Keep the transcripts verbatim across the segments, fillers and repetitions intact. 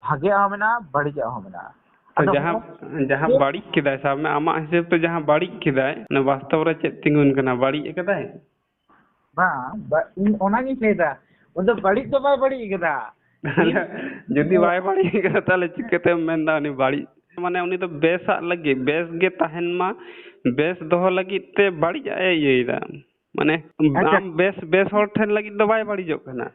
ᱵᱷᱟᱜᱮᱭᱟᱜ ᱦᱚᱸ ᱢᱮᱱᱟᱜᱼᱟ, ᱵᱟᱹᱲᱤᱡᱟᱜ ᱦᱚᱸ ᱢᱮᱱᱟᱜᱼᱟ᱾ ᱟᱫᱚ ᱡᱟᱦᱟᱸ ᱡᱟᱦᱟᱸ ᱵᱟᱹᱲᱤᱡ ᱠᱮᱫᱟᱭ, ᱥᱟᱵ ᱢᱮ ᱟᱢᱟᱜ ᱦᱤᱥᱟᱹᱵ ᱛᱮ ᱡᱟᱦᱟᱸ ᱵᱟᱹᱲᱤᱡ ᱠᱮᱫᱟᱭ, ᱚᱱᱟ ᱵᱟᱥᱛᱚᱵ ᱨᱮ ᱪᱮᱫ ᱛᱤᱸᱜᱩᱱ ᱠᱟᱱᱟ? ᱵᱟᱹᱲᱤᱡ ᱟᱠᱟᱫᱟᱭ? ᱵᱟᱝ, ᱵᱟ-, ᱤᱧ ᱚᱱᱟᱜᱤᱧ ᱞᱟᱹᱭᱫᱟ, ᱩᱱᱤ ᱫᱚ ᱵᱟᱹᱲᱤᱡ ᱫᱚ ᱵᱟᱭ ᱵᱟᱹᱲᱤᱡ ᱟᱠᱟᱫᱟ᱾ ᱡᱩᱫᱤ ᱵᱟᱭ ᱵᱟᱹᱲᱤᱡ ᱟᱠᱟᱫᱟ, ᱛᱟᱦᱞᱮ ᱪᱤᱠᱟᱹᱛᱮᱢ ᱢᱮᱱᱫᱟ ᱩᱱᱤ ᱵᱟᱹᱲᱤᱡ? ᱢᱟᱱᱮ ᱩᱱᱤ ᱫᱚ ᱵᱮᱥᱟᱜ ᱞᱟᱹᱜᱤᱫ, ᱵᱮᱥ ᱜᱮ ᱛᱟᱦᱮᱱ ᱢᱟ, ᱵᱮᱥ ᱫᱚᱦᱚ ᱞᱟᱹᱜᱤᱫ ᱛᱮ ᱵᱟᱹᱲᱤᱡᱟᱜ ᱮ ᱤᱭᱟᱹᱭᱮᱫᱟ᱾ ᱢᱟᱱᱮ ᱟᱪᱪᱷᱟ᱾ ᱟᱢ ᱵᱮᱥ, ᱵᱮᱥ ᱦᱚᱲ ᱴᱷᱮᱱ ᱞᱟᱹᱜᱤᱫ ᱫᱚ ᱵᱟᱭ ᱵᱟᱹᱲᱤᱡᱚᱜ ᱠᱟᱱᱟ᱾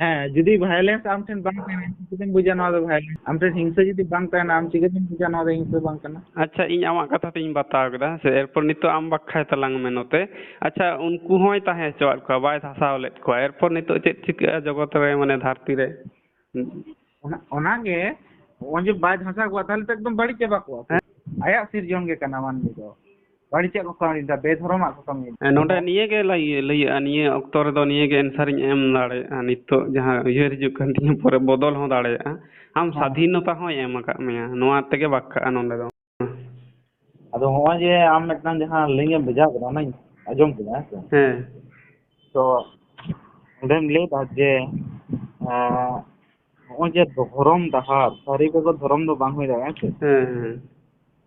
ᱦᱮᱸ, ᱡᱩᱫᱤ violence ᱟᱢ ᱴᱷᱮᱱ ᱵᱟᱝ ᱛᱟᱦᱮᱱᱟ, ᱪᱤᱠᱟᱹᱛᱮᱢ ᱵᱩᱡᱟ ᱱᱚᱣᱟ ᱫᱚ violence? ᱟᱢ ᱴᱷᱮᱱ ᱦᱤᱝᱥᱟᱹ ᱡᱩᱫᱤ ᱵᱟᱝ ᱛᱟᱦᱮᱱᱟ, ᱟᱢ ᱪᱤᱠᱟᱹᱛᱮᱢ ᱵᱩᱡᱟ ᱱᱚᱣᱟ ᱫᱚ ᱦᱤᱝᱥᱟᱹ ᱵᱟᱝ ᱠᱟᱱᱟ? ᱟᱪᱪᱷᱟ, ᱤᱧ ᱟᱢᱟᱜ ᱠᱟᱛᱷᱟ ᱛᱤᱧ ᱵᱟᱛᱟᱣ ᱠᱮᱫᱟ, ᱦᱮᱸ ᱥᱮ? ᱮᱨᱯᱚᱨ ᱱᱤᱛᱚᱜ ᱟᱢ ᱵᱟᱠᱷᱟᱭ ᱛᱟᱞᱟᱝ ᱢᱮ ᱱᱚᱛᱮ᱾ ᱟᱪᱪᱷᱟ, ᱩᱱᱠᱩ ᱦᱚᱸᱭ ᱛᱟᱦᱮᱸ ᱦᱚᱪᱚᱣᱟᱫ ᱠᱚᱣᱟ, ᱵᱟᱭ ᱫᱷᱟᱥᱟᱣ ᱞᱮᱫ ᱠᱚᱣᱟ, ᱮᱨᱯᱚᱨ ᱱᱤᱛᱚᱜ ᱪᱮᱫ ᱪᱤᱠᱟᱹᱜᱼᱟ ᱡᱚᱜᱚᱛ ᱨᱮ, ᱢᱟᱱᱮ ᱫᱷᱟᱹᱨᱛᱤ ᱨᱮ? ᱚᱱᱟ, ᱚᱱᱟᱜᱮ, ᱱᱚᱜᱼᱚᱭ ᱡᱮ ᱵᱟᱭ ᱫᱷᱟᱥᱟᱣ ᱠᱚᱣᱟ, ᱛᱟᱦᱞᱮ ᱛᱚ ᱮᱠᱫᱚᱢ ᱵᱟᱹᱲᱤᱡ ᱪᱟᱵᱟ ᱠᱚᱣᱟ ᱠᱚ᱾ ᱦᱮᱸ᱾ ᱟᱭᱟᱜ ᱥᱤᱨᱡᱚᱱ ᱜᱮ ᱠᱟᱱᱟ ᱢᱟᱹᱱᱢᱤ ᱫᱚ᱾ ᱵᱟᱹᱲᱤᱡᱟᱜ ᱠᱚ ᱠᱟᱹᱢᱤᱭᱮᱫᱟ, ᱵᱮᱫᱷᱚᱨᱚᱢᱟᱜ ᱠᱚ ᱠᱟᱹᱢᱤᱭᱮᱫᱟ᱾ ᱦᱮᱸ, ᱱᱚᱰᱮ ᱱᱤᱭᱟᱹ ᱜᱮ ᱞᱟᱹᱭ, ᱞᱟᱹᱭᱟᱹᱜᱼᱟ, ᱱᱤᱭᱟᱹ ᱚᱠᱛᱚ ᱨᱮᱫᱚ ᱱᱤᱭᱟᱹ ᱜᱮ answer ᱤᱧ ᱮᱢ ᱫᱟᱲᱮᱭᱟᱜᱼᱟ᱾ ᱱᱤᱛᱚᱜ ᱡᱟᱦᱟᱸ ᱩᱭᱦᱟᱹᱨ ᱦᱤᱡᱩᱜ ᱠᱟᱱ ᱛᱤᱧᱟᱹ, ᱯᱚᱨᱮ ᱵᱚᱫᱚᱞ ᱦᱚᱸ ᱫᱟᱲᱮᱭᱟᱜᱼᱟ᱾ ᱟᱢ ᱦᱮᱸ᱾ ᱥᱟᱫᱷᱤᱱᱚᱛᱟ ᱦᱚᱸᱭ ᱮᱢ ᱟᱠᱟᱫ ᱢᱮᱭᱟ, ᱱᱚᱣᱟ ᱛᱮᱜᱮ ᱵᱟᱠᱷᱟᱜᱼᱟ ᱱᱚᱰᱮ ᱫᱚ᱾ ᱟᱫᱚ ᱦᱚᱸᱜᱼᱚᱭ ᱡᱮ ᱟᱢ ᱢᱤᱫᱴᱟᱝ ᱡᱟᱦᱟᱸ link ᱮᱢ ᱵᱷᱮᱡᱟ ᱠᱟᱫᱟ, ᱚᱱᱟᱧ ᱟᱸᱡᱚᱢ ᱠᱮᱫᱟ, ᱦᱮᱸ ᱥᱮ? ᱦᱮᱸ᱾ ᱛᱚ ᱚᱸᱰᱮᱢ ᱞᱟᱹᱭᱫᱟ ᱡᱮ, ᱮᱸ, ᱱᱚᱜᱼᱚᱭ ᱡᱮ ᱫᱷᱚᱨᱚᱢ ᱰᱟᱦᱟᱨ, ᱥᱟᱹᱨᱤ ᱵᱮᱜᱚᱨ ᱫᱷᱚᱨᱚᱢ ᱫᱚ ᱵᱟᱝ ᱦᱩᱭ ᱫᱟᱲᱮᱭᱟᱜᱼᱟ, ᱦᱮᱸ ᱥᱮ? ᱦᱮᱸ, ᱦᱮᱸ᱾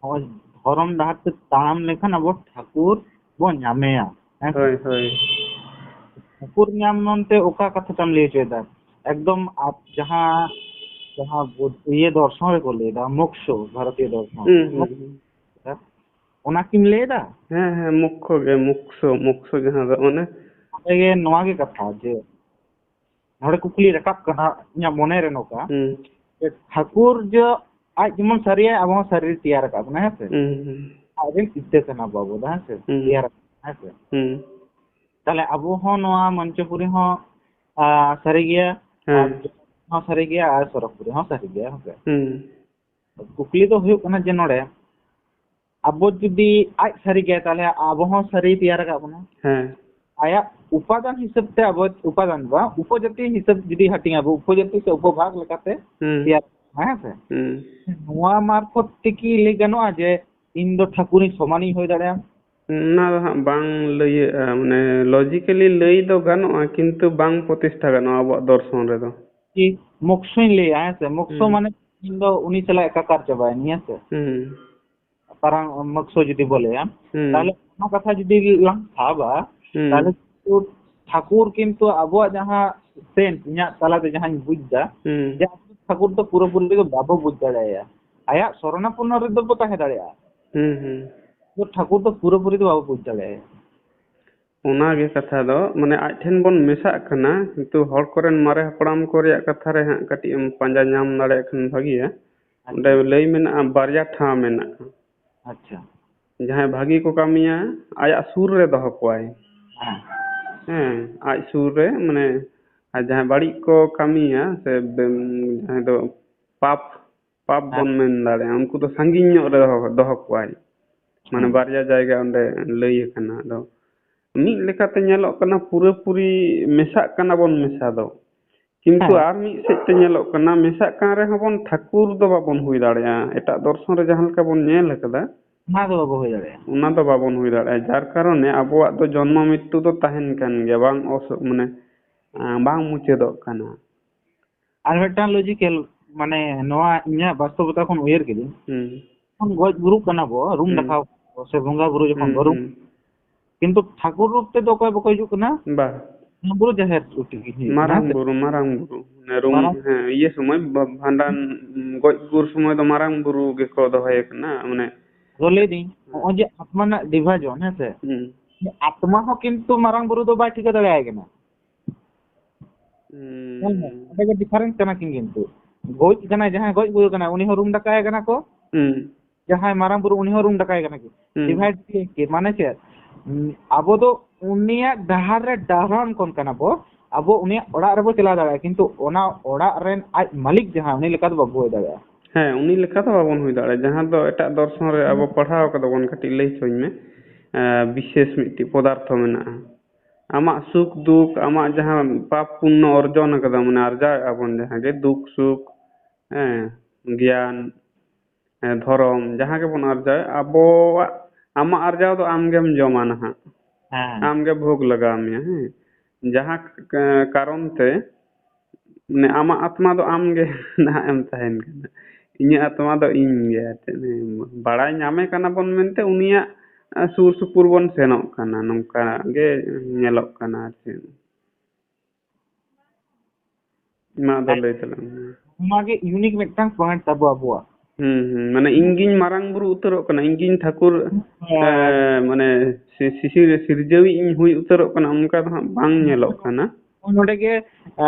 ᱱᱚᱜᱼᱚᱭ ᱫᱷᱚᱨᱚᱢ ᱰᱟᱦᱟᱨ ᱛᱮ ᱛᱟᱲᱟᱢ ᱞᱮᱠᱷᱟᱱ ᱟᱵᱚ ᱴᱷᱟᱹᱠᱩᱨ ᱵᱚᱱ ᱧᱟᱢᱮᱭᱟ, ᱦᱮᱸ ᱥᱮ? ᱦᱳᱭ, ᱦᱳᱭ᱾ ᱴᱷᱟᱹᱠᱩᱨ ᱧᱟᱢ ᱢᱮᱱᱛᱮ ᱚᱠᱟ ᱠᱟᱛᱷᱟᱴᱟᱢ ᱞᱟᱹᱭ ᱦᱚᱪᱚᱭᱮᱫᱟ? ᱮᱠᱫᱚᱢ ᱟᱯ-, ᱡᱟᱦᱟᱸ, ᱡᱟᱦᱟᱸ ᱵᱩᱫ-, ᱤᱭᱟᱹ ᱫᱚᱨᱥᱚᱱ ᱨᱮᱠᱚ ᱞᱟᱹᱭᱫᱟ, ᱢᱳᱠᱥᱚ, ᱵᱷᱟᱨᱚᱛᱤᱭᱚ ᱫᱚᱨᱥᱚᱱ᱾ ᱦᱩᱸ, ᱦᱩᱸ, ᱦᱩᱸ᱾ ᱚᱱᱟ ᱠᱤᱢ ᱞᱟᱹᱭ ᱮᱫᱟ? ᱦᱮᱸ, ᱦᱮᱸ, ᱢᱳᱠᱠᱷᱚ ᱜᱮ, ᱢᱳᱠᱥᱚ, ᱢᱳᱠᱥᱚ ᱡᱟᱦᱟᱸ ᱫᱚ ᱚᱱᱮ᱾ ᱚᱸᱰᱮ ᱜᱮ ᱱᱚᱣᱟ ᱜᱮ ᱠᱟᱛᱷᱟ ᱡᱮ, ᱱᱚᱰᱮ ᱠᱩᱠᱞᱤ ᱨᱟᱠᱟᱵ ᱠᱟᱱᱟ ᱤᱧᱟᱹᱜ ᱢᱚᱱᱮ ᱨᱮ ᱱᱚᱝᱠᱟ, ᱦᱩᱸ᱾ ᱡᱮ ᱴᱷᱟᱹᱠᱩᱨ ᱡᱮ ᱟᱡ ᱡᱮᱢᱚᱱ ᱥᱟᱹᱨᱤᱭᱟᱭ, ᱟᱵᱚ ᱦᱚᱸ ᱥᱟᱹᱨᱤ ᱛᱮᱭᱟᱨ ᱟᱠᱟᱫ ᱵᱚᱱᱟ, ᱦᱮᱸ ᱥᱮ? ᱦᱩᱸ, ᱦᱩᱸ᱾ ᱟᱡ ᱨᱮᱱ ᱤᱛᱟᱹ ᱠᱟᱱᱟ ᱵᱚ ᱟᱵᱚ ᱫᱚ, ᱦᱮᱸ ᱥᱮ? ᱦᱩᱸ᱾ ᱛᱮᱭᱟᱨ ᱟᱠᱟᱫ ᱵᱚᱱᱟ, ᱦᱮᱸ ᱥᱮ? ᱦᱩᱸ᱾ ᱛᱟᱦᱞᱮ ᱟᱵᱚ ᱦᱚᱸ ᱱᱚᱣᱟ ᱢᱚᱧᱪᱚᱯᱩᱨᱤ ᱦᱚᱸ, ᱟ, ᱥᱟᱹᱨᱤ ᱜᱮᱭᱟ, ᱦᱮᱸ᱾ ᱟᱨ ᱦᱚᱸ ᱥᱟᱹᱨᱤ ᱜᱮᱭᱟ, ᱟᱨ ᱥᱚᱨᱚᱜᱽᱯᱩᱨᱤ ᱦᱚᱸ ᱥᱟᱹᱨᱤ ᱜᱮᱭᱟ, ᱦᱮᱸ ᱥᱮ? ᱦᱩᱸ᱾ ᱠᱩᱠᱞᱤ ᱫᱚ ᱦᱩᱭᱩᱜ ᱠᱟᱱᱟ ᱡᱮ ᱱᱚᱰᱮ ᱟᱵᱚ ᱡᱩᱫᱤ ᱟᱡ ᱥᱟᱹᱨᱤ ᱜᱮᱭᱟᱭ, ᱛᱟᱦᱞᱮ ᱟᱵᱚ ᱦᱚᱸ ᱥᱟᱹᱨᱤ ᱛᱮᱭᱟᱨ ᱟᱠᱟᱫ ᱵᱚᱱᱟ᱾ ᱦᱮᱸ᱾ ᱟᱭᱟᱜ ᱩᱯᱟᱫᱟᱱ ᱦᱤᱥᱟᱹᱵ ᱛᱮ ᱟᱵᱚ, ᱩᱯᱟᱫᱟᱱ ᱫᱚ ᱵᱟᱝ, ᱩᱯᱚᱡᱟᱹᱛᱤ ᱦᱤᱥᱟᱹᱵ ᱡᱩᱫᱤ ᱦᱟᱹᱴᱤᱧ ᱟᱵᱚ, ᱩᱯᱚᱡᱟᱹᱛᱤ ᱥᱮ ᱩᱯᱚᱵᱷᱟᱜᱽ ᱞᱮᱠᱟᱛᱮ ᱦᱩᱸ᱾ ᱛᱮᱭᱟᱨ, ᱦᱮᱸ ᱥᱮ? ᱦᱩᱸ᱾ ᱱᱚᱣᱟ ᱢᱟᱨᱯᱷᱚᱛ ᱛᱮᱠᱤ ᱞᱟᱹᱭ ᱜᱟᱱᱚᱜᱼᱟ ᱡᱮ ᱤᱧ ᱫᱚ ᱴᱷᱟᱹᱠᱩᱨᱤᱧ ᱥᱚᱢᱟᱱᱤᱧ ᱦᱩᱭ ᱫᱟᱲᱮᱭᱟᱜᱼᱟ? ᱚᱱᱟ ᱫᱚ ᱦᱟᱸᱜ ᱵᱟᱝ ᱞᱟᱹᱭᱟᱹᱜᱼᱟ, ᱢᱟᱱᱮ logically ᱞᱟᱹᱭ ᱫᱚ ᱜᱟᱱᱚᱜᱼᱟ, ᱠᱤᱱᱛᱩ ᱵᱟᱝ ᱯᱨᱚᱛᱤᱥᱴᱷᱟ ᱜᱟᱱᱚᱜᱼᱟ ᱟᱵᱚᱣᱟᱜ ᱫᱚᱨᱥᱚᱱ ᱨᱮᱫᱚ᱾ ᱠᱤ? ᱢᱳᱠᱥᱚᱧ ᱞᱟᱹᱭᱟ, ᱦᱮᱸ ᱥᱮ? ᱢᱳᱠᱥᱚ ᱦᱩᱸ᱾ ᱢᱟᱱᱮ ᱤᱧ ᱫᱚ ᱩᱱᱤ ᱥᱟᱞᱟᱜ ᱮᱠᱟᱠᱟᱨ ᱪᱟᱵᱟᱭᱮᱱ, ᱦᱮᱸ ᱥᱮ? ᱦᱩᱸ᱾ ᱯᱟᱨᱟᱝ ᱢᱳᱠᱥᱚ ᱡᱩᱫᱤ ᱵᱚ ᱞᱟᱹᱭᱟ, ᱦᱩᱸ᱾ ᱛᱟᱦᱞᱮ ᱚᱱᱟ ᱠᱟᱛᱷᱟ ᱡᱩᱫᱤ ᱞᱟᱝ ᱥᱟᱵᱟ, ᱦᱩᱸ᱾ ᱛᱟᱦᱞᱮ ᱠᱤᱱᱛᱩ ᱴᱷᱟᱹᱠᱩᱨ ᱠᱤᱱᱛᱩ ᱟᱵᱚᱣᱟᱜ ᱡᱟᱦᱟᱸ sense, ᱤᱧᱟᱹᱜ ᱛᱟᱞᱟᱛᱮ ᱡᱟᱦᱟᱸᱧ ᱵᱩᱡᱽ ᱫᱟ, ᱦᱩᱸ᱾ ᱡᱮ ᱟᱵᱚ ᱴᱷᱟᱹᱠᱩᱨ ᱫᱚ ᱯᱩᱨᱟᱹᱯᱩᱨᱤ ᱫᱚ ᱵᱟᱵᱚ ᱵᱩᱡᱽ ᱫᱟᱲᱮᱭᱟᱭᱟ᱾ ᱟᱭᱟᱜ ᱥᱚᱨᱚᱱᱟᱯᱚᱱᱱᱚ ᱨᱮᱫᱚ ᱵᱚ ᱛᱟᱦᱮᱸ ᱫᱟᱲᱮᱭᱟᱜᱼᱟ᱾ ᱦᱩᱸ, ᱦᱩᱸ᱾ ᱛᱚ ᱴᱷᱟᱹᱠᱩᱨ ᱫᱚ ᱯᱩᱨᱟᱹᱯᱩᱨᱤ ᱫᱚ ᱵᱟᱵᱚ ᱵᱩᱡᱽ ᱫᱟᱲᱮᱭᱟᱭᱟ᱾ ᱚᱱᱟᱜᱮ ᱠᱟᱛᱷᱟ ᱫᱚ, ᱢᱟᱱᱮ ᱟᱡ ᱴᱷᱮᱱ ᱵᱚᱱ ᱢᱮᱥᱟᱜ ᱠᱟᱱᱟ, ᱠᱤᱱᱛᱩ ᱦᱚᱲ ᱠᱚᱨᱮᱱ ᱢᱟᱨᱮ ᱦᱟᱯᱲᱟᱢ ᱠᱚ ᱨᱮᱭᱟᱜ ᱠᱟᱛᱷᱟ ᱨᱮ ᱦᱟᱸᱜ ᱠᱟᱹᱴᱤᱡ ᱮᱢ ᱯᱟᱸᱡᱟ ᱧᱟᱢ ᱫᱟᱲᱮᱭᱟᱜ ᱠᱷᱟᱱ ᱵᱷᱟᱹᱜᱤᱭᱟ᱾ ᱟᱪᱪᱷᱟ᱾ ᱚᱸᱰᱮ ᱞᱟᱹᱭ ᱢᱮᱱᱟᱜᱼᱟ, ᱵᱟᱨᱭᱟ ᱴᱷᱟᱶ ᱢᱮᱱᱟᱜᱼᱟ᱾ ᱟᱪᱪᱷᱟ᱾ ᱡᱟᱦᱟᱸᱭ ᱵᱷᱟᱹᱜᱤ ᱠᱚ ᱠᱟᱹᱢᱤᱭᱟ, ᱟᱭᱟᱜ ᱥᱩᱨ ᱨᱮ ᱫᱚᱦᱚ ᱠᱚᱣᱟᱭ᱾ ᱦᱮᱸ᱾ ᱦᱮᱸ, ᱟᱡ ᱥᱩᱨ ᱨᱮ, ᱢᱟᱱᱮ, ᱟᱨ ᱡᱟᱦᱟᱸᱭ ᱵᱟᱹᱲᱤᱡ ᱠᱚ ᱠᱟᱹᱢᱤᱭᱟ, ᱥᱮ ᱵᱮᱢ-, ᱡᱟᱦᱟᱸᱭ ᱫᱚ ᱯᱟᱯ, ᱯᱟᱯ ᱦᱮᱸ᱾ ᱵᱚᱱ ᱢᱮᱱ ᱫᱟᱲᱮᱭᱟᱜᱼᱟ, ᱩᱱᱠᱩ ᱫᱚ ᱥᱟᱺᱜᱤᱧ ᱧᱚᱜ ᱨᱮ ᱫᱚᱦᱚ, ᱫᱚᱦᱚ ᱠᱚᱣᱟᱭ᱾ ᱢᱟᱱᱮ, ᱦᱮᱸ᱾ ᱵᱟᱨᱭᱟ ᱡᱟᱭᱜᱟ ᱚᱸᱰᱮ ᱞᱟᱹᱭ ᱟᱠᱟᱱᱟ᱾ ᱟᱫᱚ ᱢᱤᱫ ᱞᱮᱠᱟᱛᱮ ᱧᱮᱞᱚᱜ ᱠᱟᱱᱟ, ᱯᱩᱨᱟᱹᱯᱩᱨᱤ ᱢᱮᱥᱟᱜ ᱠᱟᱱᱟ ᱵᱚᱱ, ᱢᱮᱥᱟ ᱫᱚ᱾ ᱠᱤᱱᱛᱩ ᱦᱮᱸ᱾ ᱟᱨ ᱢᱤᱫ ᱥᱮᱫ ᱛᱮ ᱧᱮᱞᱚᱜ ᱠᱟᱱᱟ, ᱢᱮᱥᱟᱜ ᱠᱟᱱ ᱨᱮᱦᱚᱸ ᱵᱚᱱ ᱴᱷᱟᱹᱠᱩᱨ ᱫᱚ ᱵᱟᱵᱚᱱ ᱦᱩᱭ ᱫᱟᱲᱮᱭᱟᱜᱼᱟ᱾ ᱮᱴᱟᱜ ᱫᱚᱨᱥᱚᱱ ᱨᱮ ᱡᱟᱦᱟᱸ ᱞᱮᱠᱟ ᱵᱚᱱ ᱧᱮᱞ ᱟᱠᱟᱫᱟ, ᱚᱱᱟ ᱫᱚ ᱵᱟᱵᱚ ᱦᱩᱭ ᱫᱟᱲᱮᱭᱟᱜᱼᱟ᱾ ᱚᱱᱟ ᱫᱚ ᱵᱟᱵᱚᱱ ᱦᱩᱭ ᱫᱟᱲᱮᱭᱟᱜᱼᱟ᱾ ᱡᱟᱨ ᱠᱟᱨᱚᱱᱮ ᱟᱵᱚᱣᱟᱜ ᱫᱚ ᱡᱚᱱᱢᱚ ᱢᱨᱤᱛᱛᱩ ᱫᱚ ᱛᱟᱦᱮᱱ ᱠᱟᱱ ᱜᱮᱭᱟ, ᱵᱟᱝ ᱚᱥ-, ᱢᱟᱱᱮ, ᱟᱸ, ᱵᱟᱝ ᱢᱩᱪᱟᱹᱫᱚᱜ ᱠᱟᱱᱟ᱾ ᱟᱨ ᱢᱤᱫᱴᱟᱝ logical, ᱢᱟᱱᱮ, ᱱᱚᱣᱟ ᱤᱧᱟᱹᱜ ᱵᱟᱥᱛᱚᱵᱚᱛᱟ ᱠᱷᱚᱱ ᱩᱭᱦᱟᱹᱨ ᱠᱤᱫᱟᱹᱧ᱾ ᱦᱩᱸ᱾ ᱡᱚᱠᱷᱚᱱ ᱜᱚᱡ ᱜᱩᱨᱩᱜ ᱠᱟᱱᱟ ᱵᱚ, ᱨᱩᱢ ᱦᱩᱸ᱾ ᱰᱟᱠᱟᱣ ᱥᱮ ᱵᱚᱸᱜᱟ ᱵᱩᱨᱩ ᱡᱚᱠᱷᱚᱱ ᱦᱩᱸ, ᱵᱚ ᱨᱩᱢ, ᱦᱩᱸ᱾ ᱠᱤᱱᱛᱩ ᱴᱷᱟᱹᱠᱩᱨ ᱨᱩᱯ ᱛᱮᱫᱚ ᱚᱠᱚᱭ ᱵᱟᱠᱚ ᱦᱤᱡᱩᱜ ᱠᱟᱱᱟ? ᱵᱟ᱾ ᱵᱚᱸᱜᱟ ᱵᱩᱨᱩ ᱡᱟᱦᱮᱨ ᱩᱴᱷᱤ ᱜᱮ ᱦᱩᱭᱩᱜ ᱠᱟᱱᱟ, ᱢᱟᱨᱟᱝ ᱦᱮᱸ ᱥᱮ? ᱵᱩᱨᱩ, ᱢᱟᱨᱟᱝ ᱵᱩᱨᱩ᱾ ᱢᱟᱱᱮ ᱨᱩᱢ, ᱢᱟᱨᱟᱝ ᱦᱮᱸ, ᱤᱭᱟᱹ ᱥᱚᱢᱚᱭ, ᱵᱷᱟ-, ᱵᱷᱟᱸᱰᱟᱱ, ᱜᱚᱡ ᱜᱩᱨ ᱥᱚᱢᱚᱭ ᱫᱚ ᱢᱟᱨᱟᱝ ᱵᱩᱨᱩ ᱜᱮᱠᱚ ᱫᱚᱦᱚᱭᱮ ᱠᱟᱱᱟ, ᱢᱟᱱᱮ᱾ ᱟᱫᱚ ᱞᱟᱹᱭᱫᱟᱹᱧ, ᱦᱮᱸ᱾ ᱱᱚᱜᱼᱚᱭ ᱡᱮ ᱟᱛᱢᱟ ᱨᱮᱱᱟᱜ division, ᱦᱮᱸ ᱥᱮ? ᱦᱩᱸ᱾ ᱟᱛᱢᱟ ᱦᱚᱸ ᱠᱤᱱᱛᱩ ᱢᱟᱨᱟᱝ ᱵᱩᱨᱩ ᱫᱚ ᱵᱟᱭ ᱴᱷᱤᱠᱟᱹ ᱫᱟᱲᱮᱭᱟᱭ ᱠᱟᱱᱟ᱾ ᱦᱩᱸ᱾ ᱧᱮᱞ ᱢᱮ, ᱚᱸᱰᱮ ᱜᱮ difference ᱠᱟᱱᱟ ᱠᱤᱱ ᱠᱤᱱᱛᱩ᱾ ᱜᱚᱡ ᱠᱟᱱᱟᱭ ᱡᱟᱦᱟᱸᱭ ᱜᱚᱡ ᱜᱩᱨ ᱠᱟᱱᱟᱭ, ᱩᱱᱤ ᱦᱚᱸ ᱨᱩᱢ ᱰᱟᱠᱟᱭ ᱠᱟᱱᱟ ᱠᱚ᱾ ᱦᱩᱸ᱾ ᱡᱟᱦᱟᱸᱭ ᱢᱟᱨᱟᱝ ᱵᱩᱨᱩ, ᱩᱱᱤ ᱦᱚᱸ ᱨᱩᱢ ᱰᱟᱠᱟᱭ ᱠᱟᱱᱟ ᱠᱤᱱ᱾ ᱦᱩᱸ᱾ Divide ᱠᱤᱱ, ᱢᱟᱱᱮ ᱪᱮᱫ? ᱩᱸ, ᱟᱵᱚ ᱫᱚ ᱩᱱᱤᱭᱟᱜ ᱰᱟᱦᱟᱨ ᱨᱮ ᱰᱟᱦᱟᱨᱟᱱ ᱠᱚᱱ ᱠᱟᱱᱟ ᱵᱚ᱾ ᱟᱵᱚ ᱩᱱᱤᱭᱟᱜ ᱚᱲᱟᱜ ᱨᱮᱵᱚ ᱪᱟᱞᱟᱣ ᱫᱟᱲᱮᱭᱟᱜᱼᱟ, ᱠᱤᱱᱛᱩ ᱚᱱᱟ ᱚᱲᱟᱜ ᱨᱮᱱ ᱟᱡ ᱢᱟᱹᱞᱤᱠ ᱡᱟᱦᱟᱸᱭ, ᱩᱱᱤ ᱞᱮᱠᱟ ᱫᱚ ᱵᱟᱵᱚ ᱦᱩᱭ ᱫᱟᱲᱮᱭᱟᱜᱼᱟ᱾ ᱦᱮᱸ, ᱩᱱᱤ ᱞᱮᱠᱟ ᱫᱚ ᱵᱟᱵᱚᱱ ᱦᱩᱭ ᱫᱟᱲᱮᱭᱟᱜᱼᱟ᱾ ᱡᱟᱦᱟᱸ ᱫᱚ ᱮᱴᱟᱜ ᱫᱚᱨᱥᱚᱱ ᱨᱮ ᱟᱵᱚ ᱦᱩᱸ᱾ ᱯᱟᱲᱦᱟᱣ ᱠᱟᱫᱟ ᱵᱚᱱ, ᱠᱟᱹᱴᱤᱡ ᱞᱟᱹᱭ ᱦᱚᱪᱚᱧ ᱢᱮ᱾ ᱮᱸ, ᱵᱤᱥᱮᱥ ᱢᱤᱫᱴᱤᱡ ᱯᱚᱫᱟᱨᱛᱷᱚ ᱢᱮᱱᱟᱜᱼᱟ᱾ ᱟᱢᱟᱜ ᱥᱩᱠ ᱫᱩᱠ, ᱟᱢᱟᱜ ᱡᱟᱦᱟᱸ ᱯᱟᱯ ᱯᱩᱱᱱᱚ ᱚᱨᱡᱚᱱ ᱟᱠᱟᱫᱟ, ᱢᱟᱱᱮ ᱟᱨᱡᱟᱣᱮᱫᱼᱟ ᱵᱚᱱ ᱡᱟᱦᱟᱸ ᱜᱮ, ᱫᱩᱠ ᱥᱩᱠ, ᱦᱮᱸ, ᱜᱮᱭᱟᱱ, ᱦᱮᱸ, ᱫᱷᱚᱨᱚᱢ, ᱡᱟᱦᱟᱸ ᱜᱮᱵᱚᱱ ᱟᱨᱡᱟᱣᱮᱫ, ᱟᱵᱚᱣᱟᱜ, ᱟᱢᱟᱜ ᱟᱨᱡᱟᱣ ᱫᱚ ᱟᱢ ᱜᱮᱢ ᱡᱚᱢᱟ ᱱᱟᱦᱟᱜ᱾ ᱦᱮᱸ᱾ ᱟᱢ ᱜᱮ ᱵᱷᱳᱜᱽ ᱞᱟᱜᱟᱣ ᱢᱮᱭᱟ, ᱦᱮᱸ᱾ ᱡᱟᱦᱟᱸ ᱠ-, ᱠᱟᱨᱚᱱ ᱛᱮ ᱢᱟᱱᱮ ᱟᱢᱟᱜ ᱟᱛᱢᱟ ᱫᱚ ᱟᱢ ᱜᱮ ᱱᱟᱦᱟᱜ ᱮᱢ ᱛᱟᱦᱮᱱ ᱠᱟᱱᱟ, ᱤᱧᱟᱹᱜ ᱟᱛᱢᱟ ᱫᱚ ᱤᱧ ᱜᱮ᱾ ᱟᱨ ᱪᱮᱫ, ᱵᱟᱲᱟᱭ ᱧᱟᱢᱮ ᱠᱟᱱᱟ ᱵᱚᱱ ᱢᱮᱱᱛᱮ ᱩᱱᱤᱭᱟᱜ, ᱟᱸ, ᱥᱩᱨ ᱥᱩᱯᱩᱨ ᱵᱚᱱ ᱥᱮᱱᱚᱜ ᱠᱟᱱᱟ, ᱱᱚᱝᱠᱟ ᱜᱮ ᱧᱮᱞᱚᱜ ᱠᱟᱱᱟ᱾ ᱟᱨ ᱪᱮᱫ, ᱢᱟ ᱟᱫᱚ ᱞᱟᱹᱭ ᱛᱟᱞᱟᱝ ᱢᱮ᱾ ᱱᱚᱣᱟ ᱜᱮ ᱤᱭᱩᱱᱤᱠ ᱢᱤᱫᱴᱟᱝ ᱯᱚᱭᱮᱱᱴ ᱛᱟᱵᱚ ᱟᱵᱚᱣᱟᱜ᱾ ᱦᱩᱸ, ᱦᱩᱸ᱾ ᱢᱟᱱᱮ ᱤᱧ ᱜᱤᱧ ᱢᱟᱨᱟᱝ ᱵᱩᱨᱩ ᱩᱛᱟᱹᱨᱚᱜ ᱠᱟᱱᱟ, ᱤᱧ ᱜᱤᱧ ᱴᱷᱟᱹᱠᱩᱨ, ᱦᱮᱸ᱾ ᱮ, ᱢᱟᱱᱮ ᱥᱤ-, ᱥᱤᱥᱤᱨ ᱥᱤᱨᱡᱟᱹᱣᱤᱡ ᱤᱧ ᱦᱩᱭ ᱩᱛᱟᱹᱨᱚᱜ ᱠᱟᱱᱟ, ᱚᱱᱠᱟ ᱫᱚ ᱦᱟᱸᱜ ᱵᱟᱝ ᱧᱮᱞᱚᱜ ᱠᱟᱱᱟ᱾ ᱱᱚᱰᱮ ᱜᱮ, ᱮ,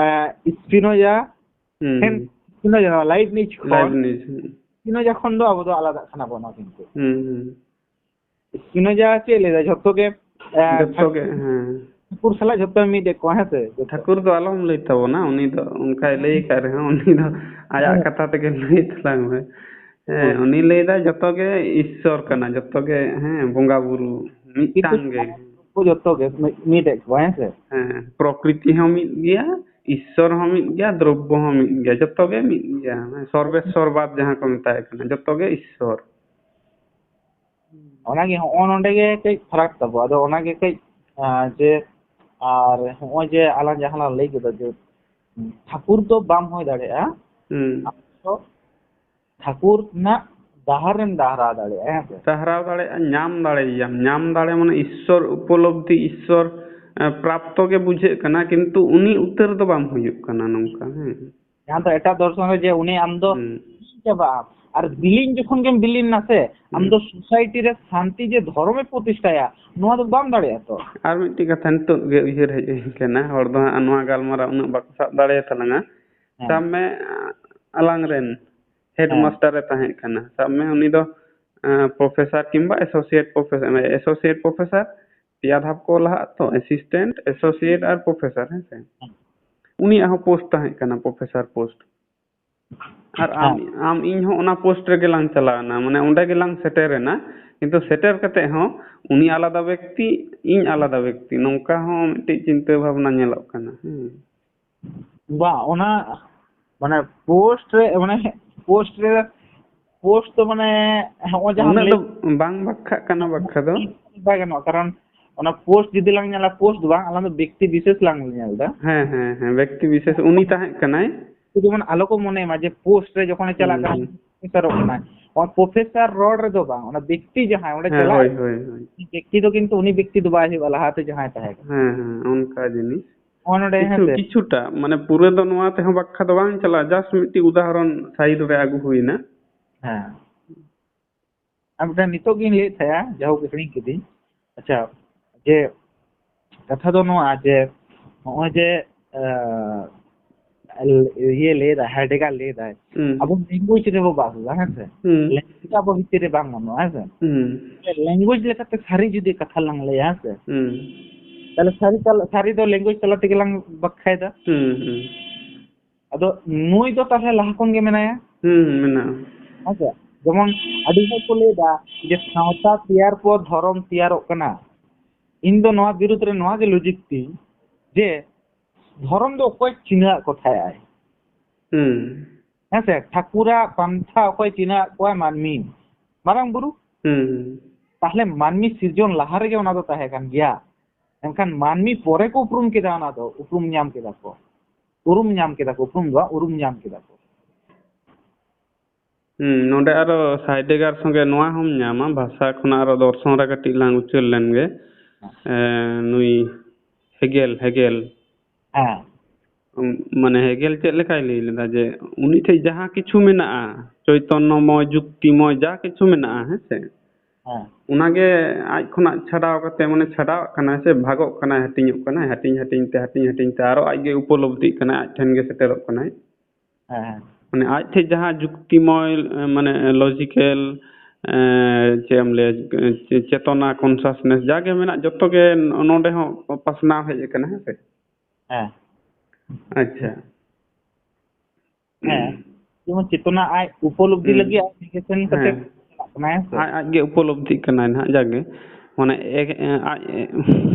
ᱥᱯᱤᱱᱳᱡᱟ ᱦᱩᱸ, ᱴᱷᱮᱱ, ᱦᱩᱸ᱾ ᱥᱯᱤᱱᱳᱡᱟ, ᱞᱟᱭᱤᱵᱱᱤᱡ ᱠᱷᱚᱱ, ᱞᱟᱭᱤᱵᱱᱤᱡ, ᱦᱩᱸ᱾ ᱥᱯᱤᱱᱳᱡᱟ ᱠᱷᱚᱱ ᱫᱚ ᱟᱵᱚ ᱫᱚ ᱟᱞᱟᱫᱟᱜ ᱠᱟᱱᱟ ᱵᱚᱱ ᱚᱱᱟ ᱠᱤᱱᱛᱩ᱾ ᱦᱩᱸ, ᱦᱩᱸ᱾ ᱥᱯᱤᱱᱳᱡᱟ ᱪᱮᱫ ᱞᱟᱹᱭᱫᱟ? ᱡᱷᱚᱛᱚ ᱜᱮ, ᱮ, ᱡᱷᱚᱛᱚ ᱜᱮ, ᱦᱮᱸ᱾ ᱴᱷᱟᱹᱠᱩᱨ ᱥᱟᱞᱟᱜ ᱡᱷᱚᱛᱚ ᱢᱤᱫ ᱮᱫ ᱠᱚᱣᱟ, ᱦᱮᱸ ᱥᱮ? ᱡᱷᱚᱛᱚ᱾ ᱴᱷᱟᱹᱠᱩᱨ ᱫᱚ ᱟᱞᱚᱢ ᱞᱟᱹᱭ ᱛᱟᱵᱚᱱᱟ, ᱩᱱᱤ ᱫᱚ ᱚᱱᱠᱟᱭ ᱞᱟᱹᱭ ᱟᱠᱟᱫ ᱨᱮᱦᱚᱸ, ᱩᱱᱤ ᱫᱚ ᱟᱭᱟᱜ ᱦᱮᱸ᱾ ᱠᱟᱛᱷᱟ ᱛᱮᱜᱮ ᱞᱟᱹᱭ ᱛᱟᱞᱟᱝ ᱢᱮ᱾ ᱦᱮᱸ, ᱦᱮᱸ᱾ ᱩᱱᱤ ᱞᱟᱹᱭᱫᱟ ᱡᱷᱚᱛᱚ ᱜᱮ ᱤᱥᱥᱚᱨ ᱠᱟᱱᱟ, ᱡᱷᱚᱛᱚ ᱜᱮ, ᱦᱮᱸ, ᱵᱚᱸᱜᱟ ᱵᱩᱨᱩ ᱢᱤᱫᱴᱟᱝ ᱜᱮ᱾ ᱠᱤᱱᱛᱩ ᱡᱷᱚᱛᱚ ᱜᱮ ᱢᱤᱫ, ᱢᱤᱫ ᱮᱫ ᱠᱚᱣᱟ, ᱦᱮᱸ ᱥᱮ? ᱦᱮᱸ, ᱯᱨᱚᱠᱨᱤᱛᱤ ᱦᱚᱸ ᱢᱤᱫ ᱜᱮᱭᱟ, ᱤᱥᱥᱚᱨ ᱦᱚᱸ ᱢᱤᱫ ᱜᱮᱭᱟ, ᱫᱨᱚᱵᱵᱚ ᱦᱚᱸ ᱢᱤᱫ ᱜᱮᱭᱟ, ᱡᱷᱚᱛᱚ ᱜᱮ ᱢᱤᱫ ᱜᱮᱭᱟ᱾ ᱥᱚᱨᱵᱮᱥᱥᱚᱨᱵᱟᱫ ᱡᱟᱦᱟᱸ ᱠᱚ ᱢᱮᱛᱟᱭ ᱠᱟᱱᱟ, ᱡᱷᱚᱛᱚ ᱜᱮ ᱤᱥᱥᱚᱨ᱾ ᱚᱱᱟᱜᱮ ᱦᱚᱸᱜᱼᱚ ᱱᱚᱰᱮ ᱜᱮ ᱠᱟᱹᱡ ᱯᱷᱟᱨᱟᱠ ᱛᱟᱵᱚ᱾ ᱟᱫᱚ ᱚᱱᱟᱜᱮ ᱠᱟᱹᱡ, ᱟᱸ, ᱡᱮ, ᱟᱨ ᱦᱚᱸᱜᱼᱚᱭ ᱡᱮ ᱟᱞᱟᱝ ᱡᱟᱦᱟᱸ ᱞᱟᱝ ᱞᱟᱹᱭ ᱠᱮᱫᱟ ᱡᱮ, ᱦᱩᱸ, ᱴᱷᱟᱹᱠᱩᱨ ᱫᱚ ᱵᱟᱢ ᱦᱩᱭ ᱫᱟᱲᱮᱭᱟᱜᱼᱟ᱾ ᱦᱩᱸ᱾ ᱟᱢ ᱫᱚ ᱴᱷᱟᱹᱠᱩᱨ ᱨᱮᱱᱟᱜ ᱰᱟᱦᱟᱨ ᱨᱮᱢ ᱰᱟᱦᱨᱟᱣ ᱫᱟᱲᱮᱭᱟᱜᱼᱟ, ᱦᱮᱸ ᱥᱮ? ᱰᱟᱦᱨᱟᱣ ᱫᱟᱲᱮᱭᱟᱜᱼᱟ, ᱧᱟᱢ ᱫᱟᱲᱮᱭᱟᱭᱟᱢ᱾ ᱧᱟᱢ ᱫᱟᱲᱮ ᱢᱟᱱᱮ ᱤᱥᱥᱚᱨ ᱩᱯᱚᱞᱚᱵᱽᱫᱷᱤ, ᱤᱥᱥᱚᱨ, ᱮ, ᱯᱨᱟᱯᱛᱚ ᱜᱮ ᱵᱩᱡᱷᱟᱹᱜ ᱠᱟᱱᱟ, ᱠᱤᱱᱛᱩ ᱩᱱᱤ ᱩᱛᱟᱹᱨ ᱫᱚ ᱵᱟᱢ ᱦᱩᱭᱩᱜ ᱠᱟᱱᱟ ᱱᱚᱝᱠᱟ, ᱦᱮᱸ᱾ ᱡᱟᱦᱟᱸ ᱫᱚ ᱮᱴᱟᱜ ᱫᱚᱨᱥᱚᱱ ᱨᱮ ᱡᱮ ᱩᱱᱤ ᱟᱢ ᱫᱚ ᱦᱩᱸ᱾ ᱪᱟᱵᱟᱜᱼᱟ᱾ ᱟᱨ ᱵᱤᱞᱤᱱ ᱡᱚᱠᱷᱚᱱ ᱜᱮᱢ ᱵᱤᱞᱤᱱ ᱱᱟ ᱥᱮ, ᱟᱢ ᱦᱩᱸ᱾ ᱫᱚ ᱥᱳᱥᱟᱭᱴᱤ ᱨᱮ ᱥᱟᱱᱛᱤ ᱡᱮ ᱫᱷᱚᱨᱚᱢᱮ ᱯᱨᱚᱛᱤᱥᱴᱷᱟᱭᱟ, ᱱᱚᱣᱟ ᱫᱚ ᱵᱟᱢ ᱫᱟᱲᱮᱭᱟᱜᱼᱟ ᱛᱚ᱾ ᱟᱨ ᱢᱤᱫᱴᱤᱡ ᱠᱟᱛᱷᱟ ᱱᱤᱛᱚᱜ ᱜᱮ ᱩᱭᱦᱟᱹᱨ ᱦᱮᱡ ᱟᱹᱧ ᱠᱟᱱᱟ, ᱦᱚᱲ ᱫᱚ ᱦᱟᱸᱜ ᱱᱚᱣᱟ ᱜᱟᱞᱢᱟᱨᱟᱣ ᱩᱱᱟᱹᱜ ᱵᱟᱠᱚ ᱥᱟᱵ ᱫᱟᱲᱮᱭᱟᱛᱟᱞᱟᱝᱟ᱾ ᱦᱮᱸ᱾ ᱥᱟᱵ ᱢᱮ, ᱟᱞᱟᱝ ᱨᱮᱱ ᱦᱮᱸ᱾ ᱦᱮᱰᱢᱟᱥᱴᱟᱨ ᱮ ᱛᱟᱦᱮᱸ ᱠᱟᱱᱟ, ᱥᱟᱵ ᱢᱮ ᱩᱱᱤ ᱫᱚ, ᱮᱸ, ᱯᱨᱚᱯᱷᱮᱥᱟᱨ ᱠᱤᱝᱵᱟ ᱮᱥᱳᱥᱤᱭᱮᱴ ᱯᱨᱚᱯᱷᱮᱥᱟᱨ, ᱮᱥᱳᱥᱤᱭᱮᱴ ᱯᱨᱚᱯᱷᱮᱥᱟᱨ ᱯᱮᱭᱟ ᱫᱷᱟᱯ ᱠᱚ ᱞᱟᱦᱟᱜ ᱛᱚ, ᱮᱥᱤᱥᱴᱮᱱᱴ, ᱮᱥᱳᱥᱤᱭᱮᱴ ᱟᱨ ᱯᱨᱚᱯᱷᱮᱥᱟᱨ, ᱦᱮᱸ ᱥᱮ? ᱦᱮᱸ᱾ ᱩᱱᱤᱭᱟᱜ ᱦᱚᱸ ᱯᱳᱥᱴ ᱛᱟᱦᱮᱸ ᱠᱟᱱᱟ, ᱯᱨᱚᱯᱷᱮᱥᱟᱨ ᱯᱳᱥᱴ᱾ ᱟᱨ ᱟᱢ, ᱦᱮᱸ᱾ ᱟᱢ ᱤᱧ ᱦᱚᱸ ᱚᱱᱟ ᱯᱳᱥᱴ ᱨᱮᱜᱮ ᱞᱟᱝ ᱪᱟᱞᱟᱣ ᱮᱱᱟ, ᱢᱟᱱᱮ ᱚᱸᱰᱮ ᱜᱮᱞᱟᱝ ᱥᱮᱴᱮᱨ ᱮᱱᱟ᱾ ᱠᱤᱱᱛᱩ ᱥᱮᱴᱮᱨ ᱠᱟᱛᱮ ᱦᱚᱸ ᱩᱱᱤ ᱟᱞᱟᱫᱟ ᱵᱮᱠᱛᱤ, ᱤᱧ ᱟᱞᱟᱫᱟ ᱵᱮᱠᱛᱤ, ᱱᱚᱝᱠᱟ ᱦᱚᱸ ᱢᱤᱫᱴᱤᱡ ᱪᱤᱱᱛᱟᱹ ᱵᱷᱟᱵᱽᱱᱟ ᱧᱮᱞᱚᱜ ᱠᱟᱱᱟ᱾ ᱦᱮᱸ᱾ ᱵᱟᱝ, ᱚᱱᱟ ᱢᱟᱱᱮ ᱯᱳᱥᱴ ᱨᱮ, ᱢᱟᱱᱮ ᱯᱳᱥᱴ ᱨᱮ, ᱯᱳᱥᱴ ᱫᱚ ᱢᱟᱱᱮ ᱦᱚᱸᱜᱼᱚᱭ ᱡᱟᱦᱟᱸ ᱩᱱᱟᱹᱜ ᱞᱟᱹᱭ ᱫᱚ ᱵᱟᱝ ᱵᱟᱠᱷᱟᱜ ᱠᱟᱱᱟ ᱵᱟᱠᱷᱟ ᱫᱚ᱾ ᱵᱟᱭ ᱜᱟᱱᱚᱜᱼᱟ, ᱠᱟᱨᱚᱱ ᱚᱱᱟ ᱯᱳᱥᱴ ᱡᱩᱫᱤ ᱞᱟᱝ ᱧᱮᱞᱟ, ᱯᱳᱥᱴ ᱫᱚ ᱵᱟᱝ, ᱟᱞᱟᱝ ᱫᱚ ᱵᱮᱠᱛᱤ ᱵᱤᱥᱮᱥ ᱞᱟᱝ ᱧᱮᱞ ᱮᱫᱟ᱾ ᱦᱮᱸ, ᱦᱮᱸ, ᱦᱮᱸ, ᱵᱮᱠᱛᱤ ᱵᱤᱥᱮᱥ ᱩᱱᱤ ᱛᱟᱦᱮᱸ ᱠᱟᱱᱟᱭ᱾ ᱡᱮᱢᱚᱱ ᱟᱞᱚ ᱠᱚ ᱢᱚᱱᱮ ᱢᱟ ᱡᱮ ᱯᱳᱥᱴ ᱨᱮ ᱡᱚᱠᱷᱚᱱᱮ ᱪᱟᱞᱟᱜ ᱦᱩᱸ, ᱠᱟᱱᱟ, ᱦᱩᱸ᱾ ᱚᱯᱷᱤᱥᱟᱨᱚᱜ ᱠᱟᱱᱟᱭ, ᱚᱱᱟ ᱯᱨᱚᱯᱷᱮᱥᱟᱨ ᱨᱚᱲ ᱨᱮᱫᱚ ᱵᱟᱝ, ᱚᱱᱟ ᱵᱮᱠᱛᱤ ᱡᱟᱦᱟᱸᱭ ᱚᱸᱰᱮ ᱦᱮᱸ, ᱪᱟᱞᱟᱜ ᱦᱳᱭ, ᱦᱳᱭ, ᱦᱳᱭ᱾ ᱵᱮᱠᱛᱤ ᱫᱚ ᱠᱤᱱᱛᱩ ᱩᱱᱤ ᱵᱮᱠᱛᱤ ᱫᱚ ᱵᱟᱭ ᱦᱩᱭᱩᱜᱼᱟ, ᱞᱟᱦᱟᱛᱮ ᱡᱟᱦᱟᱸᱭ ᱛᱟᱦᱮᱸ ᱠᱟᱱᱟ᱾ ᱦᱮᱸ, ᱦᱮᱸ, ᱚᱱᱠᱟ ᱡᱤᱱᱤᱥ᱾ ᱱᱚᱜᱼᱚ ᱱᱚᱰᱮ, ᱠᱤᱪᱷᱩ, ᱦᱮᱸ ᱥᱮ? ᱠᱤᱪᱷᱩᱴᱟ, ᱢᱟᱱᱮ, ᱯᱩᱨᱟᱹ ᱫᱚ ᱱᱚᱣᱟ ᱛᱮᱦᱚᱸ ᱵᱟᱠᱷᱟ ᱫᱚ ᱵᱟᱝ ᱪᱟᱞᱟᱜᱼᱟ, just ᱢᱤᱫᱴᱤᱡ ᱩᱫᱟᱦᱚᱨᱚᱱ ᱥᱟᱭᱤᱰ ᱨᱮ ᱟᱹᱜᱩ ᱦᱩᱭᱱᱟ᱾ ᱦᱮᱸ᱾ ᱟᱨ ᱢᱤᱫᱴᱟᱝ ᱱᱤᱛᱚᱜ ᱜᱤᱧ ᱞᱟᱹᱭᱮᱫ ᱛᱟᱦᱮᱸᱜᱼᱟ, ᱡᱟᱦᱳᱠ, ᱦᱤᱲᱤᱧ ᱠᱤᱫᱤᱧ᱾ ᱟᱪᱪᱷᱟ, ᱡᱮ ᱠᱟᱛᱷᱟ ᱫᱚ ᱱᱚᱣᱟ ᱡᱮ ᱱᱚᱜᱼᱚᱭ ᱡᱮ, ᱟᱸ, ᱤᱭᱟᱹ ᱞᱟᱹᱭ ᱫᱟᱭ, ᱦᱟᱭᱰᱮᱜᱟᱨ ᱞᱟᱹᱭ ᱫᱟᱭ, ᱦᱩᱸ᱾ ᱟᱵᱚ ᱞᱮᱝᱜᱩᱭᱮᱡᱽ ᱨᱮᱵᱚ ᱵᱟᱥ ᱮᱫᱟ, ᱦᱮᱸ ᱥᱮ? ᱦᱩᱸ᱾ ᱞᱮᱝᱜᱩᱭᱮᱡᱽ ᱟᱵᱚ ᱵᱷᱤᱛᱤᱨ ᱨᱮ ᱵᱟᱝ ᱜᱟᱱᱚᱜᱼᱟ, ᱦᱮᱸ ᱥᱮ? ᱦᱩᱸ᱾ ᱞᱮᱝᱜᱩᱭᱮᱡᱽ ᱞᱮᱠᱟᱛᱮ ᱥᱟᱹᱨᱤ ᱡᱩᱫᱤ ᱠᱟᱛᱷᱟ ᱞᱟᱝ ᱞᱟᱹᱭᱟ, ᱦᱮᱸ ᱥᱮ? ᱦᱩᱸ᱾ ᱛᱟᱦᱞᱮ ᱥᱟᱹᱨᱤ ᱛᱟᱞᱟ-, ᱥᱟᱹᱨᱤ ᱫᱚ ᱞᱮᱝᱜᱩᱭᱮᱡᱽ ᱛᱟᱞᱟ ᱛᱮᱜᱮ ᱞᱟᱝ ᱵᱟᱠᱷᱟᱭᱮᱫᱟ᱾ ᱦᱩᱸ, ᱦᱩᱸ᱾ ᱟᱫᱚ ᱱᱩᱭ ᱫᱚ ᱛᱟᱦᱞᱮ ᱞᱟᱦᱟ ᱠᱷᱚᱱ ᱜᱮ ᱢᱮᱱᱟᱭᱟ᱾ ᱦᱩᱸ, ᱢᱮᱱᱟᱜᱼᱟ᱾ ᱦᱮᱸ ᱥᱮ? ᱡᱮᱢᱚᱱ ᱟᱹᱰᱤ ᱦᱚᱲ ᱠᱚ ᱞᱟᱹᱭ ᱮᱫᱟ ᱡᱮ ᱥᱟᱶᱛᱟ ᱛᱮᱭᱟᱨ ᱯᱚᱨ ᱫᱷᱚᱨᱚᱢ ᱛᱮᱭᱟᱨᱚᱜ ᱠᱟᱱᱟ᱾ ᱤᱧ ᱫᱚ ᱱᱚᱣᱟ ᱵᱤᱨᱩᱫᱽ ᱨᱮ ᱱᱚᱣᱟ ᱜᱮ ᱞᱚᱡᱤᱠ ᱛᱤᱧ ᱡᱮ ᱫᱷᱚᱨᱚᱢ ᱫᱚ ᱚᱠᱚᱭ ᱪᱤᱱᱦᱟᱹ ᱟᱫ ᱠᱚ ᱛᱟᱦᱮᱸᱜ ᱟᱭ? ᱦᱩᱸ᱾ ᱦᱮᱸ ᱥᱮ? ᱴᱷᱟᱹᱠᱩᱨᱟᱜ ᱯᱟᱱᱛᱷᱟ ᱚᱠᱚᱭ ᱪᱤᱱᱦᱟᱹ ᱟᱫ ᱠᱚᱣᱟᱭ? ᱢᱟᱹᱱᱢᱤ᱾ ᱢᱟᱨᱟᱝ ᱵᱩᱨᱩ᱾ ᱦᱩᱸ, ᱦᱩᱸ᱾ ᱛᱟᱦᱞᱮ ᱢᱟᱹᱱᱢᱤ ᱥᱤᱨᱡᱚᱱ ᱞᱟᱦᱟ ᱨᱮᱜᱮ ᱚᱱᱟ ᱫᱚ ᱛᱟᱦᱮᱸ ᱠᱟᱱ ᱜᱮᱭᱟ᱾ ᱢᱮᱱᱠᱷᱟᱱ ᱢᱟᱹᱱᱢᱤ ᱯᱚᱨᱮ ᱠᱚ ᱩᱯᱨᱩᱢ ᱠᱮᱫᱟ, ᱚᱱᱟ ᱫᱚ ᱩᱯᱨᱩᱢ ᱧᱟᱢ ᱠᱮᱫᱟ ᱠᱚ, ᱩᱨᱩᱢ ᱧᱟᱢ ᱠᱮᱫᱟ ᱠᱚ, ᱩᱯᱨᱩᱢ ᱫᱚ ᱵᱟᱝ, ᱩᱨᱩᱢ ᱧᱟᱢ ᱠᱮᱫᱟ ᱠᱚ᱾ ᱦᱩᱸ, ᱱᱚᱰᱮ ᱟᱨᱚ ᱦᱟᱭᱰᱮᱜᱟᱨ ᱥᱚᱸᱜᱮ ᱱᱚᱣᱟ ᱦᱚᱸᱢ ᱧᱟᱢᱟ, ᱵᱷᱟᱥᱟ ᱠᱷᱚᱱᱟᱜ ᱟᱨᱚ ᱫᱚᱨᱥᱚᱱ ᱨᱮ ᱠᱟᱹᱴᱤᱡ ᱞᱟᱝ ᱩᱪᱟᱹᱲ ᱞᱮᱱ ᱜᱮ᱾ ᱦᱮᱸ᱾ ᱮᱸ, ᱱᱩᱭ ᱦᱮᱜᱮᱞ, ᱦᱮᱜᱮᱞ᱾ ᱦᱮᱸ᱾ ᱩᱢ, ᱢᱟᱱᱮ ᱦᱮᱜᱮᱞ ᱪᱮᱫ ᱞᱮᱠᱟᱭ ᱞᱟᱹᱭ ᱞᱮᱫᱟ ᱡᱮ ᱩᱱᱤ ᱴᱷᱮᱡ ᱡᱟᱦᱟᱸ ᱠᱤᱪᱷᱩ ᱢᱮᱱᱟᱜᱼᱟ, ᱪᱳᱭᱛᱚᱱᱱᱚᱢᱚᱭ, ᱡᱩᱠᱛᱤᱢᱚᱭ, ᱡᱟ ᱠᱤᱪᱷᱩ ᱢᱮᱱᱟᱜᱼᱟ, ᱦᱮᱸ ᱥᱮ? ᱦᱮᱸ᱾ ᱚᱱᱟᱜᱮ ᱟᱡ ᱠᱷᱚᱱᱟᱜ ᱪᱷᱟᱰᱟᱣ ᱠᱟᱛᱮ, ᱢᱟᱱᱮ ᱪᱷᱟᱰᱟᱣᱟᱜ ᱠᱟᱱᱟᱭ ᱥᱮ ᱵᱷᱟᱜᱚᱜ ᱠᱟᱱᱟᱭ, ᱦᱟᱹᱴᱤᱧᱚᱜ ᱠᱟᱱᱟᱭ, ᱦᱟᱹᱴᱤᱧ ᱦᱟᱹᱴᱤᱧ ᱛᱮ, ᱦᱟᱹᱴᱤᱧ ᱦᱟᱹᱴᱤᱧ ᱛᱮ ᱟᱨᱚ ᱟᱡᱜᱮ ᱩᱯᱚᱞᱚᱵᱽᱫᱷᱤᱜ ᱠᱟᱱᱟᱭ, ᱟᱡ ᱴᱷᱮᱱ ᱜᱮ ᱥᱮᱴᱮᱨᱚᱜ ᱠᱟᱱᱟᱭ᱾ ᱦᱮᱸ, ᱦᱮᱸ᱾ ᱢᱟᱱᱮ ᱟᱡ ᱴᱷᱮᱡ ᱡᱟᱦᱟᱸ ᱡᱩᱠᱛᱤᱢᱚᱭ, ᱢᱟᱱᱮ logical, ᱮᱸ, ᱪᱮᱫ ᱮᱢ ᱞᱟᱹᱭᱟ, ᱪᱮ-, ᱪᱮᱛᱚᱱᱟ, consciousness ᱡᱟᱜᱮ ᱢᱮᱱᱟᱜ, ᱡᱚᱛᱚ ᱜᱮ ᱱᱚᱰᱮ ᱦᱚᱸ ᱯᱟᱥᱱᱟᱣ ᱦᱮᱡ ᱟᱠᱟᱱᱟ, ᱦᱮᱸ ᱥᱮ? ᱦᱮᱸ᱾ ᱟᱪᱪᱷᱟ᱾ ᱦᱮᱸ, ᱡᱮᱢᱚᱱ ᱪᱮᱛᱚᱱᱟ ᱟᱡ ᱩᱯᱚᱞᱚᱵᱽᱫᱷᱤ ᱦᱩᱸ᱾ ᱞᱟᱹᱜᱤᱫ ᱟᱡ ᱱᱤᱡᱮ ᱥᱮᱱ ᱠᱟᱛᱮ ᱦᱮᱸ᱾ ᱪᱟᱞᱟᱜ ᱠᱟᱱᱟᱭ, ᱦᱮᱸ ᱥᱮ? ᱟᱡ, ᱟᱡ ᱜᱮ ᱩᱯᱚᱞᱚᱵᱽᱫᱷᱤᱜ ᱠᱟᱱᱟᱭ ᱱᱟᱦᱟᱜ, ᱡᱟᱜᱮ᱾ ᱢᱟᱱᱮ, ᱮ-, ᱮ-, ᱟᱡ, ᱮ-,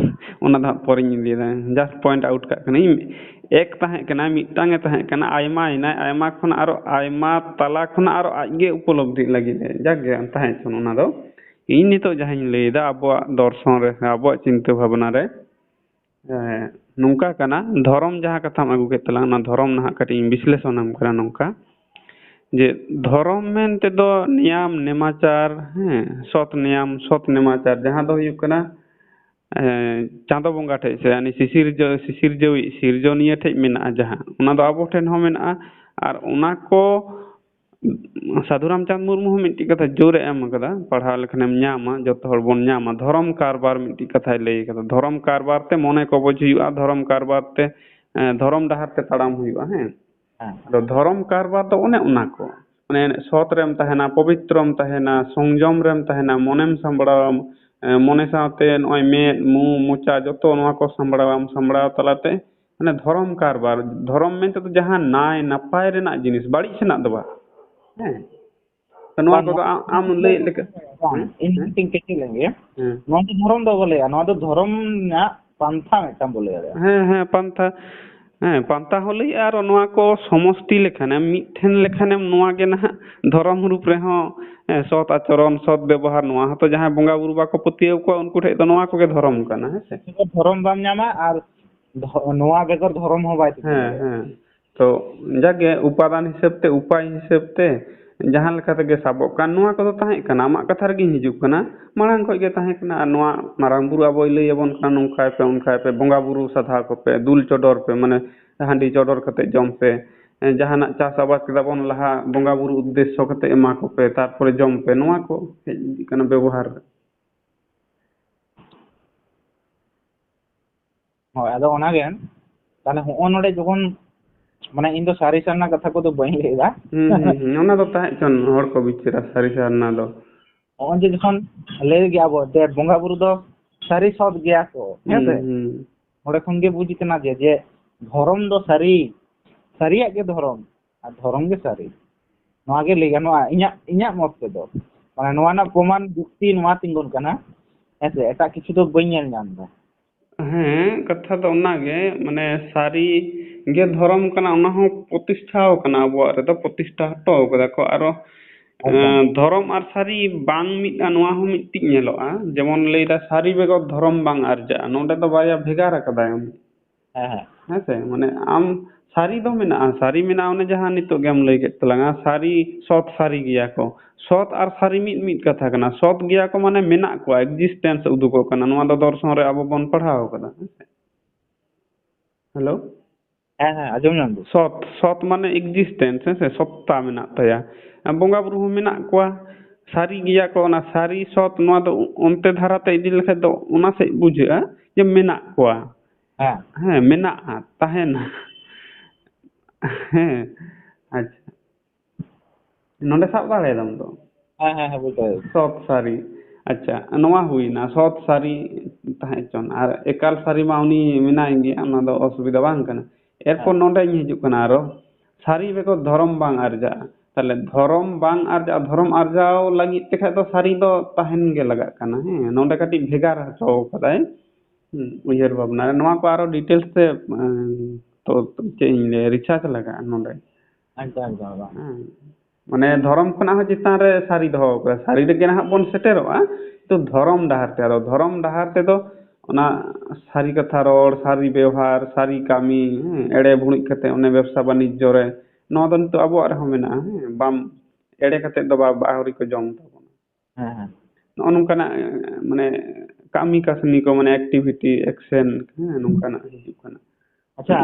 ᱚᱱᱟ ᱫᱚ ᱦᱟᱸᱜ ᱯᱚᱨᱮᱧ ᱞᱟᱹᱭᱫᱟ, just point out ᱠᱟᱜ ᱠᱟᱹᱱᱟᱹᱧ᱾ ᱮᱠ ᱛᱟᱦᱮᱸ ᱠᱟᱱᱟᱭ, ᱢᱤᱫᱴᱟᱝ ᱮ ᱛᱟᱦᱮᱸ ᱠᱟᱱᱟ, ᱟᱭᱢᱟᱭᱮᱱᱟᱭ, ᱟᱭᱢᱟ ᱠᱷᱚᱱ ᱟᱨᱚ, ᱟᱭᱢᱟ ᱛᱟᱞᱟ ᱠᱷᱚᱱᱟᱜ ᱟᱨᱚ ᱟᱡ ᱜᱮ ᱩᱯᱚᱞᱚᱵᱽᱫᱷᱤᱜ ᱞᱟᱹᱜᱤᱫ ᱮ, ᱡᱟᱜᱮ ᱛᱟᱦᱮᱸ ᱦᱚᱪᱚᱱ ᱚᱱᱟ ᱫᱚ᱾ ᱤᱧ ᱱᱤᱛᱚᱜ ᱡᱟᱦᱟᱸᱧ ᱞᱟᱹᱭᱮᱫᱟ, ᱟᱵᱚᱣᱟᱜ ᱫᱚᱨᱥᱚᱱ ᱨᱮ, ᱟᱵᱚᱣᱟᱜ ᱪᱤᱱᱛᱟᱹ ᱵᱷᱟᱵᱽᱱᱟ ᱨᱮ, ᱮᱸ, ᱱᱚᱝᱠᱟ ᱠᱟᱱᱟ, ᱫᱷᱚᱨᱚᱢ ᱡᱟᱦᱟᱸ ᱠᱟᱛᱷᱟᱢ ᱟᱹᱜᱩ ᱠᱮᱫ ᱛᱟᱞᱟᱝ, ᱚᱱᱟ ᱫᱷᱚᱨᱚᱢ ᱱᱟᱦᱟᱜ ᱠᱟᱹᱴᱤᱡ ᱤᱧ ᱵᱤᱥᱞᱮᱥᱚᱱᱟᱢ ᱠᱟᱱᱟ ᱱᱚᱝᱠᱟ, ᱡᱮ ᱫᱷᱚᱨᱚᱢ ᱢᱮᱱ ᱛᱮᱫᱚ ᱱᱮᱭᱟᱢ ᱱᱮᱢᱟᱪᱟᱨ, ᱦᱮᱸ, ᱥᱚᱛ ᱱᱮᱭᱟᱢ, ᱥᱚᱛ ᱱᱮᱢᱟᱪᱟᱨ, ᱡᱟᱦᱟᱸ ᱫᱚ ᱦᱩᱭᱩᱜ ᱠᱟᱱᱟ, ᱮᱸ, ᱪᱟᱸᱫᱚ ᱵᱚᱸᱜᱟ ᱴᱷᱮᱡ ᱥᱮ ᱩᱱᱤ ᱥᱤᱥᱤᱨᱡᱟᱹ-, ᱥᱤᱥᱤᱨᱡᱟᱹᱣᱤᱡ, ᱥᱤᱨᱡᱚᱱᱤᱭᱟᱹ ᱴᱷᱮᱡ ᱢᱮᱱᱟᱜᱼᱟ ᱡᱟᱦᱟᱸ, ᱚᱱᱟ ᱫᱚ ᱟᱵᱚ ᱴᱷᱮᱱ ᱦᱚᱸ ᱢᱮᱱᱟᱜᱼᱟ᱾ ᱟᱨ ᱚᱱᱟ ᱠᱚ ᱥᱟᱹᱫᱷᱩ ᱨᱟᱢᱪᱟᱸᱫᱽ ᱢᱩᱨᱢᱩ ᱦᱚᱸ ᱢᱤᱫᱴᱤᱡ ᱠᱟᱛᱷᱟ ᱡᱳᱨᱮ ᱮᱢ ᱟᱠᱟᱫᱟ, ᱯᱟᱲᱦᱟᱣ ᱞᱮᱠᱷᱟᱱᱮᱢ ᱧᱟᱢᱟ, ᱡᱚᱛᱚ ᱦᱚᱲ ᱵᱚᱱ ᱧᱟᱢᱟ᱾ ᱫᱷᱚᱨᱚᱢ ᱠᱟᱨᱵᱟᱨ ᱢᱤᱫᱴᱤᱡ ᱠᱟᱛᱷᱟᱭ ᱞᱟᱹᱭ ᱟᱠᱟᱫᱟ, ᱫᱷᱚᱨᱚᱢ ᱠᱟᱨᱵᱟᱨ ᱛᱮ ᱢᱚᱱᱮ ᱠᱚᱵᱚᱡ ᱦᱩᱭᱩᱜᱼᱟ, ᱫᱷᱚᱨᱚᱢ ᱠᱟᱨᱵᱟᱨ ᱛᱮ, ᱮᱸ, ᱫᱷᱚᱨᱚᱢ ᱰᱟᱦᱟᱨ ᱛᱮ ᱛᱟᱲᱟᱢ ᱦᱩᱭᱩᱜᱼᱟ᱾ ᱦᱮᱸ, ᱦᱮᱸ᱾ ᱟᱫᱚ ᱫᱷᱚᱨᱚᱢ ᱠᱟᱨᱵᱟᱨ ᱫᱚ ᱚᱱᱮ ᱚᱱᱟ ᱠᱚ, ᱢᱟᱱᱮ ᱥᱚᱛ ᱨᱮᱢ ᱛᱟᱦᱮᱱᱟ, ᱯᱚᱵᱤᱛᱨᱚᱢ ᱛᱟᱦᱮᱱᱟ, ᱥᱚᱝᱡᱚᱢ ᱨᱮᱢ ᱛᱟᱦᱮᱱᱟ, ᱢᱚᱱᱮᱢ ᱥᱟᱢᱵᱲᱟᱣᱟ, ᱮᱸ, ᱢᱚᱱᱮ ᱥᱟᱶᱛᱮ ᱱᱚᱜᱼᱚᱭ ᱢᱮᱫ, ᱢᱩ, ᱢᱚᱪᱟ ᱡᱚᱛᱚ ᱱᱚᱣᱟ ᱠᱚ ᱥᱟᱢᱵᱲᱟᱣᱟᱢ, ᱥᱟᱢᱵᱲᱟᱣ ᱛᱟᱞᱟᱛᱮ ᱢᱟᱱᱮ ᱫᱷᱚᱨᱚᱢ ᱠᱟᱨᱵᱟᱨ, ᱫᱷᱚᱨᱚᱢ ᱢᱮᱱᱛᱮ ᱫᱚ ᱡᱟᱦᱟᱸ ᱱᱟᱭ ᱱᱟᱯᱟᱭ ᱨᱮᱱᱟᱜ ᱡᱤᱱᱤᱥ, ᱵᱟᱹᱲᱤᱡ ᱥᱮᱱᱟᱜ ᱫᱚ ᱵᱟᱝ᱾ ᱦᱮᱸ᱾ ᱛᱚ ᱱᱚᱣᱟ ᱵᱟᱝ, ᱠᱚᱫᱚ ᱱᱚᱣᱟ ᱟᱢ, ᱟᱢ ᱞᱟᱹᱭᱮᱫ ᱞᱮᱠᱟ᱾ ᱵᱟᱝ, ᱦᱮᱸ? ᱤᱧ ᱦᱮᱸ? ᱢᱤᱫᱴᱮᱱ ᱠᱟᱹᱴᱤᱡ ᱞᱟᱹᱭ ᱞᱮᱜᱮ᱾ ᱦᱮᱸ᱾ ᱱᱚᱣᱟ ᱫᱚ ᱫᱷᱚᱨᱚᱢ ᱫᱚ ᱵᱟᱵᱚ ᱞᱟᱹᱭᱟ, ᱱᱚᱣᱟ ᱫᱚ ᱫᱷᱚᱨᱚᱢ ᱨᱮᱱᱟᱜ ᱯᱟᱱᱛᱷᱟ ᱢᱤᱫᱴᱟᱝ ᱵᱚ ᱞᱟᱹᱭ ᱫᱟᱲᱮᱭᱟᱜᱼᱟ᱾ ᱦᱮᱸ, ᱦᱮᱸ, ᱯᱟᱱᱛᱷᱟ᱾ ᱦᱮᱸ, ᱯᱟᱱᱛᱷᱟ ᱦᱚᱸ ᱞᱟᱹᱭᱮᱜᱼᱟ, ᱟᱨ ᱱᱚᱣᱟ ᱠᱚ ᱥᱚᱢᱚᱥᱴᱤ ᱞᱮᱠᱷᱟᱱᱮᱢ, ᱢᱤᱫᱴᱷᱮᱱ ᱞᱮᱠᱷᱟᱱᱮᱢ, ᱱᱚᱣᱟ ᱜᱮ ᱱᱟᱦᱟᱜ ᱫᱷᱚᱨᱚᱢ ᱨᱩᱯ ᱨᱮᱦᱚᱸ, ᱦᱮᱸ, ᱥᱚᱛ ᱟᱪᱚᱨᱚᱱ, ᱥᱚᱛ ᱵᱮᱵᱚᱦᱟᱨ, ᱱᱚᱣᱟ ᱦᱚᱸᱛᱚ ᱡᱟᱦᱟᱸᱭ ᱵᱚᱸᱜᱟ ᱵᱩᱨᱩ ᱵᱟᱠᱚ ᱯᱟᱹᱛᱭᱟᱹᱣ ᱠᱚᱣᱟ, ᱩᱱᱠᱩ ᱴᱷᱮᱡ ᱫᱚ ᱱᱚᱣᱟ ᱠᱚᱜᱮ ᱫᱷᱚᱨᱚᱢ ᱠᱟᱱᱟ, ᱦᱮᱸ ᱥᱮ? ᱫᱷᱚᱨᱚᱢ ᱵᱟᱢ ᱧᱟᱢᱟ ᱟᱨ ᱫᱷᱚ-, ᱱᱚᱣᱟ ᱵᱮᱜᱚᱨ ᱫᱷᱚᱨᱚᱢ ᱦᱚᱸ ᱵᱟᱭ ᱛᱤᱸᱜᱩ ᱦᱮᱸ, ᱫᱟᱲᱮᱭᱟᱜᱼᱟ᱾ ᱦᱮᱸ᱾ ᱛᱚ, ᱡᱟᱜᱮ ᱩᱯᱟᱫᱟᱱ ᱦᱤᱥᱟᱹᱵ ᱛᱮ, ᱩᱯᱟᱭ ᱦᱤᱥᱟᱹᱵ ᱛᱮ, ᱡᱟᱦᱟᱸ ᱞᱮᱠᱟ ᱛᱮᱜᱮ ᱥᱟᱵᱚᱜ ᱠᱟᱱ, ᱱᱚᱣᱟ ᱠᱚᱫᱚ ᱛᱟᱦᱮᱸ ᱠᱟᱱᱟ᱾ ᱟᱢᱟᱜ ᱠᱟᱛᱷᱟ ᱨᱮᱜᱤᱧ ᱦᱤᱡᱩᱜ ᱠᱟᱱᱟ, ᱢᱟᱲᱟᱝ ᱠᱷᱚᱡ ᱜᱮ ᱛᱟᱦᱮᱸ ᱠᱟᱱᱟ᱾ ᱟᱨ ᱱᱚᱣᱟ ᱢᱟᱨᱟᱝ ᱵᱩᱨᱩ ᱟᱵᱚᱭ ᱞᱟᱹᱭ ᱟᱵᱚᱱ ᱠᱟᱱᱟ, ᱱᱚᱝᱠᱟᱭ ᱯᱮ, ᱚᱱᱠᱟᱭ ᱯᱮ, ᱵᱚᱸᱜᱟ ᱵᱩᱨᱩ ᱥᱟᱫᱷᱟᱣ ᱠᱚᱯᱮ, ᱫᱩᱞ ᱪᱚᱰᱚᱨ ᱯᱮ, ᱢᱟᱱᱮ ᱦᱟᱺᱰᱤ ᱪᱚᱰᱚᱨ ᱠᱟᱛᱮ ᱡᱚᱢ ᱯᱮ, ᱡᱟᱦᱟᱱᱟᱜ ᱪᱟᱥ ᱟᱵᱟᱫ ᱠᱮᱫᱟ ᱵᱚᱱ, ᱞᱟᱦᱟ ᱵᱚᱸᱜᱟ ᱵᱩᱨᱩ ᱩᱫᱽᱫᱮᱥᱥᱚ ᱠᱟᱛᱮ ᱮᱢᱟ ᱠᱚᱯᱮ, ᱛᱟᱨᱯᱚᱨᱮ ᱡᱚᱢ ᱯᱮ, ᱱᱚᱣᱟ ᱠᱚ ᱦᱮᱡ ᱤᱫᱤᱜ ᱠᱟᱱᱟ ᱵᱮᱵᱚᱦᱟᱨ ᱨᱮ᱾ ᱦᱳᱭ, ᱟᱫᱚ ᱚᱱᱟᱜᱮ, ᱛᱟᱦᱞᱮ ᱦᱚᱸᱜᱼᱚ ᱱᱚᱰᱮ ᱡᱚᱠᱷᱚᱱ, ᱢᱟᱱᱮ, ᱤᱧ ᱫᱚ ᱥᱟᱹᱨᱤ ᱥᱟᱨᱱᱟ ᱠᱟᱛᱷᱟ ᱠᱚᱫᱚ ᱵᱟᱹᱧ ᱞᱟᱹᱭ ᱮᱫᱟ᱾ ᱦᱩᱸ, ᱦᱩᱸ, ᱦᱩᱸ, ᱚᱱᱟ ᱫᱚ ᱛᱟᱦᱮᱸ ᱦᱚᱪᱚᱱ, ᱦᱚᱲ ᱠᱚ ᱵᱤᱪᱟᱹᱨᱟ ᱥᱟᱹᱨᱤ ᱥᱟᱨᱱᱟ ᱫᱚ᱾ ᱦᱚᱸᱜᱼᱚᱭ ᱡᱮ ᱡᱚᱠᱷᱚᱱ ᱞᱟᱹᱭ ᱜᱮᱭᱟ ᱵᱚ ᱡᱮ ᱵᱚᱸᱜᱟ ᱵᱩᱨᱩ ᱫᱚ ᱥᱟᱹᱨᱤ ᱥᱚᱛ ᱜᱮᱭᱟ ᱠᱚ, ᱦᱮᱸ ᱥᱮ? ᱦᱩᱸ, ᱦᱩᱸ᱾ ᱚᱸᱰᱮ ᱠᱷᱚᱱ ᱜᱮ ᱵᱩᱡᱽ ᱠᱟᱱᱟ ᱡᱮ, ᱡᱮ ᱫᱷᱚᱨᱚᱢ ᱫᱚ ᱥᱟᱹᱨᱤ, ᱥᱟᱹᱨᱤᱭᱟᱜ ᱜᱮ ᱫᱷᱚᱨᱚᱢ, ᱟᱨ ᱫᱷᱚᱨᱚᱢ ᱜᱮ ᱥᱟᱹᱨᱤ᱾ ᱱᱚᱣᱟ ᱜᱮ ᱞᱟᱹᱭ ᱜᱟᱱᱚᱜᱼᱟ ᱤᱧᱟᱹᱜ, ᱤᱧᱟᱹᱜ ᱢᱚᱛ ᱛᱮᱫᱚ᱾ ᱢᱟᱱᱮ, ᱱᱚᱣᱟ ᱨᱮᱱᱟᱜ ᱯᱨᱚᱢᱟᱱ ᱡᱩᱠᱛᱤ ᱱᱚᱣᱟ ᱛᱤᱸᱜᱩᱱ ᱠᱟᱱᱟ, ᱦᱮᱸ ᱥᱮ? ᱮᱴᱟᱜ ᱠᱤᱪᱷᱩ ᱫᱚ ᱵᱟᱹᱧ ᱧᱮᱞ ᱧᱟᱢ ᱮᱫᱟ᱾ ᱦᱮᱸ, ᱠᱟᱛᱷᱟ ᱫᱚ ᱚᱱᱟᱜᱮ, ᱢᱟᱱᱮ, ᱥᱟᱹᱨᱤ ᱜᱮ ᱫᱷᱚᱨᱚᱢ ᱠᱟᱱᱟ, ᱚᱱᱟ ᱦᱚᱸ ᱯᱨᱚᱛᱤᱥᱴᱷᱟᱣ ᱠᱟᱱᱟ ᱟᱵᱚᱣᱟᱜ ᱨᱮᱫᱚ, ᱯᱨᱚᱛᱤᱥᱴᱷᱟ ᱦᱚᱴᱚ ᱠᱟᱫᱟ ᱠᱚ᱾ ᱟᱨᱚ ᱮᱠᱫᱚᱢ᱾ ᱮᱸ, ᱫᱷᱚᱨᱚᱢ ᱟᱨ ᱥᱟᱹᱨᱤ ᱵᱟᱝ ᱢᱤᱫᱼᱟ, ᱱᱚᱣᱟ ᱦᱚᱸ ᱢᱤᱫᱴᱤᱡ ᱧᱮᱞᱚᱜᱼᱟ᱾ ᱡᱮᱢᱚᱱ ᱞᱟᱹᱭᱫᱟ, "ᱥᱟᱹᱨᱤ ᱵᱮᱜᱚᱨ ᱫᱷᱚᱨᱚᱢ ᱵᱟᱝ ᱟᱨᱡᱟᱜᱼᱟ", ᱱᱚᱸᱰᱮ ᱫᱚ ᱵᱟᱨᱭᱟ ᱵᱷᱮᱜᱟᱨ ᱟᱠᱟᱫᱟᱭ ᱩᱱᱤ᱾ ᱦᱮᱸ, ᱦᱮᱸ᱾ ᱦᱮᱸ ᱥᱮ? ᱢᱟᱱᱮ ᱟᱢ ᱥᱟᱹᱨᱤ ᱫᱚ ᱢᱮᱱᱟᱜᱼᱟ, ᱥᱟᱹᱨᱤ ᱢᱮᱱᱟᱜᱼᱟ, ᱚᱱᱮ ᱡᱟᱦᱟᱸ ᱱᱤᱛᱚᱜ ᱜᱮᱢ ᱞᱟᱹᱭ ᱠᱮᱫ ᱛᱟᱞᱟᱝᱟ, ᱥᱟᱹᱨᱤ, ᱥᱚᱛ ᱥᱟᱹᱨᱤ ᱜᱮᱭᱟ ᱠᱚ᱾ ᱥᱚᱛ ᱟᱨ ᱥᱟᱹᱨᱤ ᱢᱤᱫ ᱢᱤᱫ ᱠᱟᱛᱷᱟ ᱠᱟᱱᱟ᱾ ᱥᱚᱛ ᱜᱮᱭᱟ ᱠᱚ ᱢᱟᱱᱮ ᱢᱮᱱᱟᱜ ᱠᱚᱣᱟ, existence ᱩᱫᱩᱜᱚᱜ ᱠᱟᱱᱟ᱾ ᱱᱚᱣᱟ ᱫᱚ ᱫᱚᱨᱥᱚᱱ ᱨᱮ ᱟᱵᱚ ᱵᱚᱱ ᱯᱟᱲᱦᱟᱣ ᱠᱟᱫᱟ, ᱦᱮᱸ ᱥᱮ? ᱦᱮᱞᱳ? ᱦᱮᱸ, ᱦᱮᱸ, ᱟᱸᱡᱚᱢ ᱧᱟᱢ ᱫᱟᱹᱧ᱾ ᱥᱚᱛ, ᱥᱚᱛ ᱢᱟᱱᱮ existence, ᱦᱮᱸ ᱥᱮ? ᱥᱚᱛᱛᱟ ᱢᱮᱱᱟᱜ ᱛᱟᱭᱟ᱾ ᱵᱚᱸᱜᱟ ᱵᱩᱨᱩ ᱦᱚᱸ ᱢᱮᱱᱟᱜ ᱠᱚᱣᱟ, ᱥᱟᱹᱨᱤ ᱜᱮᱭᱟ ᱠᱚ᱾ ᱚᱱᱟ ᱥᱟᱹᱨᱤ ᱥᱚᱛ, ᱱᱚᱣᱟ ᱫᱚ ᱚᱱᱛᱮ ᱫᱷᱟᱨᱟ ᱛᱮ ᱤᱫᱤ ᱞᱮᱠᱷᱟᱡ ᱫᱚ ᱚᱱᱟ ᱥᱮᱫ ᱵᱩᱡᱷᱟᱹᱜᱼᱟ ᱡᱮ ᱢᱮᱱᱟᱜ ᱠᱚᱣᱟ᱾ ᱦᱮᱸ᱾ ᱦᱮᱸ, ᱢᱮᱱᱟᱜᱼᱟ, ᱛᱟᱦᱮᱱᱟ᱾ ᱦᱮᱸ, ᱟᱪᱪᱷᱟ᱾ ᱱᱚᱰᱮ ᱥᱟᱵ ᱫᱟᱲᱮᱭᱟᱫᱟᱢ ᱛᱚ? ᱦᱮᱸ, ᱦᱮᱸ, ᱦᱮᱸ, ᱵᱩᱡᱷᱟᱹᱣ᱾ ᱥᱚᱛ ᱥᱟᱹᱨᱤ᱾ ᱟᱪᱪᱷᱟ, ᱱᱚᱣᱟ ᱦᱩᱭᱱᱟ, ᱥᱚᱛ ᱥᱟᱹᱨᱤ ᱛᱟᱦᱮᱸ ᱦᱚᱪᱚᱱ, ᱟᱨ ᱮᱠᱟᱞ ᱥᱟᱹᱨᱤ ᱢᱟ ᱩᱱᱤ ᱢᱮᱱᱟᱭ ᱜᱮᱭᱟ, ᱚᱱᱟ ᱫᱚ ᱚᱥᱩᱵᱤᱫᱷᱟ ᱵᱟᱝ ᱠᱟᱱᱟ᱾ ᱮᱨᱯᱚᱨ ᱦᱮᱸ᱾ ᱱᱚᱰᱮᱧ ᱦᱤᱡᱩᱜ ᱠᱟᱱᱟ ᱟᱨᱚ, ᱥᱟᱹᱨᱤ ᱵᱮᱜᱚᱨ ᱫᱷᱚᱨᱚᱢ ᱵᱟᱝ ᱟᱨᱡᱟᱜᱼᱟ᱾ ᱛᱟᱦᱞᱮ ᱫᱷᱚᱨᱚᱢ ᱵᱟᱝ ᱟᱨᱡᱟᱜᱼᱟ, ᱫᱷᱚᱨᱚᱢ ᱟᱨᱡᱟᱣ ᱞᱟᱹᱜᱤᱫ ᱛᱮᱠᱷᱟᱡ ᱫᱚ ᱥᱟᱹᱨᱤ ᱫᱚ ᱛᱟᱦᱮᱱ ᱜᱮ ᱞᱟᱜᱟᱜ ᱠᱟᱱᱟ᱾ ᱦᱮᱸ, ᱱᱚᱰᱮ ᱠᱟᱹᱴᱤᱡ ᱵᱷᱮᱜᱟᱨ ᱦᱚᱪᱚ ᱠᱟᱫᱟᱭ᱾ ᱦᱩᱸ, ᱩᱭᱦᱟᱹᱨ ᱵᱷᱟᱵᱽᱱᱟ ᱨᱮ᱾ ᱱᱚᱣᱟ ᱠᱚ ᱟᱨᱚ details ᱛᱮ, ᱮᱸ, ᱛᱚ ᱪᱮᱫ ᱤᱧ ᱞᱟᱹᱭᱟ, research ᱞᱟᱜᱟᱜᱼᱟ ᱱᱚᱰᱮ᱾ ᱮᱠᱫᱚᱢ, ᱮᱠᱫᱚᱢ, ᱮᱠᱫᱚᱢ᱾ ᱦᱮᱸ᱾ ᱢᱟᱱᱮ ᱫᱷᱚᱨᱚᱢ ᱠᱷᱚᱱᱟᱜ ᱦᱚᱸ ᱪᱮᱛᱟᱱ ᱨᱮ ᱥᱟᱹᱨᱤ ᱫᱚᱦᱚ ᱠᱟᱫᱟ᱾ ᱥᱟᱹᱨᱤ ᱨᱮᱜᱮ ᱱᱟᱦᱟᱜ ᱵᱚᱱ ᱥᱮᱴᱮᱨᱚᱜᱼᱟ, ᱛᱚ ᱫᱷᱚᱨᱚᱢ ᱰᱟᱦᱟᱨ ᱛᱮ, ᱟᱫᱚ ᱫᱷᱚᱨᱚᱢ ᱰᱟᱦᱟᱨ ᱛᱮᱫᱚ ᱚᱱᱟ ᱥᱟᱹᱨᱤ ᱠᱟᱛᱷᱟ ᱨᱚᱲ, ᱥᱟᱹᱨᱤ ᱵᱮᱣᱦᱟᱨ, ᱥᱟᱹᱨᱤ ᱠᱟᱹᱢᱤ, ᱦᱮᱸ, ᱮᱲᱮ ᱵᱷᱩᱲᱩᱡ ᱠᱟᱛᱮ ᱚᱱᱮ ᱵᱮᱵᱽᱥᱟ ᱵᱟᱱᱤᱡᱽᱡᱚ ᱨᱮ, ᱱᱚᱣᱟ ᱫᱚ ᱱᱤᱛᱚᱜ ᱟᱵᱚᱣᱟᱜ ᱨᱮᱦᱚᱸ ᱢᱮᱱᱟᱜᱼᱟ, ᱦᱮᱸ, ᱵᱟᱢ ᱮᱲᱮ ᱠᱟᱛᱮ ᱫᱚ ᱵᱟ-, ᱵᱟᱦᱩᱨᱤ ᱠᱚ ᱡᱚᱢ ᱛᱟᱵᱚᱱᱟ᱾ ᱦᱮᱸ, ᱦᱮᱸ᱾ ᱱᱚᱜᱼᱚ ᱱᱚᱝᱠᱟᱱᱟᱜ, ᱢᱟᱱᱮ, ᱠᱟᱹᱢᱤ ᱠᱟᱹᱥᱱᱤ ᱠᱚ, ᱢᱟᱱᱮ, activity, action, ᱦᱮᱸ, ᱱᱚᱝᱠᱟᱱᱟᱜ ᱦᱤᱡᱩᱜ ᱠᱟᱱᱟ᱾ ᱟᱪᱪᱷᱟ,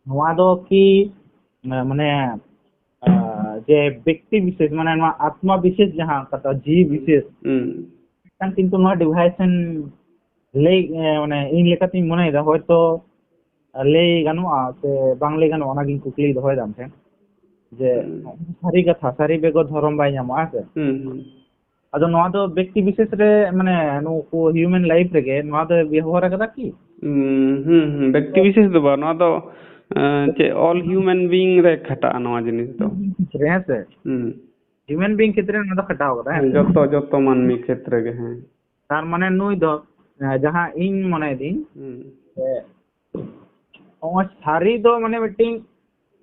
ᱱᱚᱣᱟ ᱫᱚ ᱠᱤ, ᱢᱟᱱᱮ, ᱟᱸ, ᱡᱮ ᱵᱮᱠᱛᱤ ᱵᱤᱥᱮᱥ, ᱢᱟᱱᱮ, ᱱᱚᱣᱟ ᱟᱛᱢᱟ ᱵᱤᱥᱮᱥ, ᱡᱟᱦᱟᱸ ᱠᱟᱛᱷᱟ, ᱡᱤᱣᱤ ᱵᱤᱥᱮᱥ, ᱦᱩᱸ᱾ ᱢᱤᱫᱴᱟᱝ ᱠᱤᱱᱛᱩ ᱱᱚᱣᱟ ᱰᱤᱵᱷᱟᱭᱮᱥᱚᱱ ᱞᱟᱹᱭ, ᱮ, ᱢᱟᱱᱮ, ᱤᱧ ᱞᱮᱠᱟᱛᱤᱧ ᱢᱚᱱᱮᱭᱮᱫᱟ, ᱦᱚᱭᱛᱚ ᱞᱟᱹᱭ ᱜᱟᱱᱚᱜᱼᱟ ᱥᱮ ᱵᱟᱝ ᱞᱟᱹᱭ ᱜᱟᱱᱚᱜᱼᱟ, ᱚᱱᱟᱜᱤᱧ ᱠᱩᱠᱞᱤ ᱫᱚᱦᱚᱭᱮᱫᱟ ᱟᱢ ᱴᱷᱮᱱ, ᱡᱮ ᱦᱩᱸ᱾ ᱥᱟᱹᱨᱤ ᱠᱟᱛᱷᱟ, ᱥᱟᱹᱨᱤ ᱵᱮᱜᱚᱨ ᱫᱷᱚᱨᱚᱢ ᱵᱟᱭ ᱧᱟᱢᱚᱜᱼᱟ, ᱦᱮᱸ ᱥᱮ? ᱦᱩᱸ, ᱦᱩᱸ᱾ ᱟᱫᱚ ᱱᱚᱣᱟ ᱫᱚ ᱵᱮᱠᱛᱤ ᱵᱤᱥᱮᱥ ᱨᱮ, ᱢᱟᱱᱮ, ᱱᱩᱠᱩ human life ᱨᱮᱜᱮ ᱱᱚᱣᱟ ᱫᱚ ᱵᱮᱣᱦᱟᱨ ᱟᱠᱟᱫᱟ ᱠᱤ? ᱦᱩᱸ, ᱦᱩᱸ, ᱦᱩᱸ, ᱵᱮᱠᱛᱤ ᱵᱤᱥᱮᱥ ᱫᱚ ᱵᱟᱝ, ᱱᱚᱣᱟ ᱫᱚ, ᱮᱸ, ᱪᱮᱫ, all human being ᱨᱮ ᱠᱷᱟᱴᱟᱜᱼᱟ ᱱᱚᱣᱟ ᱡᱤᱱᱤᱥ ᱫᱚ᱾ ᱦᱮᱸ ᱥᱮ? ᱦᱩᱸ᱾ Human being ᱠᱷᱮᱛᱨᱮ ᱱᱚᱣᱟ ᱫᱚ ᱠᱷᱟᱴᱟᱣ ᱟᱠᱟᱫᱟ, ᱦᱮᱸ ᱥᱮ? ᱡᱚᱛᱚ, ᱡᱚᱛᱚ ᱢᱟᱹᱱᱢᱤ ᱠᱷᱮᱛᱨᱮ ᱜᱮ, ᱦᱮᱸ᱾ ᱛᱟᱨ ᱢᱟᱱᱮ ᱱᱩᱭ ᱫᱚ, ᱮᱸ, ᱡᱟᱦᱟᱸ ᱤᱧ ᱢᱚᱱᱮᱭᱮᱫᱤᱧ, ᱦᱩᱸ᱾ ᱡᱮ ᱱᱚᱜᱼᱚᱭ ᱥᱟᱹᱨᱤ ᱫᱚ ᱢᱟᱱᱮ ᱢᱤᱫᱴᱤᱱ,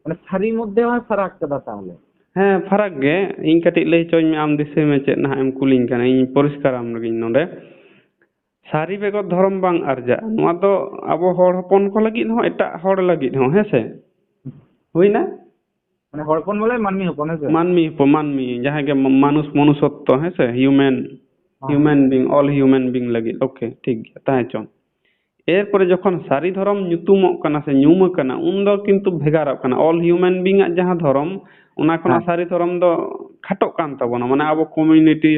ᱢᱟᱱᱮ ᱥᱟᱹᱨᱤ ᱢᱚᱫᱽᱫᱷᱮ ᱦᱚᱸᱭ ᱯᱷᱟᱨᱟᱠ ᱠᱟᱫᱟ ᱛᱟᱦᱚᱞᱮ᱾ ᱦᱮᱸ, ᱯᱷᱟᱨᱟᱠ ᱜᱮ᱾ ᱤᱧ ᱠᱟᱹᱴᱤᱡ ᱞᱟᱹᱭ ᱦᱚᱪᱚᱧ ᱢᱮ, ᱟᱢ ᱫᱤᱥᱟᱹᱭ ᱢᱮ ᱪᱮᱫ ᱱᱟᱦᱟᱜ ᱮᱢ ᱠᱩᱞᱤᱧ ᱠᱟᱱᱟ, ᱤᱧ ᱯᱚᱨᱤᱥᱠᱟᱨᱟᱢ ᱞᱟᱹᱜᱤᱫ ᱱᱚᱰᱮ᱾ ᱥᱟᱹᱨᱤ ᱵᱮᱜᱚᱨ ᱫᱷᱚᱨᱚᱢ ᱵᱟᱝ ᱟᱨᱡᱟᱜᱼᱟ, ᱱᱚᱣᱟ ᱫᱚ ᱟᱵᱚ ᱦᱚᱲ ᱦᱚᱯᱚᱱ ᱠᱚ ᱞᱟᱹᱜᱤᱫ ᱦᱚᱸ, ᱮᱴᱟᱜ ᱦᱚᱲ ᱞᱟᱹᱜᱤᱫ ᱦᱚᱸ, ᱦᱮᱸ ᱥᱮ? ᱦᱩᱭᱱᱟ? ᱢᱟᱱᱮ ᱦᱚᱲ ᱦᱚᱯᱚᱱ ᱵᱚᱞᱮ ᱢᱟᱹᱱᱢᱤ ᱦᱚᱯᱚᱱ, ᱦᱮᱸ ᱥᱮ? ᱢᱟᱹᱱᱢᱤ ᱦᱚᱯᱚᱱ, ᱢᱟᱹᱱᱢᱤ, ᱡᱟᱦᱟᱸᱭ ᱜᱮ ᱢᱟ-, ᱢᱟᱱᱩᱥ, ᱢᱚᱱᱩᱥᱚᱛᱛᱚ, ᱦᱮᱸ ᱥᱮ? ᱦᱤᱭᱩᱢᱮᱱ, ᱦᱮᱸ᱾ ᱦᱤᱭᱩᱢᱮᱱ ᱵᱤᱝ, ᱚᱞ ᱦᱤᱭᱩᱢᱮᱱ ᱵᱤᱝ ᱞᱟᱹᱜᱤᱫ᱾ ᱳᱠᱮ, ᱴᱷᱤᱠ ᱜᱮᱭᱟ, ᱛᱟᱦᱮᱸ ᱪᱚᱝ᱾ ᱮᱨᱯᱚᱨᱮ ᱡᱚᱠᱷᱚᱱ ᱥᱟᱹᱨᱤ ᱫᱷᱚᱨᱚᱢ ᱧᱩᱛᱩᱢᱚᱜ ᱠᱟᱱᱟ ᱥᱮ ᱧᱩᱢ ᱟᱠᱟᱱᱟ, ᱩᱱᱫᱚ ᱠᱤᱱᱛᱩ ᱵᱷᱮᱜᱟᱨᱚᱜ ᱠᱟᱱᱟ᱾ ᱚᱞ ᱦᱤᱭᱩᱢᱮᱱ ᱵᱤᱝ ᱟᱜ ᱡᱟᱦᱟᱸ ᱫᱷᱚᱨᱚᱢ, ᱚᱱᱟ ᱠᱷᱚᱱᱟᱜ ᱦᱮᱸ᱾ ᱥᱟᱹᱨᱤ ᱫᱷᱚᱨᱚᱢ ᱫᱚ ᱠᱷᱟᱴᱚᱜ ᱠᱟᱱ ᱛᱟᱵᱚᱱᱟ᱾ ᱢᱟᱱᱮ ᱟᱵᱚ ᱠᱚᱢᱤᱭᱩᱱᱤᱴᱤ,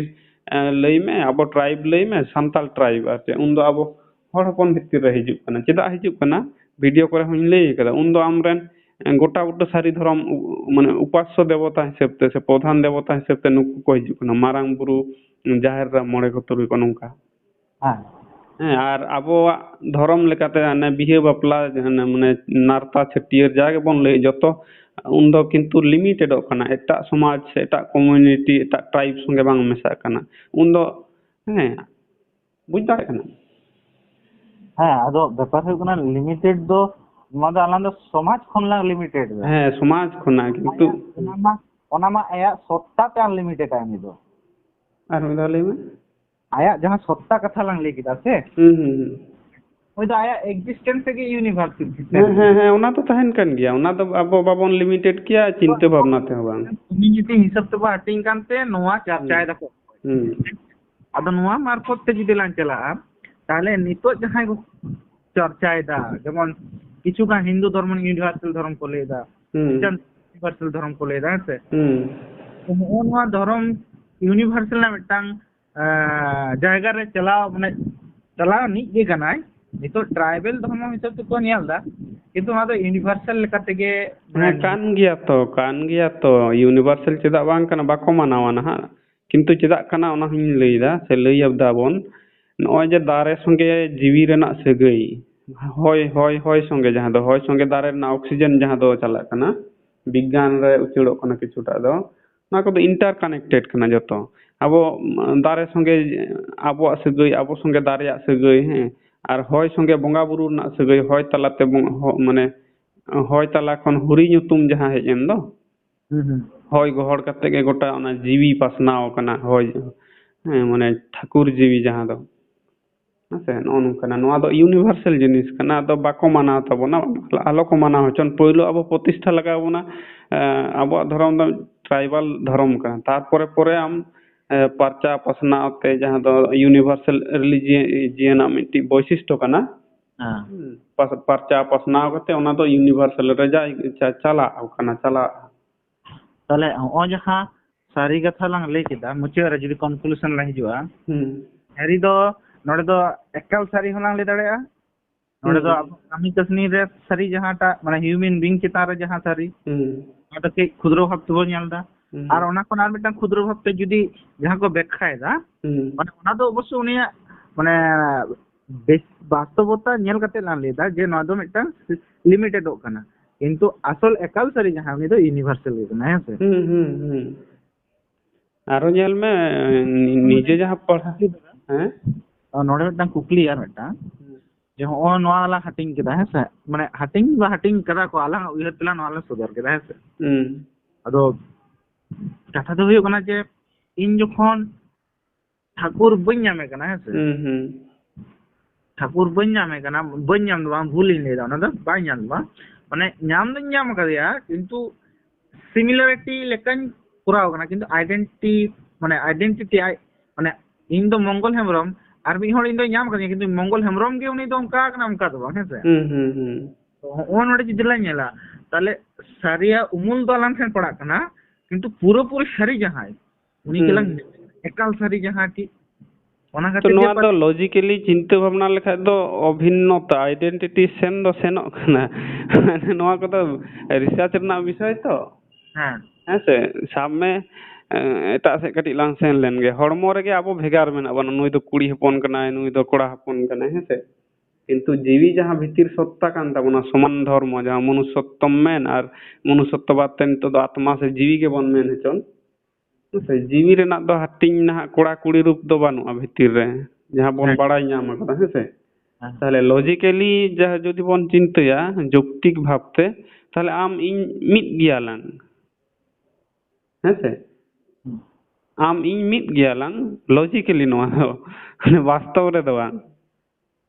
ᱮ, ᱞᱟᱹᱭ ᱢᱮ, ᱟᱵᱚ ᱴᱨᱟᱭᱤᱵᱽ ᱞᱟᱹᱭ ᱢᱮ, ᱥᱟᱱᱛᱟᱞ ᱴᱨᱟᱭᱤᱵᱽ, ᱟᱨ ᱪᱮᱫ, ᱩᱱᱫᱚ ᱟᱵᱚ ᱦᱚᱲ ᱦᱚᱯᱚᱱ ᱵᱷᱤᱛᱤᱨ ᱨᱮ ᱦᱤᱡᱩᱜ ᱠᱟᱱᱟ᱾ ᱪᱮᱫᱟᱜ ᱦᱤᱡᱩᱜ ᱠᱟᱱᱟ? ᱵᱷᱤᱰᱤᱭᱳ ᱠᱚᱨᱮ ᱦᱚᱸᱧ ᱞᱟᱹᱭ ᱟᱠᱟᱫᱟ᱾ ᱩᱱᱫᱚ ᱟᱢᱨᱮᱱ, ᱮ, ᱜᱚᱴᱟ ᱵᱩᱴᱟᱹ ᱥᱟᱹᱨᱤ ᱫᱷᱚᱨᱚᱢ, ᱩ-, ᱢᱟᱱᱮ ᱩᱯᱟᱥᱥᱚ ᱫᱮᱵᱚᱛᱟ ᱦᱤᱥᱟᱹᱵ ᱛᱮ ᱥᱮ ᱯᱨᱚᱫᱷᱟᱱ ᱫᱮᱵᱚᱛᱟ ᱦᱤᱥᱟᱹᱵ ᱛᱮ ᱱᱩᱠᱩ ᱠᱚ ᱦᱤᱡᱩᱜ ᱠᱟᱱᱟ, ᱢᱟᱨᱟᱝ ᱵᱩᱨᱩ, ᱡᱟᱦᱮᱨ ᱮᱨᱟ, ᱢᱚᱬᱮ ᱠᱚ ᱛᱩᱨᱩᱭ ᱠᱚ, ᱱᱚᱝᱠᱟ᱾ ᱦᱮᱸ᱾ ᱦᱮᱸ, ᱟᱨ ᱟᱵᱚᱣᱟᱜ ᱫᱷᱚᱨᱚᱢ ᱞᱮᱠᱟᱛᱮ ᱦᱟᱱᱮ ᱵᱤᱦᱟᱹ ᱵᱟᱯᱞᱟ, ᱦᱟᱱᱮ ᱢᱟᱱᱮ ᱱᱟᱨᱛᱟ ᱪᱷᱟᱹᱴᱭᱟᱹᱨ ᱡᱟ ᱜᱮᱵᱚᱱ ᱞᱟᱹᱭ, ᱡᱚᱛᱚ ᱩᱱᱫᱚ ᱠᱤᱱᱛᱩ ᱞᱤᱢᱤᱴᱮᱰᱚᱜ ᱠᱟᱱᱟ, ᱮᱴᱟᱜ ᱥᱚᱢᱟᱡᱽ ᱥᱮ ᱮᱴᱟᱜ ᱠᱚᱢᱤᱭᱩᱱᱤᱴᱤ, ᱮᱴᱟᱜ ᱴᱨᱟᱭᱤᱵᱽ ᱥᱚᱸᱜᱮ ᱵᱟᱝ ᱢᱮᱥᱟᱜ ᱠᱟᱱᱟ᱾ ᱩᱱᱫᱚ, ᱦᱮᱸ, ᱵᱩᱡᱽ ᱫᱟᱲᱮᱭᱟᱜ ᱠᱟᱱᱟ? ᱦᱮᱸ, ᱟᱫᱚ ᱵᱮᱯᱟᱨ ᱦᱩᱭᱩᱜ ᱠᱟᱱᱟ, ᱞᱤᱢᱤᱴᱮᱰ ᱫᱚ, ᱱᱚᱣᱟ ᱫᱚ ᱟᱞᱟᱝ ᱫᱚ ᱥᱚᱢᱟᱡᱽ ᱠᱷᱚᱱ ᱞᱟᱝ ᱞᱤᱢᱤᱴᱮᱰ ᱮᱫᱟ᱾ ᱦᱮᱸ, ᱥᱚᱢᱟᱡᱽ ᱠᱷᱚᱱᱟᱜ, ᱠᱤᱱᱛᱩ ᱟᱭᱟᱜ, ᱚᱱᱟ ᱢᱟ, ᱚᱱᱟ ᱢᱟ ᱟᱭᱟᱜ ᱥᱚᱛᱛᱟ ᱛᱮ ᱟᱱᱞᱤᱢᱤᱴᱮᱰ ᱟᱭ ᱩᱱᱤ ᱫᱚ᱾ ᱟᱨ ᱢᱤᱫ ᱫᱷᱟᱣ ᱞᱟᱹᱭ ᱢᱮ᱾ ᱟᱭᱟᱜ ᱡᱟᱦᱟᱸ ᱥᱚᱛᱛᱟ ᱠᱟᱛᱷᱟ ᱞᱟᱝ ᱞᱟᱹᱭ ᱠᱮᱫᱟ ᱥᱮ, ᱦᱩᱸ, ᱦᱩᱸ, ᱦᱩᱸ᱾ ᱦᱳᱭ ᱫᱚ ᱟᱭᱟᱜ existence ᱜᱮ universal ᱵᱷᱤᱛᱨᱤ ᱦᱮᱸ, ᱨᱮ᱾ ᱦᱮᱸ, ᱦᱮᱸ, ᱚᱱᱟ ᱫᱚ ᱛᱟᱦᱮᱱ ᱠᱟᱱ ᱜᱮᱭᱟ, ᱚᱱᱟ ᱫᱚ ᱟᱵᱚ ᱵᱟᱵᱚᱱ ᱞᱤᱢᱤᱴᱮᱰ ᱠᱮᱭᱟ ᱪᱤᱱᱛᱟᱹ ᱵᱷᱟᱵᱽᱱᱟ ᱛᱮᱦᱚᱸ ᱵᱟᱝ᱾ ᱠᱚᱢᱤᱭᱩᱱᱤᱴᱤ ᱦᱤᱥᱟᱹᱵ ᱛᱮᱵᱚ ᱦᱟᱹᱴᱤᱧ ᱠᱟᱱᱛᱮ ᱱᱚᱣᱟ ᱪᱟᱨᱪᱟᱭ ᱦᱩᱸ᱾ ᱫᱟᱠᱚ᱾ ᱦᱩᱸ᱾ ᱟᱫᱚ ᱱᱚᱣᱟ ᱢᱟᱨᱯᱷᱚᱛ ᱛᱮ ᱡᱩᱫᱤ ᱞᱟᱝ ᱪᱟᱞᱟᱜᱼᱟ, ᱛᱟᱦᱞᱮ ᱱᱤᱛᱚᱜ ᱡᱟᱦᱟᱸᱭ ᱠᱚ ᱪᱟᱨᱪᱟᱭᱮᱫᱟ, ᱡᱮᱢᱚᱱ ᱠᱤᱪᱷᱩ ᱜᱟᱱ ᱦᱤᱱᱫᱩ ᱫᱷᱚᱨᱢᱚ universal ᱫᱷᱚᱨᱚᱢ ᱠᱚ ᱞᱟᱹᱭᱮᱫᱟ, ᱦᱩᱸ᱾ ᱠᱷᱨᱤᱥᱴᱟᱱ universal ᱫᱷᱚᱨᱚᱢ ᱠᱚ ᱞᱟᱹᱭᱮᱫᱟ, ᱦᱮᱸ ᱥᱮ? ᱦᱩᱸ᱾ ᱛᱚ ᱱᱚᱜᱼᱚ ᱱᱚᱣᱟ ᱫᱷᱚᱨᱚᱢ universal ᱨᱮᱱᱟᱜ ᱢᱤᱫᱴᱟᱝ, ᱟᱸ, ᱡᱟᱭᱜᱟ ᱨᱮ ᱪᱟᱞᱟᱣ, ᱢᱟᱱᱮ, ᱪᱟᱞᱟᱣ ᱟᱹᱱᱤᱡ ᱜᱮ ᱠᱟᱱᱟᱭ᱾ ᱱᱤᱛᱚᱜ ᱴᱨᱟᱭᱵᱮᱞ ᱫᱷᱚᱨᱢᱚ ᱦᱤᱥᱟᱹᱵ ᱛᱮᱠᱚ ᱧᱮᱞ ᱮᱫᱟ, ᱠᱤᱱᱛᱩ ᱚᱱᱟ ᱫᱚ universal ᱞᱮᱠᱟ ᱛᱮᱜᱮ, ᱦᱮᱸ, ᱢᱟᱱᱮ, ᱠᱟᱱ ᱜᱮᱭᱟ ᱛᱚ, ᱠᱟᱱ ᱜᱮᱭᱟ ᱛᱚ, universal ᱪᱮᱫᱟᱜ ᱵᱟᱝ ᱠᱟᱱᱟ, ᱵᱟᱠᱚ ᱢᱟᱱᱟᱣᱟ ᱱᱟᱦᱟᱜ᱾ ᱠᱤᱱᱛᱩ ᱪᱮᱫᱟᱜ ᱠᱟᱱᱟ, ᱚᱱᱟ ᱦᱚᱸᱧ ᱞᱟᱹᱭ ᱮᱫᱟ, ᱥᱮ ᱞᱟᱹᱭ ᱮᱫᱟ ᱵᱚᱱ, ᱱᱚᱜᱼᱚᱭ ᱡᱮ ᱫᱟᱨᱮ ᱥᱚᱸᱜᱮ ᱡᱤᱣᱤ ᱨᱮᱱᱟᱜ ᱥᱟᱹᱜᱟᱹᱭ, ᱦᱚᱭ, ᱦᱚᱭ, ᱦᱚᱭ ᱥᱚᱸᱜᱮ, ᱡᱟᱦᱟᱸ ᱫᱚ ᱦᱚᱭ ᱥᱚᱸᱜᱮ ᱫᱟᱨᱮ ᱨᱮᱱᱟᱜ oxygen ᱡᱟᱦᱟᱸ ᱫᱚ ᱪᱟᱞᱟᱜ ᱠᱟᱱᱟ, ᱵᱤᱜᱽᱜᱟᱱ ᱨᱮ ᱩᱪᱟᱹᱲᱚᱜ ᱠᱟᱱᱟ ᱠᱤᱪᱷᱩᱴᱟᱜ ᱫᱚ, ᱱᱚᱣᱟ ᱠᱚᱫᱚ interconnected ᱠᱟᱱᱟ ᱡᱚᱛᱚ᱾ ᱟᱵᱚ, ᱩᱢ, ᱫᱟᱨᱮ ᱥᱚᱸᱜᱮ ᱟᱵᱚᱣᱟᱜ ᱥᱟᱹᱜᱟᱹᱭ, ᱟᱵᱚ ᱥᱚᱸᱜᱮ ᱫᱟᱨᱮᱭᱟᱜ ᱥᱟᱹᱜᱟᱹᱭ, ᱦᱮᱸ, ᱟᱨ ᱦᱚᱭ ᱥᱚᱸᱜᱮ ᱵᱚᱸᱜᱟ ᱵᱩᱨᱩ ᱨᱮᱱᱟᱜ ᱥᱟᱹᱜᱟᱹᱭ, ᱦᱚᱭ ᱛᱟᱞᱟᱛᱮ ᱵᱚᱸ-, ᱦᱚ-, ᱢᱟᱱᱮ, ᱦᱚᱭ ᱛᱟᱞᱟ ᱠᱷᱚᱱ ᱦᱩᱨᱤ ᱧᱩᱛᱩᱢ ᱡᱟᱦᱟᱸ ᱦᱮᱡ ᱮᱱ ᱫᱚ, ᱦᱩᱸ, ᱦᱩᱸ᱾ ᱦᱚᱭ ᱜᱚᱦᱚᱲ ᱠᱟᱛᱮ ᱜᱮ ᱜᱚᱴᱟ ᱚᱱᱟ ᱡᱤᱣᱤ ᱯᱟᱥᱱᱟᱣ ᱟᱠᱟᱱᱟ, ᱦᱚᱭ, ᱦᱮᱸ, ᱢᱟᱱᱮ ᱴᱷᱟᱹᱠᱩᱨ ᱡᱤᱣᱤ ᱡᱟᱦᱟᱸ ᱫᱚ᱾ ᱦᱮᱸ ᱥᱮ, ᱱᱚᱜᱼᱚ ᱱᱚᱝᱠᱟᱱᱟᱜ᱾ ᱱᱚᱣᱟ ᱫᱚ universal ᱡᱤᱱᱤᱥ ᱠᱟᱱᱟ, ᱟᱫᱚ ᱵᱟᱠᱚ ᱢᱟᱱᱟᱣ ᱛᱟᱵᱚᱱᱟ, ᱟᱞᱚ ᱠᱚ ᱢᱟᱱᱟᱣ ᱦᱚᱪᱚᱱ᱾ ᱯᱳᱭᱞᱳ ᱟᱵᱚ ᱯᱨᱚᱛᱤᱥᱴᱷᱟ ᱞᱟᱜᱟᱣ ᱵᱚᱱᱟ, ᱮ, ᱟᱵᱚᱣᱟᱜ ᱫᱷᱚᱨᱚᱢ ᱫᱚ tribal ᱫᱷᱚᱨᱚᱢ ᱠᱟᱱᱟ, ᱛᱟᱨᱯᱚᱨᱮ ᱯᱚᱨᱮ ᱟᱢ, ᱮ, ᱯᱟᱨᱪᱟ ᱯᱟᱥᱱᱟᱣ ᱛᱮ ᱡᱟᱦᱟᱸ ᱫᱚ universal religion ᱟᱜ ᱢᱤᱫᱴᱤᱡ ᱵᱳᱭᱥᱤᱥᱴᱚ ᱠᱟᱱᱟ᱾ ᱦᱮᱸ᱾ ᱦᱩᱸ, ᱯᱟᱥ-, ᱯᱟᱨᱪᱟ ᱯᱟᱥᱱᱟᱣ ᱠᱟᱛᱮ ᱚᱱᱟ ᱫᱚ universal ᱨᱮ ᱡᱟ ᱪᱟ-, ᱪᱟᱞᱟᱜ ᱠᱟᱱᱟ, ᱪᱟᱞᱟᱜ᱾ ᱛᱟᱦᱞᱮ ᱦᱚᱸᱜᱼᱚᱭ ᱡᱟᱦᱟᱸ ᱥᱟᱹᱨᱤ ᱠᱟᱛᱷᱟ ᱞᱟᱝ ᱞᱟᱹᱭ ᱠᱮᱫᱟ, ᱢᱩᱪᱟᱹᱫ ᱨᱮ ᱡᱩᱫᱤ conclusion ᱞᱟᱝ ᱦᱤᱡᱩᱜᱼᱟ, ᱦᱩᱸ᱾ ᱥᱟᱹᱨᱤ ᱫᱚ ᱱᱚᱰᱮ ᱫᱚ ᱮᱠᱟᱞ ᱥᱟᱹᱨᱤ ᱦᱚᱸᱞᱟᱝ ᱞᱟᱹᱭ ᱫᱟᱲᱮᱭᱟᱜᱼᱟ᱾ ᱱᱚᱰᱮ ᱫᱚ ᱦᱩᱸ᱾ ᱟᱵᱚ ᱠᱟᱹᱢᱤ ᱠᱟᱹᱥᱱᱤ ᱨᱮ ᱥᱟᱹᱨᱤ ᱡᱟᱦᱟᱸᱴᱟᱜ, ᱢᱟᱱᱮ, human being ᱪᱮᱛᱟᱱ ᱨᱮ ᱡᱟᱦᱟᱸ ᱥᱟᱹᱨᱤ, ᱦᱩᱸ᱾ ᱚᱱᱟ ᱫᱚ ᱠᱟᱹᱡ ᱠᱷᱩᱫᱨᱚ ᱵᱷᱟᱵ ᱛᱮᱵᱚᱱ ᱧᱮᱞ ᱮᱫᱟ᱾ ᱦᱩᱸ᱾ ᱟᱨ ᱚᱱᱟ ᱠᱷᱚᱱ ᱟᱨ ᱢᱤᱫᱴᱟᱝ ᱠᱷᱩᱫᱨᱚ ᱵᱷᱟᱵ ᱛᱮ ᱡᱩᱫᱤ ᱡᱟᱦᱟᱸ ᱠᱚ ᱵᱮᱠᱠᱷᱟᱭᱮᱫᱟ, ᱦᱩᱸ᱾ ᱢᱟᱱᱮ, ᱚᱱᱟ ᱫᱚ ᱚᱵᱚᱥᱥᱚ ᱩᱱᱤᱭᱟᱜ, ᱢᱟᱱᱮ, ᱵᱮᱥ ᱵᱟᱥᱛᱚᱵᱚᱛᱟ ᱧᱮᱞ ᱠᱟᱛᱮ ᱞᱟᱝ ᱞᱟᱹᱭ ᱮᱫᱟ ᱡᱮ ᱱᱚᱣᱟ ᱫᱚ ᱢᱤᱫᱴᱟᱝ limitedᱚᱜ ᱠᱟᱱᱟ, ᱠᱤᱱᱛᱩ ᱟᱥᱚᱞ ᱮᱠᱟᱞ ᱥᱟᱹᱨᱤ ᱡᱟᱦᱟᱸ, ᱩᱱᱤ ᱫᱚ universal ᱜᱮ ᱠᱟᱱᱟ, ᱦᱮᱸ ᱥᱮ? ᱦᱩᱸ, ᱦᱩᱸ, ᱦᱩᱸ᱾ ᱟᱨᱚ ᱧᱮᱞ ᱢᱮ, ᱱᱤ-, ᱱᱤᱡᱮ ᱡᱟᱦᱟᱸ ᱯᱟᱲᱦᱟᱜ, ᱦᱮᱸ? ᱟᱨ ᱱᱚᱰᱮ ᱢᱤᱫᱴᱟᱝ ᱠᱩᱠᱞᱤ ᱟᱨ ᱢᱤᱫᱴᱟᱝ, ᱦᱩᱸ᱾ ᱡᱮ ᱦᱚᱸᱜᱼᱚᱭ ᱱᱚᱣᱟ ᱞᱟᱝ ᱦᱟᱹᱴᱤᱧ ᱠᱮᱫᱟ, ᱦᱮᱸ ᱥᱮ? ᱢᱟᱱᱮ, ᱦᱟᱹᱴᱤᱧ ᱵᱟ ᱦᱟᱹᱴᱤᱧ ᱠᱟᱫᱟ ᱠᱚ, ᱟᱞᱟᱝᱟᱜ ᱩᱭᱦᱟᱹᱨ ᱛᱮᱞᱟᱝ ᱱᱚᱣᱟ ᱞᱮ ᱥᱚᱫᱚᱨ ᱠᱮᱫᱟ, ᱦᱮᱸ ᱥᱮ? ᱦᱩᱸ᱾ ᱟᱫᱚ ᱠᱟᱛᱷᱟ ᱫᱚ ᱦᱩᱭᱩᱜ ᱠᱟᱱᱟ ᱡᱮ ᱤᱧ ᱡᱚᱠᱷᱚᱱ ᱴᱷᱟᱹᱠᱩᱨ ᱵᱟᱹᱧ ᱧᱟᱢᱮ ᱠᱟᱱᱟ, ᱦᱮᱸ ᱥᱮ? ᱦᱩᱸ, ᱦᱩᱸ᱾ ᱴᱷᱟᱹᱠᱩᱨ ᱵᱟᱹᱧ ᱧᱟᱢᱮ ᱠᱟᱱᱟ, ᱵᱟᱹᱧ ᱧᱟᱢ ᱫᱚ ᱵᱟᱝ, ᱵᱷᱩᱞᱤᱧ ᱞᱟᱹᱭᱫᱟ, ᱚᱱᱟ ᱫᱚ ᱵᱟᱭ ᱧᱟᱢ ᱫᱚ ᱵᱟᱝ, ᱢᱟᱱᱮ, ᱧᱟᱢ ᱫᱚᱧ ᱧᱟᱢ ᱟᱠᱟᱫᱮᱭᱟ, ᱠᱤᱱᱛᱩ similarity ᱞᱮᱠᱟᱧ ᱠᱚᱨᱟᱣ ᱠᱟᱱᱟ, ᱠᱤᱱᱛᱩ identity, ᱢᱟᱱᱮ, identity ᱟᱡ, ᱢᱟᱱᱮ, ᱤᱧ ᱫᱚ ᱢᱚᱝᱜᱚᱞ ᱦᱮᱢᱵᱨᱚᱢ, ᱟᱨ ᱢᱤᱫ ᱦᱚᱲ ᱤᱧ ᱫᱚᱧ ᱧᱟᱢ ᱟᱠᱟᱫᱮᱭᱟ, ᱠᱤᱱᱛᱩ ᱢᱚᱝᱜᱚᱞ ᱦᱮᱢᱵᱨᱚᱢ ᱜᱮ ᱩᱱᱤ ᱫᱚ ᱚᱱᱠᱟ ᱠᱟᱱᱟ, ᱚᱱᱠᱟ ᱫᱚ ᱵᱟᱝ, ᱦᱮᱸ ᱥᱮ? ᱦᱩᱸ, ᱦᱩᱸ, ᱦᱩᱸ᱾ ᱛᱚ, ᱦᱚᱸᱜᱼᱚ ᱱᱚᱰᱮ ᱡᱩᱫᱤ ᱞᱟᱝ ᱧᱮᱞᱟ, ᱛᱟᱦᱞᱮ ᱥᱟᱹᱨᱤᱭᱟᱜ ᱩᱢᱩᱞ ᱫᱚ ᱟᱞᱟᱝ ᱴᱷᱮᱱ ᱯᱟᱲᱟᱜ ᱠᱟᱱᱟ, ᱠᱤᱱᱛᱩ ᱯᱩᱨᱟᱹᱯᱩᱨᱤ ᱥᱟᱹᱨᱤ ᱡᱟᱦᱟᱸᱭ, ᱩᱱᱤ ᱦᱩᱸ᱾ ᱜᱮᱞᱟᱝ ᱮᱠᱟᱞ ᱥᱟᱹᱨᱤ ᱡᱟᱦᱟᱸ ᱠᱤ, ᱚᱱᱟ ᱛᱚ, ᱠᱷᱟᱹᱛᱤᱨ ᱜᱮ ᱱᱚᱣᱟ ᱯᱟᱞᱮ ᱫᱚ logically ᱪᱤᱱᱛᱟᱹ ᱵᱷᱟᱵᱽᱱᱟ ᱞᱮᱠᱷᱟᱡ ᱫᱚ ᱚᱵᱷᱤᱱᱱᱚᱛᱟ, identity ᱥᱮᱱ ᱫᱚ ᱥᱮᱱᱚᱜ ᱠᱟᱱᱟ᱾ ᱱᱚᱣᱟ ᱠᱚᱫᱚ research ᱨᱮᱱᱟᱜ ᱵᱤᱥᱚᱭ ᱛᱚ᱾ ᱦᱮᱸ᱾ ᱦᱮᱸ ᱥᱮ? ᱥᱟᱵ ᱢᱮ, ᱮ, ᱮᱴᱟᱜ ᱥᱮᱫ ᱠᱟᱹᱴᱤᱡ ᱞᱟᱝ ᱥᱮᱱ ᱞᱮᱱ ᱜᱮ᱾ ᱦᱚᱲᱢᱚ ᱨᱮᱜᱮ ᱟᱵᱚ ᱵᱷᱮᱜᱟᱨ ᱢᱮᱱᱟᱜ ᱵᱚᱱᱟ, ᱱᱩᱭ ᱫᱚ ᱠᱩᱲᱤ ᱦᱚᱯᱚᱱ ᱠᱟᱱᱟᱭ, ᱱᱩᱭ ᱫᱚ ᱠᱚᱲᱟ ᱦᱚᱯᱚᱱ ᱠᱟᱱᱟᱭ, ᱦᱮᱸ ᱥᱮ? ᱠᱤᱱᱛᱩ ᱡᱤᱣᱤ ᱡᱟᱦᱟᱸ ᱵᱷᱤᱛᱤᱨ ᱥᱚᱛᱛᱟ ᱠᱟᱱ ᱛᱟᱵᱚᱱᱟ, ᱥᱚᱢᱟᱱ ᱫᱷᱚᱨᱢᱚ, ᱡᱟᱦᱟᱸ ᱢᱚᱱᱩᱥᱥᱚᱛᱛᱚᱢ ᱢᱮᱱ ᱟᱨ ᱢᱚᱱᱩᱥᱥᱚᱛᱛᱚᱵᱟᱫ ᱛᱮ ᱱᱤᱛᱚᱜ ᱫᱚ ᱟᱛᱢᱟ ᱥᱮ ᱡᱤᱣᱤ ᱜᱮᱵᱚᱱ ᱢᱮᱱ ᱦᱚᱪᱚᱱ, ᱦᱮᱸ ᱥᱮ? ᱡᱤᱣᱤ ᱨᱮᱱᱟᱜ ᱫᱚ ᱦᱟᱹᱴᱤᱧ ᱱᱟᱦᱟᱜ ᱠᱚᱲᱟ ᱠᱩᱲᱤ ᱨᱩᱯ ᱫᱚ ᱵᱟᱹᱱᱩᱜᱼᱟ ᱵᱷᱤᱛᱤᱨ ᱨᱮ, ᱡᱟᱦᱟᱸ ᱵᱚᱱ ᱦᱮᱸ᱾ ᱵᱟᱲᱟᱭ ᱧᱟᱢ ᱟᱠᱟᱫᱟ, ᱦᱮᱸ ᱥᱮ? ᱦᱮᱸ᱾ ᱛᱟᱦᱞᱮ logically ᱡᱟᱦᱟᱸ ᱡᱩᱫᱤ ᱵᱚᱱ ᱪᱤᱱᱛᱟᱹᱭᱟ, ᱡᱳᱠᱛᱤᱠ ᱵᱷᱟᱵᱽᱛᱮ, ᱛᱟᱦᱞᱮ ᱟᱢ ᱤᱧ ᱢᱤᱫ ᱜᱮᱭᱟᱞᱟᱝ᱾ ᱦᱮᱸ ᱥᱮ? ᱟᱢ ᱤᱧ ᱢᱤᱫ ᱜᱮᱭᱟᱞᱟᱝ, ᱞᱚᱡᱤᱠᱮᱞᱤ ᱱᱚᱣᱟ ᱫᱚ, ᱵᱟᱥᱛᱚᱵ ᱨᱮᱫᱚ ᱵᱟᱝ᱾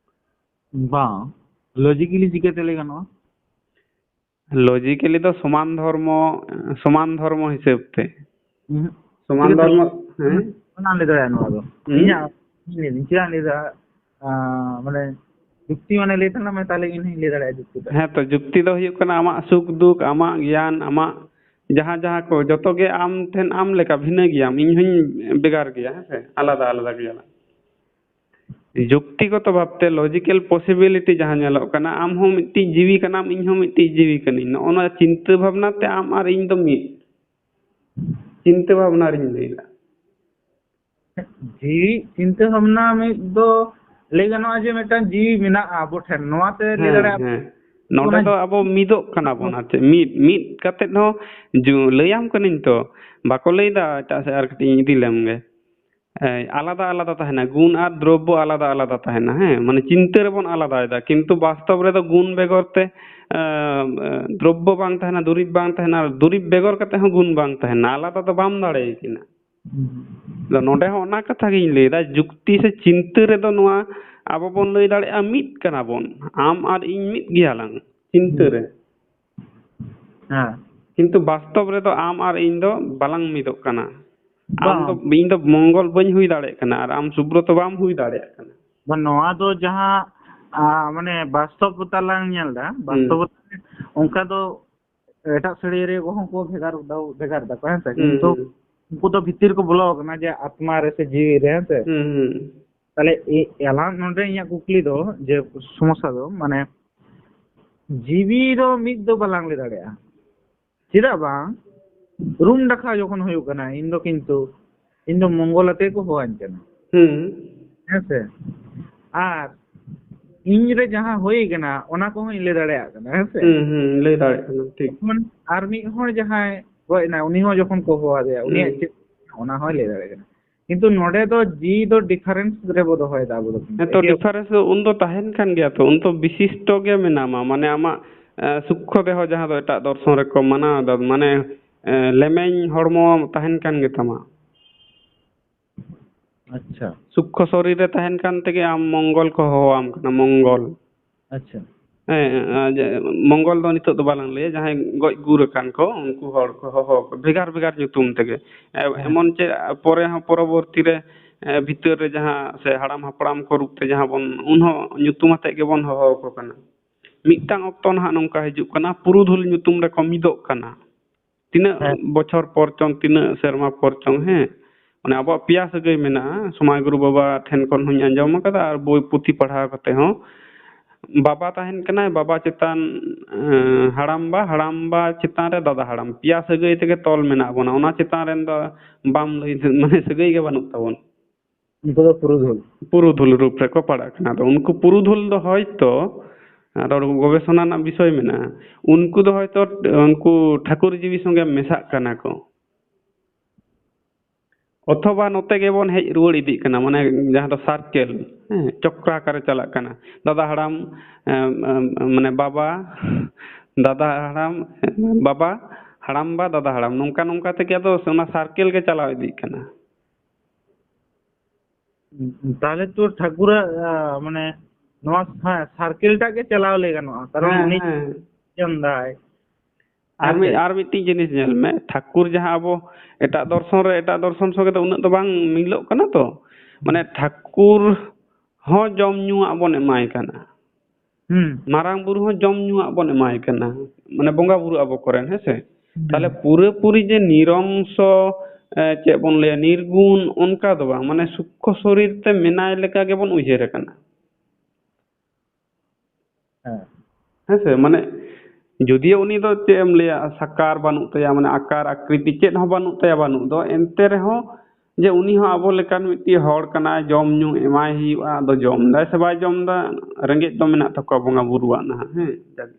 ᱵᱟᱝ, ᱞᱚᱡᱤᱠᱮᱞᱤ ᱪᱤᱠᱟᱹᱛᱮ ᱞᱟᱹᱭ ᱜᱟᱱᱚᱜᱼᱟ? ᱞᱚᱡᱤᱠᱮᱞᱤ ᱫᱚ ᱥᱚᱢᱟᱱ ᱫᱷᱚᱨᱢᱚ, ᱥᱚᱢᱟᱱ ᱫᱷᱚᱨᱢᱚ ᱦᱤᱥᱟᱹᱵ ᱛᱮ᱾ ᱩᱦᱩᱸ᱾ ᱥᱚᱢᱟᱱ ᱪᱤᱠᱟᱹᱛᱮ ᱫᱷᱚᱨᱢᱚ, ᱦᱮᱸ? ᱚᱱᱟᱢ ᱞᱟᱹᱭ ᱫᱟᱲᱮᱭᱟᱜᱼᱟ ᱱᱚᱣᱟ ᱫᱚ? ᱦᱩᱸ? ᱤᱧᱟᱹᱜ, ᱤᱧ ᱞᱟᱹᱭ ᱫᱟᱹᱧ, ᱪᱮᱫᱟᱜ ᱤᱧ ᱞᱟᱹᱭ ᱫᱟ? ᱟᱸ, ᱢᱟᱱᱮ, ᱡᱩᱠᱛᱤ ᱢᱟᱱᱮ ᱞᱟᱹᱭ ᱛᱟᱞᱟᱝ ᱢᱮ, ᱛᱟᱦᱞᱮ ᱤᱧ ᱦᱚᱸᱧ ᱞᱟᱹᱭ ᱫᱟᱲᱮᱭᱟᱜᱼᱟ ᱡᱩᱠᱛᱤ ᱫᱚ᱾ ᱦᱮᱸ ᱛᱚ, ᱡᱩᱠᱛᱤ ᱫᱚ ᱦᱩᱭᱩᱜ ᱠᱟᱱᱟ ᱟᱢᱟᱜ ᱥᱩᱠ ᱫᱩᱠ, ᱟᱢᱟᱜ ᱜᱮᱭᱟᱱ, ᱟᱢᱟᱜ ᱡᱟᱦᱟᱸ ᱡᱟᱦᱟᱸ ᱠᱚ ᱡᱚᱛᱚ ᱜᱮ ᱟᱢ ᱴᱷᱮᱱ ᱟᱢ ᱞᱮᱠᱟ ᱵᱷᱤᱱᱟᱹ ᱜᱮᱭᱟᱢ, ᱤᱧ ᱦᱚᱸᱧ ᱵᱷᱮᱜᱟᱨ ᱜᱮᱭᱟ, ᱦᱮᱸ ᱥᱮ? ᱟᱞᱟᱫᱟ ᱟᱞᱟᱫᱟ ᱜᱮᱭᱟᱞᱟᱝ᱾ ᱡᱩᱠᱛᱤᱜᱚᱛᱚ ᱵᱷᱟᱵᱛᱮ ᱞᱚᱡᱤᱠᱮᱞ ᱯᱚᱥᱤᱵᱤᱞᱤᱴᱤ ᱡᱟᱦᱟᱸ ᱧᱮᱞᱚᱜ ᱠᱟᱱᱟ, ᱟᱢ ᱦᱚᱸ ᱢᱤᱫᱴᱤᱡ ᱡᱤᱣᱤ ᱠᱟᱱᱟᱢ, ᱤᱧ ᱦᱚᱸ ᱢᱤᱫᱴᱤᱡ ᱡᱤᱣᱤ ᱠᱟᱹᱱᱟᱹᱧ, ᱱᱚᱜᱼᱚ ᱱᱚᱣᱟ ᱪᱤᱱᱛᱟᱹ ᱵᱷᱟᱵᱽᱱᱟ ᱛᱮ ᱟᱢ ᱟᱨ ᱤᱧ ᱫᱚ ᱢᱤᱫ᱾ ᱪᱤᱱᱛᱟᱹ ᱵᱷᱟᱵᱽᱱᱟ ᱨᱤᱧ ᱞᱟᱹᱭ ᱮᱫᱟ᱾ ᱡᱤᱣᱤ ᱪᱤᱱᱛᱟᱹ ᱵᱷᱟᱵᱽᱱᱟ ᱢᱤᱫ ᱫᱚ ᱞᱟᱹᱭ ᱜᱟᱱᱚᱜᱼᱟ ᱡᱮ ᱢᱤᱫᱴᱟᱝ ᱡᱤᱣᱤ ᱢᱮᱱᱟᱜᱼᱟ ᱟᱵᱚ ᱴᱷᱮᱱ, ᱱᱚᱣᱟ ᱛᱮ ᱞᱟᱹᱭ ᱦᱮᱸ, ᱫᱟᱲᱮᱭᱟᱜᱼᱟ ᱦᱮᱸ᱾ ᱱᱚᱰᱮ ᱚᱱᱟ ᱫᱚ ᱟᱵᱚ ᱢᱤᱫᱚᱜ ᱠᱟᱱᱟ ᱵᱚᱱ, ᱟᱨ ᱪᱮᱫ ᱢᱤᱫ, ᱢᱤᱫ ᱠᱟᱛᱮᱫ ᱦᱚᱸ ᱡᱩ-, ᱞᱟᱹᱭᱟᱢ ᱠᱟᱹᱱᱟᱹᱧ ᱛᱚ, ᱵᱟᱠᱚ ᱞᱟᱹᱭ ᱮᱫᱟ ᱮᱴᱟᱜ ᱥᱮᱫ ᱟᱨ ᱠᱟᱹᱴᱤᱡ ᱤᱧ ᱤᱫᱤ ᱞᱮᱢ ᱜᱮ᱾ ᱮᱭ, ᱟᱞᱟᱫᱟ ᱟᱞᱟᱫᱟ ᱛᱟᱦᱮᱱᱟ, ᱜᱩᱱ ᱟᱨ ᱫᱨᱚᱵᱽᱵᱚ ᱟᱞᱟᱫᱟ ᱟᱞᱟᱫᱟ ᱛᱟᱦᱮᱱᱟ, ᱦᱮᱸ, ᱢᱟᱱᱮ ᱪᱤᱱᱛᱟᱹ ᱨᱮᱵᱚᱱ ᱟᱞᱟᱫᱟᱭᱮᱫᱟ, ᱠᱤᱱᱛᱩ ᱵᱟᱥᱛᱚᱵ ᱨᱮᱫᱚ ᱜᱩᱱ ᱵᱮᱜᱚᱨ ᱛᱮ, ᱮ, ᱮ, ᱫᱨᱚᱵᱽᱵᱚ ᱵᱟᱝ ᱛᱟᱦᱮᱱᱟ, ᱫᱩᱨᱤᱵᱽ ᱵᱟᱝ ᱛᱟᱦᱮᱱᱟ, ᱟᱨ ᱫᱩᱨᱤᱵᱽ ᱵᱮᱜᱚᱨ ᱠᱟᱛᱮ ᱦᱚᱸ ᱜᱩᱱ ᱵᱟᱝ ᱛᱟᱦᱮᱱᱟ, ᱟᱞᱟᱫᱟ ᱫᱚ ᱵᱟᱢ ᱫᱟᱲᱮᱭᱟᱠᱤᱱᱟ᱾ ᱦᱩᱸ᱾ ᱟᱫᱚ ᱱᱚᱰᱮ ᱦᱚᱸ ᱚᱱᱟ ᱠᱟᱛᱷᱟ ᱜᱤᱧ ᱞᱟᱹᱭᱫᱟ, ᱡᱩᱠᱛᱤ ᱥᱮ ᱪᱤᱱᱛᱟᱹ ᱨᱮᱫᱚ ᱱᱚᱣᱟ ᱟᱵᱚ ᱵᱚᱱ ᱞᱟᱹᱭ ᱫᱟᱲᱮᱭᱟᱜᱼᱟ, ᱢᱤᱫ ᱠᱟᱱᱟ ᱵᱚᱱ, ᱟᱢ ᱟᱨ ᱤᱧ ᱢᱤᱫ ᱜᱮᱭᱟ ᱞᱟᱝ ᱪᱤᱱᱛᱟᱹ ᱦᱩᱸ᱾ ᱨᱮ᱾ ᱦᱮᱸ᱾ ᱠᱤᱱᱛᱩ ᱵᱟᱥᱛᱚᱵ ᱨᱮᱫᱚ ᱟᱢ ᱟᱨ ᱤᱧ ᱫᱚ ᱵᱟᱞᱟᱝ ᱢᱤᱫᱚᱜ ᱠᱟᱱᱟ᱾ ᱟᱢ ᱫᱚ, ᱵᱟᱝ᱾ ᱤᱧ ᱫᱚ ᱢᱚᱝᱜᱚᱞ ᱵᱟᱹᱧ ᱦᱩᱭ ᱫᱟᱲᱮᱭᱟᱜ ᱠᱟᱱᱟ ᱟᱨ ᱟᱢ ᱥᱩᱵᱨᱚᱛᱚ ᱵᱟᱢ ᱦᱩᱭ ᱫᱟᱲᱮᱭᱟᱜ ᱠᱟᱱᱟ᱾ ᱵᱟᱝ, ᱱᱚᱣᱟ ᱫᱚ ᱡᱟᱦᱟᱸ, ᱟ, ᱢᱟᱱᱮ ᱵᱟᱥᱛᱚᱵᱚᱛᱟ ᱞᱟᱝ ᱧᱮᱞ ᱮᱫᱟ, ᱦᱩᱸ᱾ ᱵᱟᱥᱛᱚᱵᱚᱛᱟ ᱚᱱᱠᱟ ᱫᱚ ᱮᱴᱟᱜ ᱥᱟᱹᱲᱤᱭᱟᱹᱨᱤᱭᱟᱹ ᱠᱚᱦᱚᱸ ᱠᱚ ᱵᱷᱮᱜᱟᱨ ᱫᱟ-, ᱵᱷᱮᱜᱟᱨ ᱫᱟᱠᱚ, ᱦᱮᱸ ᱥᱮ? ᱦᱩᱸ, ᱠᱤᱱᱛᱩ ᱦᱩᱸ᱾ ᱩᱱᱠᱩ ᱫᱚ ᱵᱷᱤᱛᱤᱨ ᱠᱚ ᱵᱚᱞᱚ ᱟᱠᱟᱱᱟ ᱡᱮ ᱟᱛᱢᱟ ᱨᱮ ᱥᱮ ᱡᱤᱣᱤ ᱨᱮ, ᱦᱮᱸ ᱥᱮ? ᱦᱩᱸ, ᱦᱩᱸ᱾ ᱛᱟᱦᱞᱮ ᱮ-, ᱟᱞᱟᱝ ᱱᱚᱰᱮ ᱤᱧᱟᱹᱜ ᱠᱩᱠᱞᱤ ᱫᱚ ᱡᱮ ᱥᱚᱢᱚᱥᱥᱟ ᱫᱚ ᱢᱟᱱᱮ ᱡᱤᱣᱤ ᱫᱚ ᱢᱤᱫ ᱫᱚ ᱵᱟᱞᱟᱝ ᱞᱟᱹᱭ ᱫᱟᱲᱮᱭᱟᱜᱼᱟ᱾ ᱪᱮᱫᱟᱜ ᱵᱟᱝ? ᱨᱩᱢ ᱰᱟᱠᱷᱟ ᱡᱚᱠᱷᱚᱱ ᱦᱩᱭᱩᱜ ᱠᱟᱱᱟ, ᱤᱧ ᱫᱚ ᱠᱤᱱᱛᱩ, ᱤᱧ ᱫᱚ ᱢᱚᱝᱜᱚᱞ ᱟᱛᱮ ᱠᱚ ᱦᱚᱦᱚᱣᱟᱹᱧ ᱠᱟᱱᱟ᱾ ᱦᱩᱸ᱾ ᱦᱮᱸ ᱥᱮ? ᱟᱨ ᱤᱧ ᱨᱮ ᱡᱟᱦᱟᱸ ᱦᱩᱭ ᱠᱟᱱᱟ, ᱚᱱᱟ ᱠᱚᱦᱚᱸᱧ ᱞᱟᱹᱭ ᱫᱟᱲᱮᱭᱟᱜ ᱠᱟᱱᱟ, ᱦᱮᱸ ᱥᱮ? ᱦᱩᱸ, ᱦᱩᱸ, ᱞᱟᱹᱭ ᱫᱟᱲᱮᱭᱟᱜ ᱠᱟᱱᱟᱢ, ᱴᱷᱤᱠ᱾ ᱛᱚᱠᱷᱚᱱ ᱟᱨ ᱢᱤᱫ ᱦᱚᱲ ᱡᱟᱦᱟᱸᱭ ᱜᱚᱡ ᱮᱱᱟᱭ, ᱩᱱᱤ ᱦᱚᱸ ᱡᱚᱠᱷᱚᱱ ᱠᱚ ᱦᱚᱦᱚ ᱟᱫᱮᱭᱟ, ᱩᱱᱤᱭᱟᱜ ᱦᱩᱸ᱾ ᱪᱮᱫ, ᱚᱱᱟ ᱦᱚᱸᱭ ᱞᱟᱹᱭ ᱫᱟᱲᱮᱭᱟᱜ ᱠᱟᱱᱟ᱾ ᱠᱤᱱᱛᱩ ᱱᱚᱰᱮ ᱫᱚ ᱡᱤᱣᱤ ᱫᱚ ᱰᱤᱯᱷᱟᱨᱮᱱᱥ ᱨᱮᱵᱚ ᱫᱚᱦᱚᱭᱮᱫᱟ ᱟᱵᱚ ᱫᱚ᱾ ᱦᱮᱸ ᱛᱚ, ᱮᱠᱮ ᱰᱤᱯᱷᱟᱨᱮᱱᱥ ᱫᱚ ᱩᱱ ᱫᱚ ᱛᱟᱦᱮᱱ ᱠᱟᱱ ᱜᱮᱭᱟ ᱛᱚ, ᱩᱱ ᱫᱚ ᱵᱤᱥᱤᱥᱴᱚ ᱜᱮ ᱢᱮᱱᱟᱢᱟ, ᱢᱟᱱᱮ ᱟᱢᱟᱜ, ᱮ, ᱥᱩᱠᱠᱷᱚ ᱫᱮᱦᱚ ᱡᱟᱦᱟᱸ ᱫᱚ ᱮᱴᱟᱜ ᱫᱚᱨᱥᱚᱱ ᱨᱮᱠᱚ ᱢᱟᱱᱟᱣ ᱮᱫᱟ, ᱢᱟᱱᱮ ᱮ, ᱞᱮᱢᱮᱧ ᱦᱚᱲᱢᱚ ᱛᱟᱦᱮᱱ ᱠᱟᱱ ᱜᱮᱛᱟᱢᱟ᱾ ᱟᱪᱪᱷᱟ᱾ ᱥᱩᱠᱠᱷᱚ ᱥᱚᱨᱤᱨ ᱨᱮ ᱛᱟᱦᱮᱱ ᱠᱟᱱ ᱛᱮᱜᱮ ᱟᱢ ᱢᱚᱝᱜᱚᱞ ᱠᱚ ᱦᱚᱦᱚᱣᱟᱢ ᱠᱟᱱᱟ, ᱢᱚᱝᱜᱚᱞ᱾ ᱟᱪᱪᱷᱟ᱾ ᱦᱮᱸ, ᱟᱨ ᱡᱮ ᱢᱚᱝᱜᱚᱞ ᱫᱚ ᱱᱤᱛᱚᱜ ᱫᱚ ᱵᱟᱞᱟᱝ ᱞᱟᱹᱭᱟ, ᱡᱟᱦᱟᱸᱭ ᱜᱚᱡ ᱜᱩᱨ ᱟᱠᱟᱱ ᱠᱚ, ᱩᱱᱠᱩ ᱦᱚᱲ ᱠᱚ ᱦᱚᱦᱚ ᱟᱠᱚ ᱵᱷᱮᱜᱟᱨ ᱵᱷᱮᱜᱟᱨ ᱧᱩᱛᱩᱢ ᱛᱮᱜᱮ᱾ ᱮ, ᱦᱮᱸ᱾ ᱮᱢᱚᱱ ᱪᱮᱫ ᱯᱚᱨᱮ ᱦᱚᱸ ᱯᱚᱨᱚᱵᱚᱨᱛᱤ ᱨᱮ, ᱮ, ᱵᱷᱤᱛᱟᱹᱨ ᱨᱮ ᱡᱟᱦᱟᱸ ᱥᱮ ᱦᱟᱲᱟᱢ ᱦᱟᱯᱲᱟᱢ ᱠᱚ ᱨᱩᱯ ᱛᱮ ᱡᱟᱦᱟᱸ ᱵᱚᱱ, ᱩᱱᱦᱚᱸ ᱧᱩᱛᱩᱢ ᱟᱛᱮᱫ ᱜᱮᱵᱚᱱ ᱦᱚᱦᱚ ᱟᱠᱚ ᱠᱟᱱᱟ᱾ ᱢᱤᱫᱴᱟᱝ ᱚᱠᱛᱚ ᱱᱟᱦᱟᱜ ᱱᱚᱝᱠᱟ ᱦᱤᱡᱩᱜ ᱠᱟᱱᱟ, ᱯᱩᱨᱩᱫᱷᱩᱞ ᱧᱩᱛᱩᱢ ᱨᱮᱠᱚ ᱢᱤᱫᱚᱜ ᱠᱟᱱᱟ᱾ ᱛᱤᱱᱟᱹᱜ ᱦᱮᱸ᱾ ᱵᱚᱪᱷᱚᱨ ᱯᱚᱨ ᱪᱚᱝ, ᱛᱤᱱᱟᱹᱜ ᱥᱮᱨᱢᱟ ᱯᱚᱨ ᱪᱚᱝ, ᱦᱮᱸ, ᱢᱟᱱᱮ ᱟᱵᱚᱣᱟᱜ ᱯᱮᱭᱟ ᱥᱟᱹᱜᱟᱹᱭ ᱢᱮᱱᱟᱜᱼᱟ, ᱥᱚᱢᱟᱭ ᱜᱩᱨᱩ ᱵᱟᱵᱟ ᱴᱷᱮᱱ ᱠᱷᱚᱱ ᱦᱚᱸᱧ ᱟᱸᱡᱚᱢ ᱟᱠᱟᱫᱟ, ᱟᱨ ᱵᱳᱭ ᱯᱩᱛᱷᱤ ᱯᱟᱲᱦᱟᱣ ᱠᱟᱛᱮ ᱦᱚᱸ᱾ ᱵᱟᱵᱟ ᱛᱟᱦᱮᱱ ᱠᱟᱱᱟᱭ, ᱵᱟᱵᱟ ᱪᱮᱛᱟᱱ, ᱮᱸ, ᱦᱟᱲᱟᱢᱵᱟ, ᱦᱟᱲᱟᱢᱵᱟ ᱪᱮᱛᱟᱱ ᱨᱮ ᱫᱟᱫᱟ ᱦᱟᱲᱟᱢ, ᱯᱮᱭᱟ ᱥᱟᱹᱜᱟᱹᱭ ᱛᱮᱜᱮ ᱛᱚᱞ ᱢᱮᱱᱟᱜ ᱵᱚᱱᱟ᱾ ᱚᱱᱟ ᱪᱮᱛᱟᱱ ᱨᱮᱱ ᱫᱚ ᱵᱟᱢ ᱞᱟᱹᱭ, ᱢᱟᱱᱮ ᱥᱟᱹᱜᱟᱹᱭ ᱜᱮ ᱵᱟᱹᱱᱩᱜ ᱛᱟᱵᱚᱱ᱾ ᱩᱱᱠᱩ ᱫᱚ ᱯᱩᱨᱩᱫᱷᱩᱞ᱾ ᱯᱩᱨᱩᱫᱷᱩᱞ ᱨᱩᱯ ᱨᱮᱠᱚ ᱯᱟᱲᱟᱜ ᱠᱟᱱᱟ᱾ ᱟᱫᱚ ᱩᱱᱠᱩ ᱯᱩᱨᱩᱫᱷᱩᱞ ᱫᱚ ᱦᱚᱭᱛᱚ, ᱟᱨᱚ ᱜᱚᱵᱮᱥᱚᱱᱟ ᱨᱮᱱᱟᱜ ᱵᱤᱥᱚᱭ ᱢᱮᱱᱟᱜᱼᱟ, ᱩᱱᱠᱩ ᱫᱚ ᱦᱚᱭᱛᱚ ᱩᱱᱠᱩ ᱴᱷᱟᱹᱠᱩᱨ ᱡᱤᱣᱤ ᱥᱚᱸᱜᱮ ᱢᱮᱥᱟᱜ ᱠᱟᱱᱟ ᱠᱚ᱾ ᱚᱛᱷᱚᱵᱟ ᱱᱚᱛᱮ ᱜᱮᱵᱚᱱ ᱦᱮᱡ ᱨᱩᱣᱟᱹᱲ ᱤᱫᱤᱜ ᱠᱟᱱᱟ, ᱢᱟᱱᱮ ᱡᱟᱦᱟᱸ ᱫᱚ circle, ᱦᱮᱸ, ᱪᱚᱠᱨᱟᱠᱟᱨᱮ ᱪᱟᱞᱟᱜ ᱠᱟᱱᱟ᱾ ᱫᱟᱫᱟ ᱦᱟᱲᱟᱢ, ᱮᱢ, ᱮᱢ, ᱢᱟᱱᱮ ᱵᱟᱵᱟ, ᱫᱟᱫᱟ ᱦᱟᱲᱟᱢ, ᱵᱟᱵᱟ, ᱦᱟᱲᱟᱢ ᱵᱟ, ᱫᱟᱫᱟ ᱦᱟᱲᱟᱢ, ᱱᱚᱝᱠᱟ ᱱᱚᱝᱠᱟ ᱛᱮᱜᱮ ᱟᱫᱚ ᱚᱱᱟ circle ᱜᱮ ᱪᱟᱞᱟᱣ ᱤᱫᱤᱜ ᱠᱟᱱᱟ᱾ ᱛᱟᱦᱞᱮ ᱛᱚ ᱴᱷᱟᱹᱠᱩᱨᱟᱜ, ᱟ, ᱢᱟᱱᱮ ᱱᱚᱣᱟ, ᱦᱮᱸ, circle ᱴᱟᱜ ᱜᱮ ᱪᱟᱞᱟᱣ ᱞᱟᱹᱭ ᱜᱟᱱᱚᱜᱼᱟ, ᱠᱟᱨᱚᱱ ᱦᱮᱸ, ᱩᱱᱤ ᱦᱮᱸ᱾ ᱡᱚᱢ ᱫᱟᱭ᱾ ᱟᱨ ᱦᱮᱸ ᱢᱤᱫ, ᱥᱮ? ᱟᱨ ᱢᱤᱫᱴᱤᱡ ᱡᱤᱱᱤᱥ ᱧᱮᱞ ᱢᱮ, ᱴᱷᱟᱹᱠᱩᱨ ᱡᱟᱦᱟᱸ ᱟᱵᱚ ᱮᱴᱟᱜ ᱫᱚᱨᱥᱚᱱ ᱨᱮ, ᱮᱴᱟᱜ ᱫᱚᱨᱥᱚᱱ ᱥᱚᱸᱜᱮ ᱫᱚ ᱩᱱᱟᱹᱜ ᱫᱚ ᱵᱟᱝ ᱢᱤᱞᱚᱜ ᱠᱟᱱᱟ ᱛᱚ, ᱢᱟᱱᱮ ᱦᱩᱸ᱾ ᱴᱷᱟᱹᱠᱩᱨ ᱦᱚᱸ ᱡᱚᱢ ᱧᱩᱣᱟᱜ ᱵᱚᱱ ᱮᱢᱟᱭ ᱠᱟᱱᱟ᱾ ᱦᱩᱸ᱾ ᱢᱟᱨᱟᱝ ᱵᱩᱨᱩ ᱦᱚᱸ ᱡᱚᱢ ᱧᱩᱣᱟᱜ ᱵᱚᱱ ᱮᱢᱟᱭ ᱠᱟᱱᱟ, ᱢᱟᱱᱮ ᱵᱚᱸᱜᱟ ᱵᱩᱨᱩ ᱟᱵᱚ ᱠᱚᱨᱮᱱ, ᱦᱮᱸ ᱥᱮ? ᱦᱩᱸ᱾ ᱛᱟᱦᱞᱮ ᱯᱩᱨᱟᱹᱯᱩᱨᱤ ᱡᱮ ᱱᱤᱨᱚᱝᱥᱚ, ᱮ, ᱪᱮᱫ ᱵᱚᱱ ᱞᱟᱹᱭᱟ, ᱱᱤᱨᱜᱩᱱ, ᱚᱱᱠᱟ ᱫᱚ ᱵᱟᱝ, ᱢᱟᱱᱮ ᱥᱩᱠᱠᱷᱚ ᱥᱚᱨᱤᱨ ᱛᱮ ᱢᱮᱱᱟᱭ ᱞᱮᱠᱟ ᱜᱮᱵᱚᱱ ᱩᱭᱦᱟᱹᱨ ᱟᱠᱟᱱᱟ᱾ ᱦᱮᱸ᱾ ᱦᱮᱸ ᱥᱮ? ᱢᱟᱱᱮ ᱡᱩᱫᱤᱭᱳ ᱩᱱᱤ ᱫᱚ ᱪᱮᱫ ᱮᱢ ᱞᱟᱹᱭᱟ, ᱥᱟᱠᱟᱨ ᱵᱟᱹᱱᱩᱜ ᱛᱟᱭᱟ, ᱢᱟᱱᱮ ᱟᱠᱟᱨ ᱟᱠᱨᱤᱛᱤ ᱪᱮᱫ ᱦᱚᱸ ᱵᱟᱹᱱᱩᱜ ᱛᱟᱭᱟ, ᱵᱟᱹᱱᱩᱜ ᱫᱚ, ᱮᱱᱛᱮ ᱨᱮᱦᱚᱸ ᱡᱮ ᱩᱱᱤ ᱦᱚᱸ ᱟᱵᱚ ᱞᱮᱠᱟᱱ ᱢᱤᱫᱴᱤᱡ ᱦᱚᱲ ᱠᱟᱱᱟᱭ, ᱡᱚᱢ ᱧᱩ ᱮᱢᱟᱭ ᱦᱩᱭᱩᱜᱼᱟ᱾ ᱟᱫᱚ ᱡᱚᱢ ᱫᱟᱭ ᱥᱮ ᱵᱟᱭ ᱡᱚᱢ ᱫᱟ, ᱨᱮᱸᱜᱮᱡ ᱫᱚ ᱢᱮᱱᱟᱜ ᱛᱟᱠᱚᱣᱟ ᱵᱚᱸᱜᱟ ᱵᱩᱨᱩᱣᱟᱜ ᱱᱟᱦᱟᱜ, ᱦᱮᱸ, ᱡᱟᱜᱮ᱾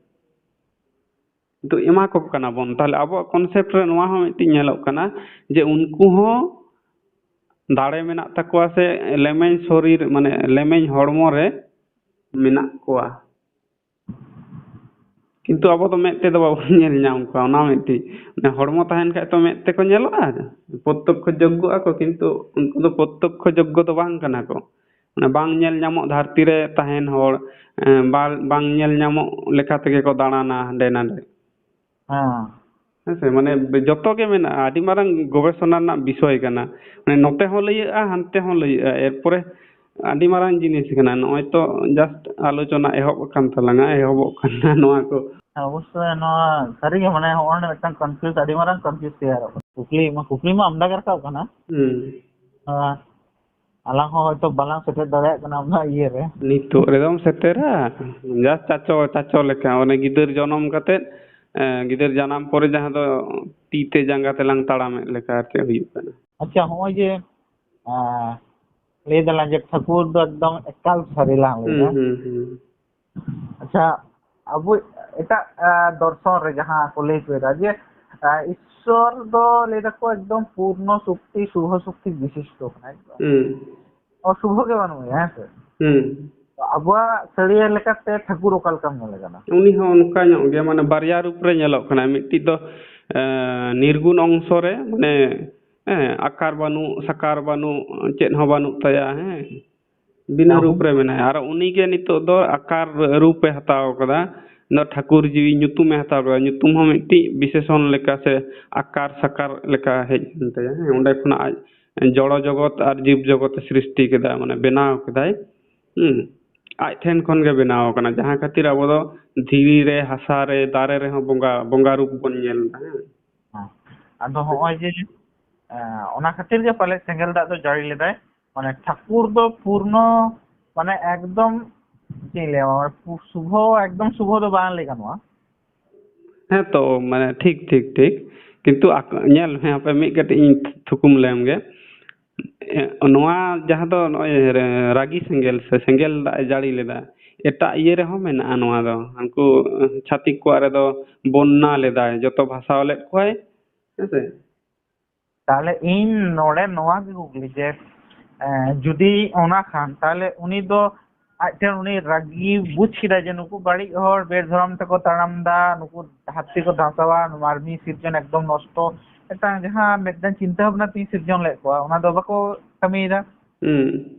ᱠᱤᱱᱛᱩ ᱮᱢᱟ ᱠᱚ ᱠᱟᱱᱟ ᱵᱚᱱ᱾ ᱛᱟᱦᱞᱮ ᱟᱵᱚᱣᱟᱜ concept ᱨᱮ ᱱᱚᱣᱟ ᱦᱚᱸ ᱢᱤᱫᱴᱤᱡ ᱧᱮᱞᱚᱜ ᱠᱟᱱᱟ ᱡᱮ ᱩᱱᱠᱩ ᱦᱚᱸ ᱫᱟᱲᱮ ᱢᱮᱱᱟᱜ ᱛᱟᱠᱚᱣᱟ ᱥᱮ ᱞᱮᱢᱮᱧ ᱥᱚᱨᱤᱨ, ᱢᱟᱱᱮ ᱞᱮᱢᱮᱧ ᱦᱚᱲᱢᱚ ᱨᱮ ᱢᱮᱱᱟᱜ ᱠᱚᱣᱟ᱾ ᱠᱤᱱᱛᱩ ᱟᱵᱚ ᱫᱚ ᱢᱮᱫ ᱛᱮᱫᱚ ᱵᱟᱵᱚᱱ ᱧᱮᱞ ᱧᱟᱢ ᱠᱚᱣᱟ, ᱚᱱᱟ ᱢᱤᱫᱴᱤᱡ᱾ ᱢᱟᱱᱮ ᱦᱚᱲᱢᱚ ᱛᱟᱦᱮᱱ ᱠᱷᱟᱡ ᱛᱚ ᱢᱮᱫ ᱛᱮᱠᱚ ᱧᱮᱞᱚᱜᱼᱟ, ᱯᱨᱚᱛᱛᱚᱠᱠᱷᱚ ᱡᱳᱜᱽᱜᱚᱜᱼᱟ ᱠᱚ, ᱠᱤᱱᱛᱩ ᱩᱱᱠᱩ ᱫᱚ ᱯᱨᱚᱛᱛᱚᱠᱠᱷᱚ ᱡᱳᱜᱽᱜᱚ ᱫᱚ ᱵᱟᱝ ᱠᱟᱱᱟ ᱠᱚ᱾ ᱢᱟᱱᱮ ᱵᱟᱝ ᱧᱮᱞ ᱧᱟᱢᱚᱜ ᱫᱷᱟᱹᱨᱛᱤ ᱨᱮ ᱛᱟᱦᱮᱱ ᱦᱚᱲ, ᱮᱸ, ᱵᱟᱝ, ᱵᱟᱝ ᱧᱮᱞ ᱧᱟᱢᱚᱜ ᱞᱮᱠᱟ ᱛᱮᱜᱮ ᱠᱚ ᱫᱟᱬᱟᱱᱟ ᱦᱟᱸᱰᱮ ᱱᱟᱰᱮ᱾ ᱦᱮᱸ᱾ ᱦᱮᱸ ᱥᱮ, ᱢᱟᱱᱮ ᱡᱚᱛᱚ ᱜᱮ ᱢᱮᱱᱟᱜᱼᱟ, ᱟᱹᱰᱤ ᱢᱟᱨᱟᱝ ᱜᱚᱵᱮᱥᱚᱱᱟ ᱨᱮᱱᱟᱜ ᱵᱤᱥᱚᱭ ᱠᱟᱱᱟ᱾ ᱢᱟᱱᱮ ᱱᱚᱛᱮ ᱦᱚᱸ ᱞᱟᱹᱭᱟᱹᱜᱼᱟ, ᱦᱟᱱᱛᱮ ᱦᱚᱸ ᱞᱟᱹᱭᱟᱹᱜᱼᱟ, ᱮᱨᱯᱚᱨᱮ ᱟᱹᱰᱤ ᱢᱟᱨᱟᱝ ᱡᱤᱱᱤᱥ ᱠᱟᱱᱟ᱾ ᱱᱚᱜᱼᱚᱭ ᱛᱚ just ᱟᱞᱳᱪᱚᱱᱟ ᱮᱦᱚᱵ ᱟᱠᱟᱱ ᱛᱟᱞᱟᱝᱟ, ᱮᱦᱚᱵᱚᱜ ᱠᱟᱱᱟ ᱱᱚᱣᱟ ᱠᱚ᱾ ᱦᱮᱸ, ᱚᱵᱚᱥᱥᱳᱭ ᱱᱚᱣᱟ ᱥᱟᱹᱨᱤᱜᱮ, ᱢᱟᱱᱮ, ᱦᱚᱸᱜᱼᱚᱭ ᱢᱤᱫᱴᱟᱝ confuse, ᱟᱹᱰᱤ ᱢᱟᱨᱟᱝ confuse ᱛᱮᱭᱟᱨᱚᱜ ᱠᱟᱱᱟ᱾ ᱠᱩᱠᱞᱤ ᱢᱟ, ᱠᱩᱠᱞᱤ ᱢᱟ ᱟᱢᱫᱟ ᱜᱮ ᱨᱟᱠᱟᱵ ᱠᱟᱱᱟ᱾ ᱦᱩᱸ᱾ ᱟᱨ ᱟᱞᱟᱝ ᱦᱚᱸ ᱦᱚᱭᱛᱳ ᱵᱟᱞᱟᱝ ᱥᱮᱴᱮᱨ ᱫᱟᱲᱮᱭᱟᱜ ᱠᱟᱱᱟ ᱚᱱᱟ ᱤᱭᱟᱹ ᱨᱮ᱾ ᱱᱤᱛᱚᱜ ᱨᱮᱫᱚᱢ ᱥᱮᱴᱮᱨᱟ, just ᱪᱟᱪᱚ, ᱪᱟᱪᱚ ᱞᱮᱠᱟ, ᱚᱱᱮ ᱜᱤᱫᱟᱹᱨ ᱡᱚᱱᱚᱢ ᱠᱟᱛᱮᱫ, ᱮ, ᱜᱤᱫᱟᱹᱨ ᱡᱟᱱᱟᱢ ᱯᱚᱨᱮ ᱡᱟᱦᱟᱸ ᱫᱚ ᱛᱤ ᱛᱮ ᱡᱟᱸᱜᱟ ᱛᱮᱞᱟᱝ ᱛᱟᱲᱟᱢᱮᱫ ᱞᱮᱠᱟ ᱟᱨ ᱪᱮᱫ ᱦᱩᱭᱩᱜ ᱠᱟᱱᱟ᱾ ᱟᱪᱪᱷᱟ, ᱦᱚᱸᱜᱼᱚᱭ ᱡᱮ, ᱟᱸ, ᱞᱟᱹᱭ ᱫᱟᱞᱟᱝ ᱡᱮ ᱴᱷᱟᱹᱠᱩᱨ ᱫᱚ ᱮᱠᱫᱚᱢ ᱮᱠᱟᱞ ᱥᱟᱹᱨᱤ ᱞᱟᱝ ᱞᱟᱹᱭ ᱦᱩᱸ, ᱫᱟ᱾ ᱦᱩᱸ, ᱦᱩᱸ᱾ ᱟᱪᱪᱷᱟ, ᱟᱵᱚ ᱮᱴᱟᱜ, ᱟᱸ, ᱫᱚᱨᱥᱚᱱ ᱨᱮ ᱡᱟᱦᱟᱸ ᱠᱚ ᱞᱟᱹᱭ ᱦᱚᱪᱚᱭᱮᱫᱟ ᱡᱮ, ᱟᱸ, ᱤᱥᱥᱚᱨ ᱫᱚ ᱞᱟᱹᱭ ᱫᱟᱠᱚ ᱮᱠᱫᱚᱢ ᱯᱩᱨᱱᱚ ᱥᱚᱠᱛᱤ, ᱥᱩᱵᱷᱚ ᱥᱚᱠᱛᱤ ᱵᱤᱥᱤᱥᱴᱚ ᱠᱟᱱᱟᱭ ᱮᱠᱫᱚᱢ᱾ ᱦᱩᱸ᱾ ᱚᱥᱩᱵᱷᱚ ᱜᱮ ᱵᱟᱹᱱᱩᱜ ᱮᱭᱟ, ᱦᱮᱸ ᱥᱮ? ᱦᱩᱸ᱾ ᱛᱚ ᱟᱵᱚᱣᱟᱜ ᱥᱟᱹᱲᱤᱭᱟᱹ ᱞᱮᱠᱟᱛᱮ ᱴᱷᱟᱹᱠᱩᱨ ᱚᱠᱟ ᱞᱮᱠᱟᱢ ᱧᱮᱞᱮ ᱠᱟᱱᱟ? ᱩᱱᱤ ᱦᱚᱸ ᱚᱱᱠᱟ ᱧᱚᱜ ᱜᱮ, ᱢᱟᱱᱮ ᱵᱟᱨᱭᱟ ᱨᱩᱯ ᱨᱮ ᱧᱮᱞᱚᱜ ᱠᱟᱱᱟᱭ᱾ ᱢᱤᱫᱴᱤᱡ ᱫᱚ, ᱮᱸ, ᱱᱤᱨᱜᱩᱱ ᱚᱝᱥᱚ ᱨᱮ, ᱢᱟᱱᱮ, ᱦᱮᱸ, ᱟᱠᱟᱨ ᱵᱟᱹᱱᱩᱜ, ᱥᱟᱠᱟᱨ ᱵᱟᱹᱱᱩᱜ, ᱪᱮᱫ ᱦᱚᱸ ᱵᱟᱹᱱᱩᱜ ᱛᱟᱭᱟ, ᱦᱮᱸ, ᱵᱤᱱᱟᱹ ᱦᱮᱸ᱾ ᱨᱩᱯ ᱨᱮ ᱢᱮᱱᱟᱭᱟ᱾ ᱟᱨ ᱩᱱᱤ ᱜᱮ ᱱᱤᱛᱚᱜ ᱫᱚ ᱟᱠᱟᱨ ᱨᱩᱯ ᱮ ᱦᱟᱛᱟᱣ ᱠᱟᱫᱟ᱾ ᱱᱚᱣᱟ ᱴᱷᱟᱹᱠᱩᱨ ᱡᱤᱣᱤ ᱧᱩᱛᱩᱢ ᱮ ᱦᱟᱛᱟᱣ ᱠᱟᱫᱟ᱾ ᱧᱩᱛᱩᱢ ᱦᱚᱸ ᱢᱤᱫᱴᱤᱡ ᱵᱤᱥᱮᱥᱚᱱ ᱞᱮᱠᱟ ᱥᱮ ᱟᱠᱟᱨ ᱥᱟᱠᱟᱨ ᱞᱮᱠᱟ ᱦᱮᱡ ᱮᱱ ᱛᱟᱭᱟ᱾ ᱦᱮᱸ, ᱚᱸᱰᱮ ᱠᱷᱚᱱᱟᱜ ᱟᱡ ᱡᱚᱲᱚ ᱡᱚᱜᱚᱛ ᱟᱨ ᱡᱤᱵᱽ ᱡᱚᱜᱚᱛ ᱮ ᱥᱨᱤᱥᱴᱤ ᱠᱮᱫᱟ, ᱢᱟᱱᱮ ᱵᱮᱱᱟᱣ ᱠᱮᱫᱟᱭ᱾ ᱦᱩᱸ᱾ ᱟᱡ ᱴᱷᱮᱱ ᱠᱷᱚᱱ ᱜᱮ ᱵᱮᱱᱟᱣ ᱠᱟᱱᱟ, ᱡᱟᱦᱟᱸ ᱠᱷᱟᱹᱛᱤᱨ ᱟᱵᱚ ᱫᱚ ᱫᱷᱤᱨᱤ ᱨᱮ, ᱦᱟᱥᱟ ᱨᱮ, ᱫᱟᱨᱮ ᱨᱮᱦᱚᱸ ᱵᱚᱸᱜᱟ, ᱵᱚᱸᱜᱟ ᱨᱩᱯ ᱵᱚᱱ ᱧᱮᱞ ᱮᱫᱟ᱾ ᱦᱮᱸ᱾ ᱦᱮᱸ᱾ ᱟᱫᱚ ᱦᱚᱸᱜᱼᱚᱭ ᱡᱮ, ᱮᱸ, ᱚᱱᱟ ᱠᱷᱟᱹᱛᱤᱨ ᱜᱮ ᱯᱟᱞᱮ ᱥᱮᱸᱜᱮᱞ ᱫᱟᱜ ᱫᱚ ᱡᱟᱹᱲᱤ ᱞᱮᱫᱟᱭ, ᱢᱟᱱᱮ ᱴᱷᱟᱹᱠᱩᱨ ᱫᱚ ᱯᱩᱨᱱᱚ, ᱢᱟᱱᱮ ᱮᱠᱫᱚᱢ, ᱪᱮᱫ ᱤᱧ ᱞᱟᱹᱭᱟ, ᱢᱟᱱᱮ ᱯᱩ-, ᱥᱩᱵᱷᱚ, ᱮᱠᱫᱚᱢ ᱥᱩᱵᱷᱚ ᱫᱚ ᱵᱟᱝ ᱞᱟᱹᱭ ᱜᱟᱱᱚᱜᱼᱟ᱾ ᱦᱮᱸ ᱛᱚ, ᱢᱟᱱᱮ ᱴᱷᱤᱠ, ᱴᱷᱤᱠ, ᱴᱷᱤᱠ᱾ ᱠᱤᱱᱛᱩ ᱟᱠ-, ᱧᱮᱞ ᱢᱮ, ᱦᱟᱯᱮ ᱢᱤᱫ ᱠᱟᱹᱴᱤᱡ ᱤᱧ ᱛᱷᱩᱠᱩᱢ ᱞᱮᱢ ᱜᱮ᱾ ᱮ, ᱱᱚᱣᱟ ᱡᱟᱦᱟᱸ ᱫᱚ ᱱᱚᱜᱼᱚᱭ ᱨᱮ-, ᱨᱟᱹᱜᱤ ᱥᱮᱸᱜᱮᱞ ᱥᱮ ᱥᱮᱸᱜᱮᱞ ᱫᱟᱜ ᱮ ᱡᱟᱹᱲᱤ ᱞᱮᱫᱟ, ᱮᱴᱟᱜ ᱤᱭᱟᱹ ᱨᱮᱦᱚᱸ ᱢᱮᱱᱟᱜᱼᱟ ᱱᱚᱣᱟ ᱫᱚ᱾ ᱦᱟᱱᱠᱩ ᱪᱷᱟᱹᱛᱤᱠ ᱠᱚᱣᱟᱜ ᱨᱮᱫᱚ ᱵᱚᱱᱱᱟ ᱞᱮᱫᱟᱭ, ᱡᱚᱛᱚ ᱵᱷᱟᱥᱟᱣ ᱞᱮᱫ ᱠᱚᱣᱟᱭ, ᱦᱮᱸ ᱥᱮ? ᱛᱟᱦᱞᱮ ᱤᱧ ᱱᱚᱰᱮ ᱱᱚᱣᱟ ᱜᱮ ᱠᱩᱠᱞᱤ ᱡᱮ, ᱮ, ᱡᱩᱫᱤ ᱚᱱᱟ ᱠᱷᱟᱱ, ᱛᱟᱦᱞᱮ ᱩᱱᱤ ᱫᱚ ᱟᱡ ᱴᱷᱮᱱ ᱩᱱᱤ ᱨᱟᱹᱜᱤ ᱵᱩᱡᱽ ᱠᱮᱫᱟ ᱡᱮ ᱱᱩᱠᱩ ᱵᱟᱹᱲᱤᱡ ᱦᱚᱲ ᱵᱮᱥ ᱫᱷᱚᱨᱚᱢ ᱛᱮᱠᱚ ᱛᱟᱲᱟᱢ ᱫᱟ, ᱱᱩᱠᱩ ᱦᱟᱹᱛᱤ ᱠᱚ ᱫᱷᱟᱥᱟᱣᱟ, ᱱᱚᱣᱟ ᱢᱤᱫ ᱥᱤᱨᱡᱚᱱ ᱮᱠᱫᱚᱢ ᱱᱚᱥᱴᱚ, ᱢᱤᱫᱴᱟᱝ ᱡᱟᱦᱟᱸ ᱢᱤᱫᱴᱟᱝ ᱪᱤᱱᱛᱟᱹ ᱵᱷᱟᱵᱽᱱᱟ ᱛᱤᱧ ᱥᱤᱨᱡᱚᱱ ᱞᱮᱫ ᱠᱚᱣᱟ, ᱚᱱᱟ ᱫᱚ ᱵᱟᱠᱚ ᱠᱟᱹᱢᱤᱭᱮᱫᱟ᱾ ᱦᱩᱸ᱾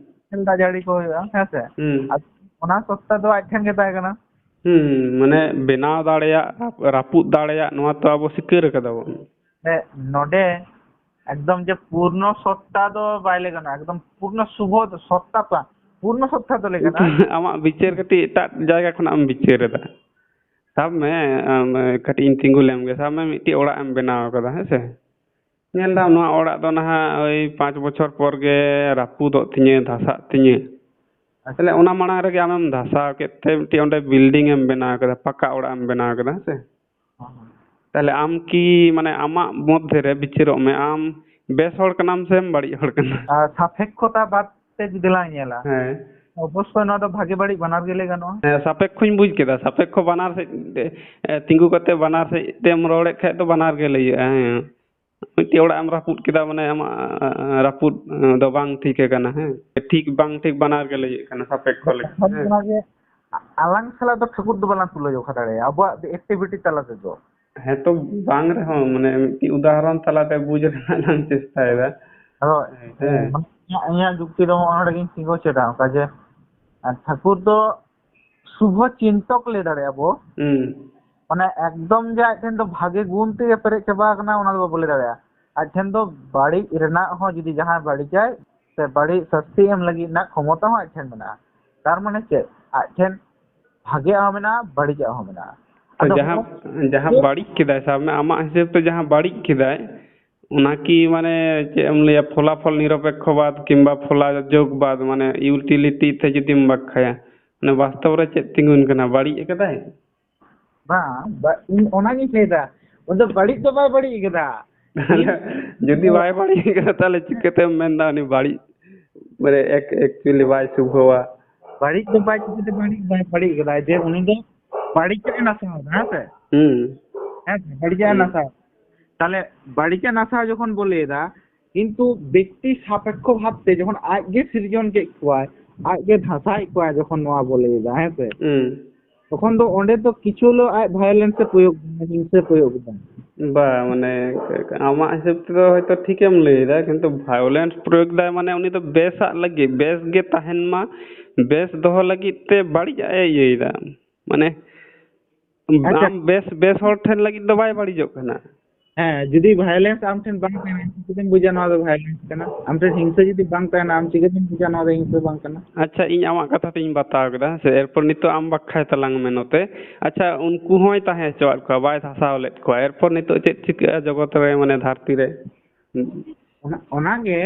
ᱧᱮᱞ ᱫᱟᱜ ᱡᱟᱹᱲᱤ ᱠᱚ ᱦᱩᱭᱩᱜᱼᱟ, ᱦᱮᱸ ᱥᱮ? ᱦᱩᱸ᱾ ᱟᱨ ᱚᱱᱟ ᱥᱚᱛᱛᱟ ᱫᱚ ᱟᱡ ᱴᱷᱮᱱ ᱜᱮ ᱛᱟᱦᱮᱸ ᱠᱟᱱᱟ᱾ ᱦᱩᱸ, ᱢᱟᱱᱮ ᱵᱮᱱᱟᱣ ᱫᱟᱲᱮᱭᱟᱜ, ᱨᱟᱯ-, ᱨᱟᱹᱯᱩᱫ ᱫᱟᱲᱮᱭᱟᱜ, ᱱᱚᱣᱟ ᱛᱚ ᱟᱵᱚ ᱥᱤᱠᱟᱹᱨ ᱟᱠᱟᱫᱟ ᱵᱚᱱ᱾ ᱦᱮᱸ, ᱱᱚᱰᱮ ᱮᱠᱫᱚᱢ ᱡᱮ ᱯᱩᱨᱱᱚ ᱥᱚᱛᱛᱟ ᱫᱚ ᱵᱟᱭ ᱞᱟᱹᱭ ᱜᱟᱱᱚᱜᱼᱟ, ᱮᱠᱫᱚᱢ ᱯᱩᱨᱱᱚ ᱥᱩᱵᱷᱚ ᱥᱚᱛᱛᱟ ᱯᱟ-, ᱯᱩᱨᱱᱚ ᱥᱚᱛᱛᱟ ᱫᱚ ᱞᱟᱹᱭ ᱜᱟᱱᱚᱜᱼᱟ᱾ ᱟᱢᱟᱜ ᱵᱤᱪᱟᱹᱨ ᱠᱟᱹᱴᱤᱡ ᱮᱴᱟᱜ ᱡᱟᱭᱜᱟ ᱠᱷᱚᱱᱟᱜ ᱮᱢ ᱵᱤᱪᱟᱹᱨ ᱮᱫᱟ᱾ ᱥᱟᱵ ᱢᱮ, ᱟᱢ, ᱠᱟᱹᱴᱤᱡ ᱤᱧ ᱛᱤᱸᱜᱩ ᱞᱮᱢ ᱜᱮ᱾ ᱥᱟᱵ ᱢᱮ, ᱢᱤᱫᱴᱤᱡ ᱚᱲᱟᱜ ᱮᱢ ᱵᱮᱱᱟᱣ ᱟᱠᱟᱫᱟ, ᱦᱮᱸ ᱥᱮ? ᱧᱮᱞ ᱫᱟᱢ, ᱱᱚᱣᱟ ᱚᱲᱟᱜ ᱫᱚ ᱱᱟᱦᱟᱜ ᱳᱭ ᱯᱟᱸᱪ ᱵᱚᱪᱷᱚᱨ ᱯᱚᱨ ᱜᱮ ᱨᱟᱹᱯᱩᱫᱚᱜ ᱛᱤᱧᱟᱹ, ᱫᱷᱟᱥᱟᱜ ᱛᱤᱧᱟᱹ᱾ ᱛᱟᱦᱞᱮ ᱚᱱᱟ ᱢᱟᱲᱟᱝ ᱨᱮᱜᱮ ᱟᱢᱮᱢ ᱫᱷᱟᱥᱟᱣ ᱠᱮᱫ ᱛᱮ ᱢᱤᱫᱴᱤᱡ ᱚᱸᱰᱮ building ᱮᱢ ᱵᱮᱱᱟᱣ ᱠᱮᱫᱟ, ᱯᱟᱠᱟ ᱚᱲᱟᱜ ᱮᱢ ᱵᱮᱱᱟᱣ ᱠᱮᱫᱟ, ᱦᱮᱸ ᱥᱮ? ᱦᱚᱸ, ᱦᱚᱸ᱾ ᱛᱟᱦᱞᱮ ᱟᱢ ᱠᱤ, ᱢᱟᱱᱮ, ᱟᱢᱟᱜ ᱢᱚᱫᱽᱫᱷᱮ ᱨᱮ ᱵᱤᱪᱟᱹᱨᱚᱜ ᱢᱮ, ᱟᱢ ᱵᱮᱥ ᱦᱚᱲ ᱠᱟᱱᱟᱢ ᱥᱮᱢ ᱵᱟᱹᱲᱤᱡ ᱦᱚᱲ ᱠᱟᱱᱟ? ᱟᱨ ᱥᱟᱯᱮᱠᱠᱷᱚᱛᱟ ᱵᱟᱫ ᱛᱮ ᱡᱩᱫᱤ ᱞᱟᱝ ᱧᱮᱞᱟ, ᱦᱮᱸ᱾ ᱚᱵᱚᱥᱥᱳᱭ ᱱᱚᱣᱟ ᱫᱚ ᱵᱷᱟᱜᱮ ᱵᱟᱹᱲᱤᱡ ᱵᱟᱱᱟᱨ ᱜᱮ ᱞᱟᱹᱭ ᱜᱟᱱᱚᱜᱼᱟ᱾ ᱦᱮᱸ, ᱥᱟᱯᱮᱠᱠᱷᱚᱧ ᱵᱩᱡᱽ ᱠᱮᱫᱟ, ᱥᱟᱯᱮᱠᱠᱷᱚ ᱵᱟᱱᱟᱨ ᱥᱮᱫ ᱛᱮ, ᱮ, ᱛᱤᱸᱜᱩ ᱠᱟᱛᱮ ᱵᱟᱱᱟᱨ ᱥᱮᱫ ᱛᱮᱢ ᱨᱚᱲᱮᱫ ᱠᱷᱟᱡ ᱫᱚ ᱵᱟᱱᱟᱨ ᱜᱮ ᱞᱟᱹᱭᱟᱹᱜᱼᱟ, ᱦᱮᱸ᱾ ᱢᱤᱫᱴᱮᱡ ᱚᱲᱟᱜ ᱮᱢ ᱨᱟᱹᱯᱩᱫ ᱠᱮᱫᱟ, ᱢᱟᱱᱮ, ᱟᱢᱟᱜ, ᱟ, ᱟ, ᱨᱟᱹᱯᱩᱫ, ᱟ, ᱫᱚ ᱵᱟᱝ ᱴᱷᱤᱠ ᱟᱠᱟᱱᱟ, ᱦᱮᱸ᱾ ᱴᱷᱤᱠ ᱵᱟᱝ ᱴᱷᱤᱠ ᱵᱟᱱᱟᱨ ᱜᱮ ᱞᱟᱹᱭᱟᱹᱜ ᱠᱟᱱᱟ, ᱥᱟᱯᱮᱠᱠᱷᱚ ᱞᱮᱠᱟ, ᱦᱮᱸ᱾ ᱚᱱᱟᱜᱮ ᱟᱞᱟᱝ ᱥᱟᱞᱟᱜ ᱫᱚ ᱴᱷᱟᱹᱠᱩᱨ ᱫᱚ ᱵᱟᱞᱟᱝ ᱛᱩᱞᱟᱹ ᱡᱚᱠᱷᱟ ᱫᱟᱲᱮᱭᱟᱜᱼᱟ ᱟᱵᱚᱣᱟᱜ activity ᱛᱟᱞᱟ ᱛᱮᱫᱚ᱾ ᱦᱮᱸ ᱛᱚ, ᱵᱟᱝ ᱨᱮᱦᱚᱸ, ᱢᱟᱱᱮ, ᱢᱤᱫᱴᱤᱡ ᱩᱫᱟᱦᱚᱨᱚᱱ ᱛᱟᱞᱟᱛᱮ ᱵᱩᱡᱽ ᱨᱮᱱᱟᱜ ᱞᱟᱝ ᱪᱮᱥᱴᱟᱭᱮᱫᱟ᱾ ᱟᱫᱚ, ᱦᱮᱸ᱾ ᱢᱟᱱᱮ, ᱤᱧᱟᱹᱜ, ᱤᱧᱟᱹᱜ ᱡᱩᱠᱛᱤ ᱫᱚ ᱱᱚᱜᱼᱚ ᱱᱚᱰᱮ ᱜᱤᱧ ᱛᱤᱸᱜᱩ ᱦᱚᱪᱚᱭᱮᱫᱟ, ᱚᱱᱠᱟ ᱡᱮ, ᱟᱨ ᱴᱷᱟᱹᱠᱩᱨ ᱫᱚ ᱥᱩᱵᱷᱚ ᱪᱤᱱᱛᱚᱠ ᱞᱟᱹᱭ ᱫᱟᱲᱮᱭᱟᱜᱼᱟ ᱵᱚ᱾ ᱦᱩᱸ᱾ ᱢᱟᱱᱮ, ᱮᱠᱫᱚᱢ ᱡᱮ ᱟᱡ ᱴᱷᱮᱱ ᱫᱚ ᱵᱷᱟᱜᱮ ᱜᱩᱱ ᱛᱮᱜᱮ ᱯᱮᱨᱮᱡ ᱪᱟᱵᱟ ᱟᱠᱟᱱᱟ, ᱚᱱᱟ ᱫᱚ ᱵᱟᱵᱚ ᱞᱟᱹᱭ ᱫᱟᱲᱮᱭᱟᱜᱼᱟ᱾ ᱟᱡ ᱴᱷᱮᱱ ᱫᱚ ᱵᱟᱹᱲᱤᱡ ᱨᱮᱱᱟᱜ ᱦᱚᱸ, ᱡᱩᱫᱤ ᱡᱟᱦᱟᱸᱭ ᱵᱟᱹᱲᱤᱡᱟᱭ, ᱥᱮ ᱵᱟᱹᱲᱤᱡ ᱥᱟᱹᱥᱛᱤ ᱮᱢ ᱞᱟᱹᱜᱤᱫ ᱨᱮᱱᱟᱜ ᱠᱷᱚᱢᱚᱛᱟ ᱦᱚᱸ ᱟᱡ ᱴᱷᱮᱱ ᱢᱮᱱᱟᱜᱼᱟ᱾ ᱛᱟᱨ ᱢᱟᱱᱮ ᱪᱮᱫ? ᱟᱡ ᱴᱷᱮᱱ ᱵᱷᱟᱜᱮᱭᱟᱜ ᱦᱚᱸ ᱢᱮᱱᱟᱜᱼᱟ, ᱵᱟᱹᱲᱤᱡᱟᱜ ᱦᱚᱸ ᱢᱮᱱᱟᱜᱼᱟ᱾ ᱛᱚ, ᱟᱫᱚ ᱡᱟᱦᱟᱸ, ᱦᱚᱸ-, ᱡᱟᱦᱟᱸ ᱡᱮ ᱵᱟᱹᱲᱤᱡ ᱠᱮᱫᱟᱭ, ᱥᱟᱵ ᱢᱮ, ᱟᱢᱟᱜ ᱦᱤᱥᱟᱹᱵ ᱛᱮ ᱡᱟᱦᱟᱸ ᱵᱟᱹᱲᱤᱡ ᱠᱮᱫᱟᱭ, ᱚᱱᱟ ᱠᱤ, ᱢᱟᱱᱮ, ᱪᱮᱫ ᱮᱢ ᱞᱟᱹᱭᱟ, ᱯᱷᱚᱞᱟᱯᱷᱚᱞ ᱱᱤᱨᱚᱯᱮᱠᱠᱷᱚᱵᱟᱫ ᱠᱤᱝᱵᱟ ᱯᱷᱚᱞᱟ ᱡᱳᱜᱽᱵᱟᱫ, ᱢᱟᱱᱮ, utility ᱛᱮ ᱡᱩᱫᱤᱢ ᱵᱟᱠᱷᱟᱭᱟ, ᱢᱟᱱᱮ, ᱵᱟᱥᱛᱚᱵ ᱨᱮ ᱪᱮᱫ ᱛᱤᱸᱜᱩᱱ ᱠᱟᱱᱟ? ᱵᱟᱹᱲᱤᱡ ᱟᱠᱟᱫᱟᱭ? ᱵᱟᱝ, ᱵᱟ-, ᱤᱧ ᱚᱱᱟᱜᱤᱧ ᱞᱟᱹᱭᱫᱟ, ᱩᱱᱤ ᱫᱚ ᱵᱟᱹᱲᱤᱡ ᱫᱚ ᱵᱟᱭ ᱵᱟᱹᱲᱤᱡ ᱟᱠᱟᱫᱟ᱾ ᱡᱩᱫᱤ ᱵᱟᱭ ᱵᱟᱹᱲᱤᱡ ᱟᱠᱟᱫᱟ, ᱛᱟᱦᱞᱮ ᱪᱤᱠᱟᱹᱛᱮᱢ ᱢᱮᱱᱫᱟ ᱩᱱᱤ ᱵᱟᱹᱲᱤᱡ, ᱢᱟᱱᱮ, ᱮᱠ-, actually ᱵᱟᱭ ᱥᱩᱵᱷᱚᱣᱟ? ᱵᱟᱹᱲᱤᱡ ᱫᱚ ᱵᱟᱭ, ᱪᱤᱠᱟᱹᱛᱮ ᱵᱟᱹᱲᱤᱡ ᱵᱟᱭ ᱵᱟᱹᱲᱤᱡ ᱟᱠᱟᱫᱟ? ᱡᱮ ᱩᱱᱤ ᱫᱚ ᱵᱟᱹᱲᱤᱡᱟᱜ ᱮ ᱱᱟᱥᱟᱣ ᱮᱫᱟ, ᱦᱮᱸ ᱥᱮ? ᱦᱩᱸ᱾ ᱦᱮᱸ ᱥᱮ? ᱵᱟᱹᱲᱤᱡᱟᱜ ᱮ ᱦᱩᱸ᱾ ᱱᱟᱥᱟᱣ᱾ ᱛᱟᱦᱞᱮ ᱵᱟᱹᱲᱤᱡᱟᱜ ᱱᱟᱥᱟᱣ ᱡᱚᱠᱷᱚᱱ ᱵᱚ ᱞᱟᱹᱭ ᱮᱫᱟ, ᱠᱤᱱᱛᱩ ᱵᱮᱠᱛᱤ ᱥᱟᱯᱮᱠᱠᱷᱚ ᱵᱷᱟᱵᱛᱮ ᱡᱚᱠᱷᱚᱱ ᱟᱡ ᱜᱮ ᱥᱤᱨᱡᱚᱱ ᱠᱮᱫ ᱠᱚᱣᱟᱭ, ᱟᱡ ᱜᱮ ᱫᱷᱟᱥᱟᱭᱮᱫ ᱠᱚᱣᱟ ᱡᱚᱠᱷᱚᱱ ᱱᱚᱣᱟ ᱵᱚ ᱞᱟᱹᱭ ᱮᱫᱟ, ᱦᱮᱸ ᱥᱮ? ᱦᱩᱸ᱾ ᱛᱚᱠᱷᱚᱱ ᱫᱚ ᱚᱸᱰᱮ ᱫᱚ ᱠᱤᱪᱷᱩ ᱦᱤᱞᱳ ᱟᱡ violence ᱮ ᱯᱨᱚᱭᱳᱜ ᱮᱫᱟ, ᱦᱤᱝᱥᱟᱹ ᱯᱨᱚᱭᱳᱜ ᱮᱫᱟ᱾ ᱵᱟ, ᱢᱟᱱᱮ, ᱟᱢᱟᱜ ᱦᱤᱥᱟᱹᱵ ᱛᱮᱫᱚ ᱦᱚᱭᱛᱚ ᱴᱷᱤᱠᱮᱢ ᱞᱟᱹᱭ ᱮᱫᱟ, ᱠᱤᱱᱛᱩ violence ᱯᱨᱚᱭᱳᱜ ᱫᱟᱭ, ᱢᱟᱱᱮ, ᱩᱱᱤ ᱫᱚ ᱵᱮᱥᱟᱜ ᱞᱟᱹᱜᱤᱫ, ᱵᱮᱥ ᱜᱮ ᱛᱟᱦᱮᱱ ᱢᱟ, ᱵᱮᱥ ᱫᱚᱦᱚ ᱞᱟᱹᱜᱤᱫ ᱛᱮ ᱵᱟᱹᱲᱤᱡᱟᱜ ᱮ ᱤᱭᱟᱹᱭᱮᱫᱟ᱾ ᱢᱟᱱᱮ, ᱟᱪᱪᱷᱟ᱾ ᱟᱢ ᱵᱮᱥ, ᱵᱮᱥ ᱦᱚᱲ ᱴᱷᱮᱱ ᱞᱟᱹᱜᱤᱫ ᱫᱚ ᱵᱟᱭ ᱵᱟᱹᱲᱤᱡᱚᱜ ᱠᱟᱱᱟ᱾ ᱦᱮᱸ, ᱡᱩᱫᱤ violence ᱟᱢ ᱴᱷᱮᱱ ᱵᱟᱝ ᱛᱟᱦᱮᱱᱟ, ᱪᱤᱠᱟᱹᱛᱮᱢ ᱵᱩᱡᱟ ᱱᱚᱣᱟ ᱫᱚ violence ᱠᱟᱱᱟ? ᱟᱢ ᱴᱷᱮᱱ ᱦᱤᱝᱥᱟᱹ ᱡᱩᱫᱤ ᱵᱟᱝ ᱛᱟᱦᱮᱱᱟ, ᱟᱢ ᱪᱤᱠᱟᱹᱛᱮᱢ ᱵᱩᱡᱟ ᱱᱚᱣᱟ ᱫᱚ ᱦᱤᱝᱥᱟᱹ ᱵᱟᱝ ᱠᱟᱱᱟ? ᱟᱪᱪᱷᱟ, ᱤᱧ ᱟᱢᱟᱜ ᱠᱟᱛᱷᱟ ᱛᱤᱧ ᱵᱟᱛᱟᱣ ᱠᱮᱫᱟ, ᱦᱮᱸ ᱥᱮ? ᱮᱨᱯᱚᱨ ᱱᱤᱛᱚᱜ ᱟᱢ ᱵᱟᱠᱷᱟᱭ ᱛᱟᱞᱟᱝ ᱢᱮ ᱱᱚᱛᱮ᱾ ᱟᱪᱪᱷᱟ, ᱩᱱᱠᱩ ᱦᱚᱸᱭ ᱛᱟᱦᱮᱸ ᱦᱚᱪᱚᱣᱟᱫ ᱠᱚᱣᱟ, ᱵᱟᱭ ᱫᱷᱟᱥᱟᱣ ᱞᱮᱫ ᱠᱚᱣᱟ᱾ ᱮᱨᱯᱚᱨ ᱱᱤᱛᱚᱜ ᱪᱮᱫ ᱪᱤᱠᱟᱹᱜᱼᱟ ᱡᱚᱜᱚᱛ ᱨᱮ, ᱢᱟᱱᱮ, ᱫᱷᱟᱹᱨᱛᱤ ᱨᱮ? ᱚᱱᱟ, ᱚᱱᱟᱜᱮ,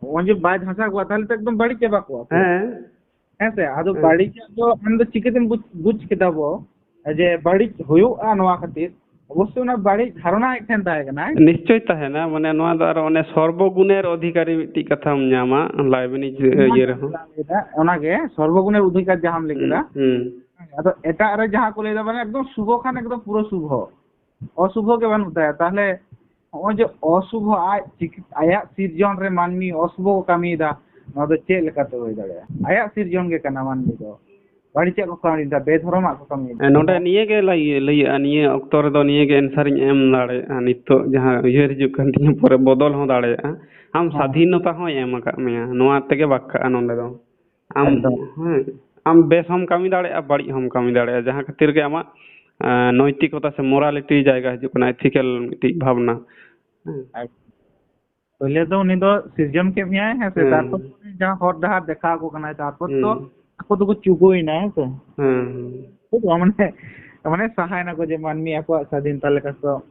ᱱᱚᱜᱼᱚᱭ ᱡᱮ ᱵᱟᱭ ᱫᱷᱟᱥᱟᱣ ᱠᱚᱣᱟ, ᱛᱟᱦᱞᱮ ᱛᱚ ᱮᱠᱫᱚᱢ ᱵᱟᱹᱲᱤᱡ ᱪᱟᱵᱟ ᱠᱚᱣᱟ ᱠᱚ᱾ ᱦᱮᱸ᱾ ᱦᱮᱸ ᱥᱮ? ᱟᱫᱚ ᱦᱮᱸ᱾ ᱵᱟᱹᱲᱤᱡᱟᱜ ᱫᱚ ᱟᱢ ᱫᱚ ᱪᱤᱠᱟᱹᱛᱮᱢ ᱵᱩᱡᱽ, ᱵᱩᱡᱽ ᱠᱮᱫᱟ ᱵᱚ ᱡᱮ ᱵᱟᱹᱲᱤᱡ ᱦᱩᱭᱩᱜᱼᱟ ᱱᱚᱣᱟ ᱠᱷᱟᱹᱛᱤᱨ? ᱚᱵᱚᱥᱥᱳᱭ ᱚᱱᱟ ᱵᱟᱹᱲᱤᱡ ᱫᱷᱟᱨᱚᱱᱟ ᱟᱡ ᱴᱷᱮᱱ ᱛᱟᱦᱮᱸ ᱠᱟᱱᱟ᱾ ᱱᱤᱥᱪᱳᱭ ᱛᱟᱦᱮᱱᱟ, ᱢᱟᱱᱮ, ᱱᱚᱣᱟ ᱫᱚ ᱟᱨᱚ ᱚᱱᱮ ᱥᱚᱨᱵᱚᱜᱩᱱᱮᱨ ᱚᱫᱷᱤᱠᱟᱨᱤ ᱢᱤᱫᱴᱤᱡ ᱠᱟᱛᱷᱟᱢ ᱧᱟᱢᱟ ᱞᱟᱭᱵᱤᱱᱤᱡ ᱚᱱᱟ ᱤᱭᱟᱹ ᱜᱮ ᱨᱮᱦᱚᱸ᱾ ᱞᱟᱝ ᱞᱟᱹᱭᱫᱟ, ᱚᱱᱟᱜᱮ ᱥᱚᱨᱵᱚᱜᱩᱱᱮᱨ ᱚᱫᱷᱤᱠᱟᱨ ᱡᱟᱦᱟᱸᱢ ᱞᱟᱹᱭ ᱦᱩᱸ, ᱠᱮᱫᱟ᱾ ᱦᱩᱸ᱾ ᱟᱫᱚ ᱮᱴᱟᱜ ᱨᱮ ᱡᱟᱦᱟᱸ ᱠᱚ ᱞᱟᱹᱭᱫᱟ, ᱢᱟᱱᱮ, ᱮᱠᱫᱚᱢ ᱥᱩᱵᱷᱚ ᱠᱷᱟᱱ ᱮᱠᱫᱚᱢ ᱯᱩᱨᱟᱹ ᱥᱩᱵᱷᱚ, ᱚᱥᱩᱵᱷᱚ ᱜᱮ ᱵᱟᱹᱱᱩᱜ ᱛᱟᱭᱟ᱾ ᱛᱟᱦᱞᱮ ᱱᱚᱜᱼᱚᱭ ᱡᱮ ᱚᱥᱩᱵᱷᱚ, ᱟᱡ ᱪᱤᱠ-, ᱟᱭᱟᱜ ᱥᱤᱨᱡᱚᱱ ᱨᱮ ᱢᱟᱹᱱᱢᱤ ᱚᱥᱩᱵᱷᱚ ᱠᱚ ᱠᱟᱹᱢᱤᱭᱮᱫᱟ, ᱱᱚᱣᱟ ᱫᱚ ᱪᱮᱫ ᱞᱮᱠᱟᱛᱮ ᱦᱩᱭ ᱫᱟᱲᱮᱭᱟᱜᱼᱟ? ᱟᱭᱟᱜ ᱥᱤᱨᱡᱚᱱ ᱜᱮ ᱠᱟᱱᱟ ᱢᱟᱹᱱᱢᱤ ᱫᱚ, ᱵᱟᱹᱲᱤᱡᱟᱜ ᱠᱚ ᱠᱟᱹᱢᱤᱭᱮᱫᱟ, ᱵᱮᱫᱷᱚᱨᱚᱢᱟᱜ ᱠᱚ ᱠᱟᱹᱢᱤᱭᱮᱫᱟ᱾ ᱦᱮᱸ, ᱱᱚᱰᱮ ᱱᱤᱭᱟᱹ ᱜᱮ ᱞᱟᱹᱭ, ᱞᱟᱹᱭᱟᱹᱜᱼᱟ, ᱱᱤᱭᱟᱹ ᱚᱠᱛᱚ ᱨᱮᱫᱚ ᱱᱤᱭᱟᱹ ᱜᱮ answer ᱤᱧ ᱮᱢ ᱫᱟᱲᱮᱭᱟᱜᱼᱟ᱾ ᱱᱤᱛᱚᱜ ᱡᱟᱦᱟᱸ ᱩᱭᱦᱟᱹᱨ ᱦᱤᱡᱩᱜ ᱠᱟᱱ ᱛᱤᱧᱟᱹ, ᱯᱚᱨᱮ ᱵᱚᱫᱚᱞ ᱦᱚᱸ ᱫᱟᱲᱮᱭᱟᱜᱼᱟ᱾ ᱟᱢ ᱦᱮᱸ᱾ ᱥᱟᱫᱷᱤᱱᱚᱛᱟ ᱦᱚᱸᱭ ᱮᱢ ᱟᱠᱟᱫ ᱢᱮᱭᱟ, ᱱᱚᱣᱟ ᱛᱮᱜᱮ ᱵᱟᱠᱷᱟᱜᱼᱟ ᱱᱚᱰᱮ ᱫᱚ᱾ ᱟᱢ, ᱮᱠᱫᱚᱢ᱾ ᱦᱮᱸ, ᱟᱢ ᱵᱮᱥ ᱦᱚᱸᱢ ᱠᱟᱹᱢᱤ ᱫᱟᱲᱮᱭᱟᱜᱼᱟ, ᱵᱟᱹᱲᱤᱡ ᱦᱚᱸᱢ ᱠᱟᱹᱢᱤ ᱫᱟᱲᱮᱭᱟᱜᱼᱟ, ᱡᱟᱦᱟᱸ ᱠᱷᱟᱹᱛᱤᱨ ᱜᱮ ᱟᱢᱟᱜ, ᱟᱸ, ᱱᱳᱭᱛᱤᱠᱚᱛᱟ ᱥᱮ morality ᱡᱟᱭᱜᱟ ᱦᱤᱡᱩᱜ ᱠᱟᱱᱟ, ethical ᱢᱤᱫᱴᱤᱡ ᱵᱷᱟᱵᱽᱱᱟ᱾ ᱦᱮᱸ᱾ ᱟᱪᱪᱷᱟ᱾ ᱯᱳᱭᱞᱳ ᱫᱚ ᱩᱱᱤ ᱫᱚ ᱥᱤᱨᱡᱚᱱ ᱠᱮᱫ ᱢᱮᱭᱟᱭ, ᱦᱮᱸ ᱥᱮ? ᱦᱮᱸ᱾ ᱛᱟᱨᱯᱚᱨ ᱡᱟᱦᱟᱸ ᱦᱚᱨ ᱰᱟᱦᱟᱨ ᱫᱮᱠᱷᱟᱣ ᱟᱠᱚ ᱠᱟᱱᱟᱭ, ᱛᱟᱨᱯᱚᱨ ᱛᱚ ᱦᱮᱸ᱾ ᱟᱠᱚ ᱫᱚᱠᱚ ᱪᱩᱠᱩᱭᱮᱱᱟ, ᱦᱮᱸ ᱥᱮ? ᱦᱮᱸ, ᱦᱮᱸ᱾ ᱢᱟᱱᱮ, ᱢᱟᱱᱮ ᱥᱟᱦᱟᱭᱮᱱᱟᱠᱚ ᱡᱮ ᱢᱟᱹᱱᱢᱤ ᱟᱠᱚᱣᱟᱜ ᱥᱟᱫᱷᱤᱱᱛᱟ ᱞᱮᱠᱟ ᱠᱚ᱾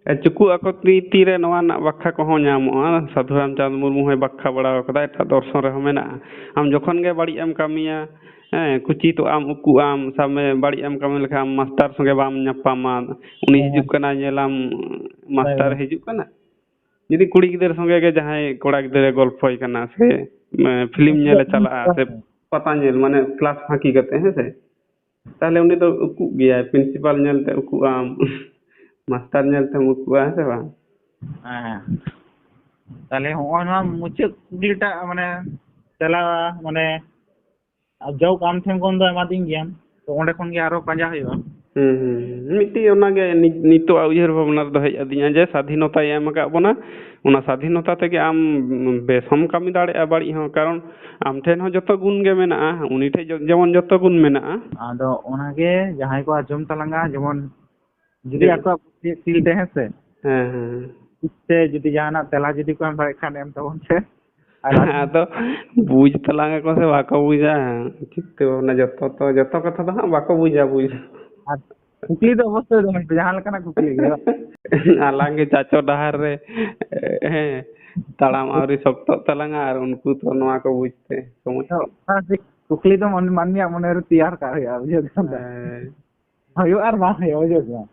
ᱮ, ᱪᱩᱠᱩ ᱟᱠᱚ ᱛᱤ-, ᱛᱤᱨᱮ ᱱᱚᱣᱟ ᱨᱮᱱᱟᱜ ᱵᱟᱠᱷᱟ ᱠᱚᱦᱚᱸ ᱧᱟᱢᱚᱜᱼᱟ᱾ ᱥᱟᱹᱫᱷᱩ ᱨᱟᱢᱪᱟᱸᱫᱽ ᱢᱩᱨᱢᱩ ᱦᱚᱸᱭ ᱵᱟᱠᱷᱟ ᱵᱟᱲᱟ ᱟᱠᱟᱫᱟ, ᱮᱴᱟᱜ ᱫᱚᱨᱥᱚᱱ ᱨᱮᱦᱚᱸ ᱢᱮᱱᱟᱜᱼᱟ᱾ ᱟᱢ ᱡᱚᱠᱷᱚᱱ ᱜᱮ ᱵᱟᱹᱲᱤᱡ ᱮᱢ ᱠᱟᱹᱢᱤᱭᱟ, ᱦᱮᱸ, ᱠᱩᱪᱤᱛᱚᱜ ᱟᱢ, ᱩᱠᱩᱜ ᱟᱢ, ᱥᱟᱵ ᱢᱮ ᱵᱟᱹᱲᱤᱡ ᱮᱢ ᱠᱟᱹᱢᱤ ᱞᱮᱠᱷᱟᱱ ᱟᱢ ᱢᱟᱥᱴᱟᱨ ᱥᱚᱸᱜᱮ ᱵᱟᱢ ᱧᱟᱯᱟᱢᱟ, ᱩᱱᱤ ᱦᱮᱸ᱾ ᱦᱤᱡᱩᱜ ᱠᱟᱱᱟ, ᱧᱮᱞᱟᱢ ᱢᱟᱥᱴᱟᱨ ᱦᱮᱸ᱾ ᱦᱤᱡᱩᱜ ᱠᱟᱱᱟ, ᱡᱩᱫᱤ ᱠᱩᱲᱤ ᱜᱤᱫᱽᱨᱟᱹ ᱥᱚᱸᱜᱮ ᱜᱮ ᱡᱟᱦᱟᱸᱭ ᱠᱚᱲᱟ ᱜᱤᱫᱽᱨᱟᱹ ᱜᱚᱞᱯᱷᱚᱭ ᱠᱟᱱᱟ ᱥᱮ, ᱮ, ᱯᱷᱤᱞᱢ ᱧᱮᱞᱮ ᱪᱟᱞᱟᱜᱼᱟ ᱥᱮ ᱯᱟᱛᱟ ᱧᱮᱞ, ᱢᱟᱱᱮ ᱠᱞᱟᱥ ᱯᱷᱟᱸᱠᱤ ᱠᱟᱛᱮ, ᱦᱮᱸ ᱥᱮ? ᱛᱟᱦᱞᱮ ᱩᱱᱤ ᱫᱚ ᱩᱠᱩᱜ ᱜᱮᱭᱟᱭ, ᱯᱨᱤᱱᱥᱤᱯᱟᱞ ᱧᱮᱞᱛᱮ ᱩᱠᱩᱜ ᱟᱢ, ᱢᱟᱥᱴᱟᱨ ᱧᱮᱞᱛᱮᱢ ᱩᱠᱩᱜᱼᱟ, ᱦᱮᱸ ᱥᱮ ᱵᱟᱝ? ᱦᱮᱸ, ᱦᱮᱸ᱾ ᱛᱟᱦᱞᱮ ᱦᱚᱸᱜᱼᱚᱭ ᱱᱚᱣᱟ ᱢᱩᱪᱟᱹᱫ ᱠᱩᱠᱞᱤᱴᱟᱜ, ᱢᱟᱱᱮ, ᱪᱟᱞᱟᱜᱼᱟ, ᱢᱟᱱᱮ ᱡᱟᱣ ᱟᱢ ᱴᱷᱮᱱ ᱠᱷᱚᱱ ᱫᱚ ᱮᱢᱟᱫᱤᱧ ᱜᱮᱭᱟᱢ, ᱛᱚ ᱚᱸᱰᱮ ᱠᱷᱚᱱ ᱜᱮ ᱟᱨᱚ ᱯᱟᱸᱡᱟ ᱦᱩᱭᱩᱜᱼᱟ᱾ ᱦᱩᱸ, ᱦᱩᱸ᱾ ᱢᱤᱫᱴᱤᱡ ᱚᱱᱟᱜᱮ ᱱᱤ-, ᱱᱤᱛᱚᱜ ᱩᱭᱦᱟᱹᱨ ᱵᱷᱟᱵᱽᱱᱟ ᱨᱮᱫᱚ ᱦᱮᱡ ᱟᱹᱫᱤᱧᱟ ᱡᱮ ᱥᱟᱫᱷᱤᱱᱚᱛᱟᱭ ᱮᱢ ᱟᱠᱟᱫ ᱵᱚᱱᱟ, ᱚᱱᱟ ᱥᱟᱫᱷᱤᱱᱚᱛᱟ ᱛᱮᱜᱮ ᱟᱢ ᱵᱮᱥ ᱦᱚᱸᱢ ᱠᱟᱹᱢᱤ ᱫᱟᱲᱮᱭᱟᱜᱼᱟ, ᱵᱟᱹᱲᱤᱡ ᱦᱚᱸ, ᱠᱟᱨᱚᱱ ᱟᱢ ᱴᱷᱮᱱ ᱦᱚᱸ ᱡᱚᱛᱚ ᱜᱩᱱ ᱜᱮ ᱢᱮᱱᱟᱜᱼᱟ, ᱩᱱᱤ ᱴᱷᱮᱱ ᱡᱚ-, ᱡᱮᱢᱚᱱ ᱡᱚᱛᱚ ᱜᱩᱱ ᱢᱮᱱᱟᱜᱼᱟ᱾ ᱟᱫᱚ ᱚᱱᱟᱜᱮ ᱡᱟᱦᱟᱸᱭ ᱠᱚ ᱟᱸᱡᱚᱢ ᱛᱟᱞᱟᱝᱟ, ᱡᱮᱢᱚᱱ ᱡᱩᱫᱤ ᱦᱮᱸ᱾ ᱟᱠᱚᱣᱟᱜ ᱠᱩᱥᱤ ᱯᱷᱤᱞᱰ ᱨᱮ, ᱦᱮᱸ ᱥᱮ? ᱦᱮᱸ, ᱦᱮᱸ᱾ ᱥᱮ ᱡᱩᱫᱤ ᱡᱟᱦᱟᱱᱟᱜ ᱛᱮᱞᱟ ᱡᱩᱫᱤ ᱠᱚ ᱮᱢ ᱫᱟᱲᱮᱭᱟᱜ ᱠᱷᱟᱱ ᱮᱢ ᱛᱟᱵᱚᱱ ᱯᱮ᱾ ᱟᱨ ᱟᱫᱚ ᱵᱩᱡᱽ ᱛᱟᱞᱟᱝ ᱟᱠᱚ ᱥᱮ ᱵᱟᱠᱚ ᱵᱩᱡᱟ, ᱪᱤᱠᱟᱹ ᱚᱱᱟ ᱡᱚᱛᱚ ᱛᱚ, ᱡᱚᱛᱚ ᱠᱟᱛᱷᱟ ᱫᱚ ᱦᱟᱸᱜ ᱵᱟᱠᱚ ᱵᱩᱡᱟ, ᱵᱩᱡᱽ᱾ ᱟᱨ ᱠᱩᱠᱞᱤ ᱫᱚ ᱚᱵᱚᱥᱥᱳᱭ ᱫᱚᱦᱚᱭ ᱯᱮ, ᱡᱟᱦᱟᱸ ᱞᱮᱠᱟᱱᱟᱜ ᱠᱩᱠᱞᱤ ᱜᱮ᱾ ᱟᱞᱟᱝ ᱜᱮ ᱪᱟᱪᱚ ᱰᱟᱦᱟᱨ ᱨᱮ, ᱦᱮᱸ, ᱛᱟᱲᱟᱢ ᱟᱹᱣᱨᱤ ᱥᱚᱠᱛᱚᱜ ᱛᱟᱞᱟᱝᱟ ᱟᱨ ᱩᱱᱠᱩ ᱛᱚ ᱱᱚᱣᱟ ᱠᱚ ᱵᱩᱡᱽ ᱛᱮ ᱥᱚᱢᱚᱭ᱾ ᱛᱚ, ᱚᱱᱟ ᱪᱮᱫ ᱠᱩᱠᱞᱤ ᱫᱚ ᱢᱟᱹᱱ-, ᱢᱟᱹᱱᱢᱤᱭᱟᱜ ᱢᱚᱱᱮ ᱨᱮ ᱛᱮᱭᱟᱨ ᱠᱟᱜ ᱦᱩᱭᱩᱜᱼᱟ, ᱵᱩᱡᱷᱟᱹᱣ ᱠᱮᱫᱟᱢ ᱛᱚ? ᱦᱮᱸ᱾ ᱦᱩᱭᱩᱜ ᱟᱨ ᱵᱟᱝ ᱦᱩᱭᱩᱜ, ᱵᱩᱡᱷᱟᱹᱣ ᱠᱮᱫᱟᱢ?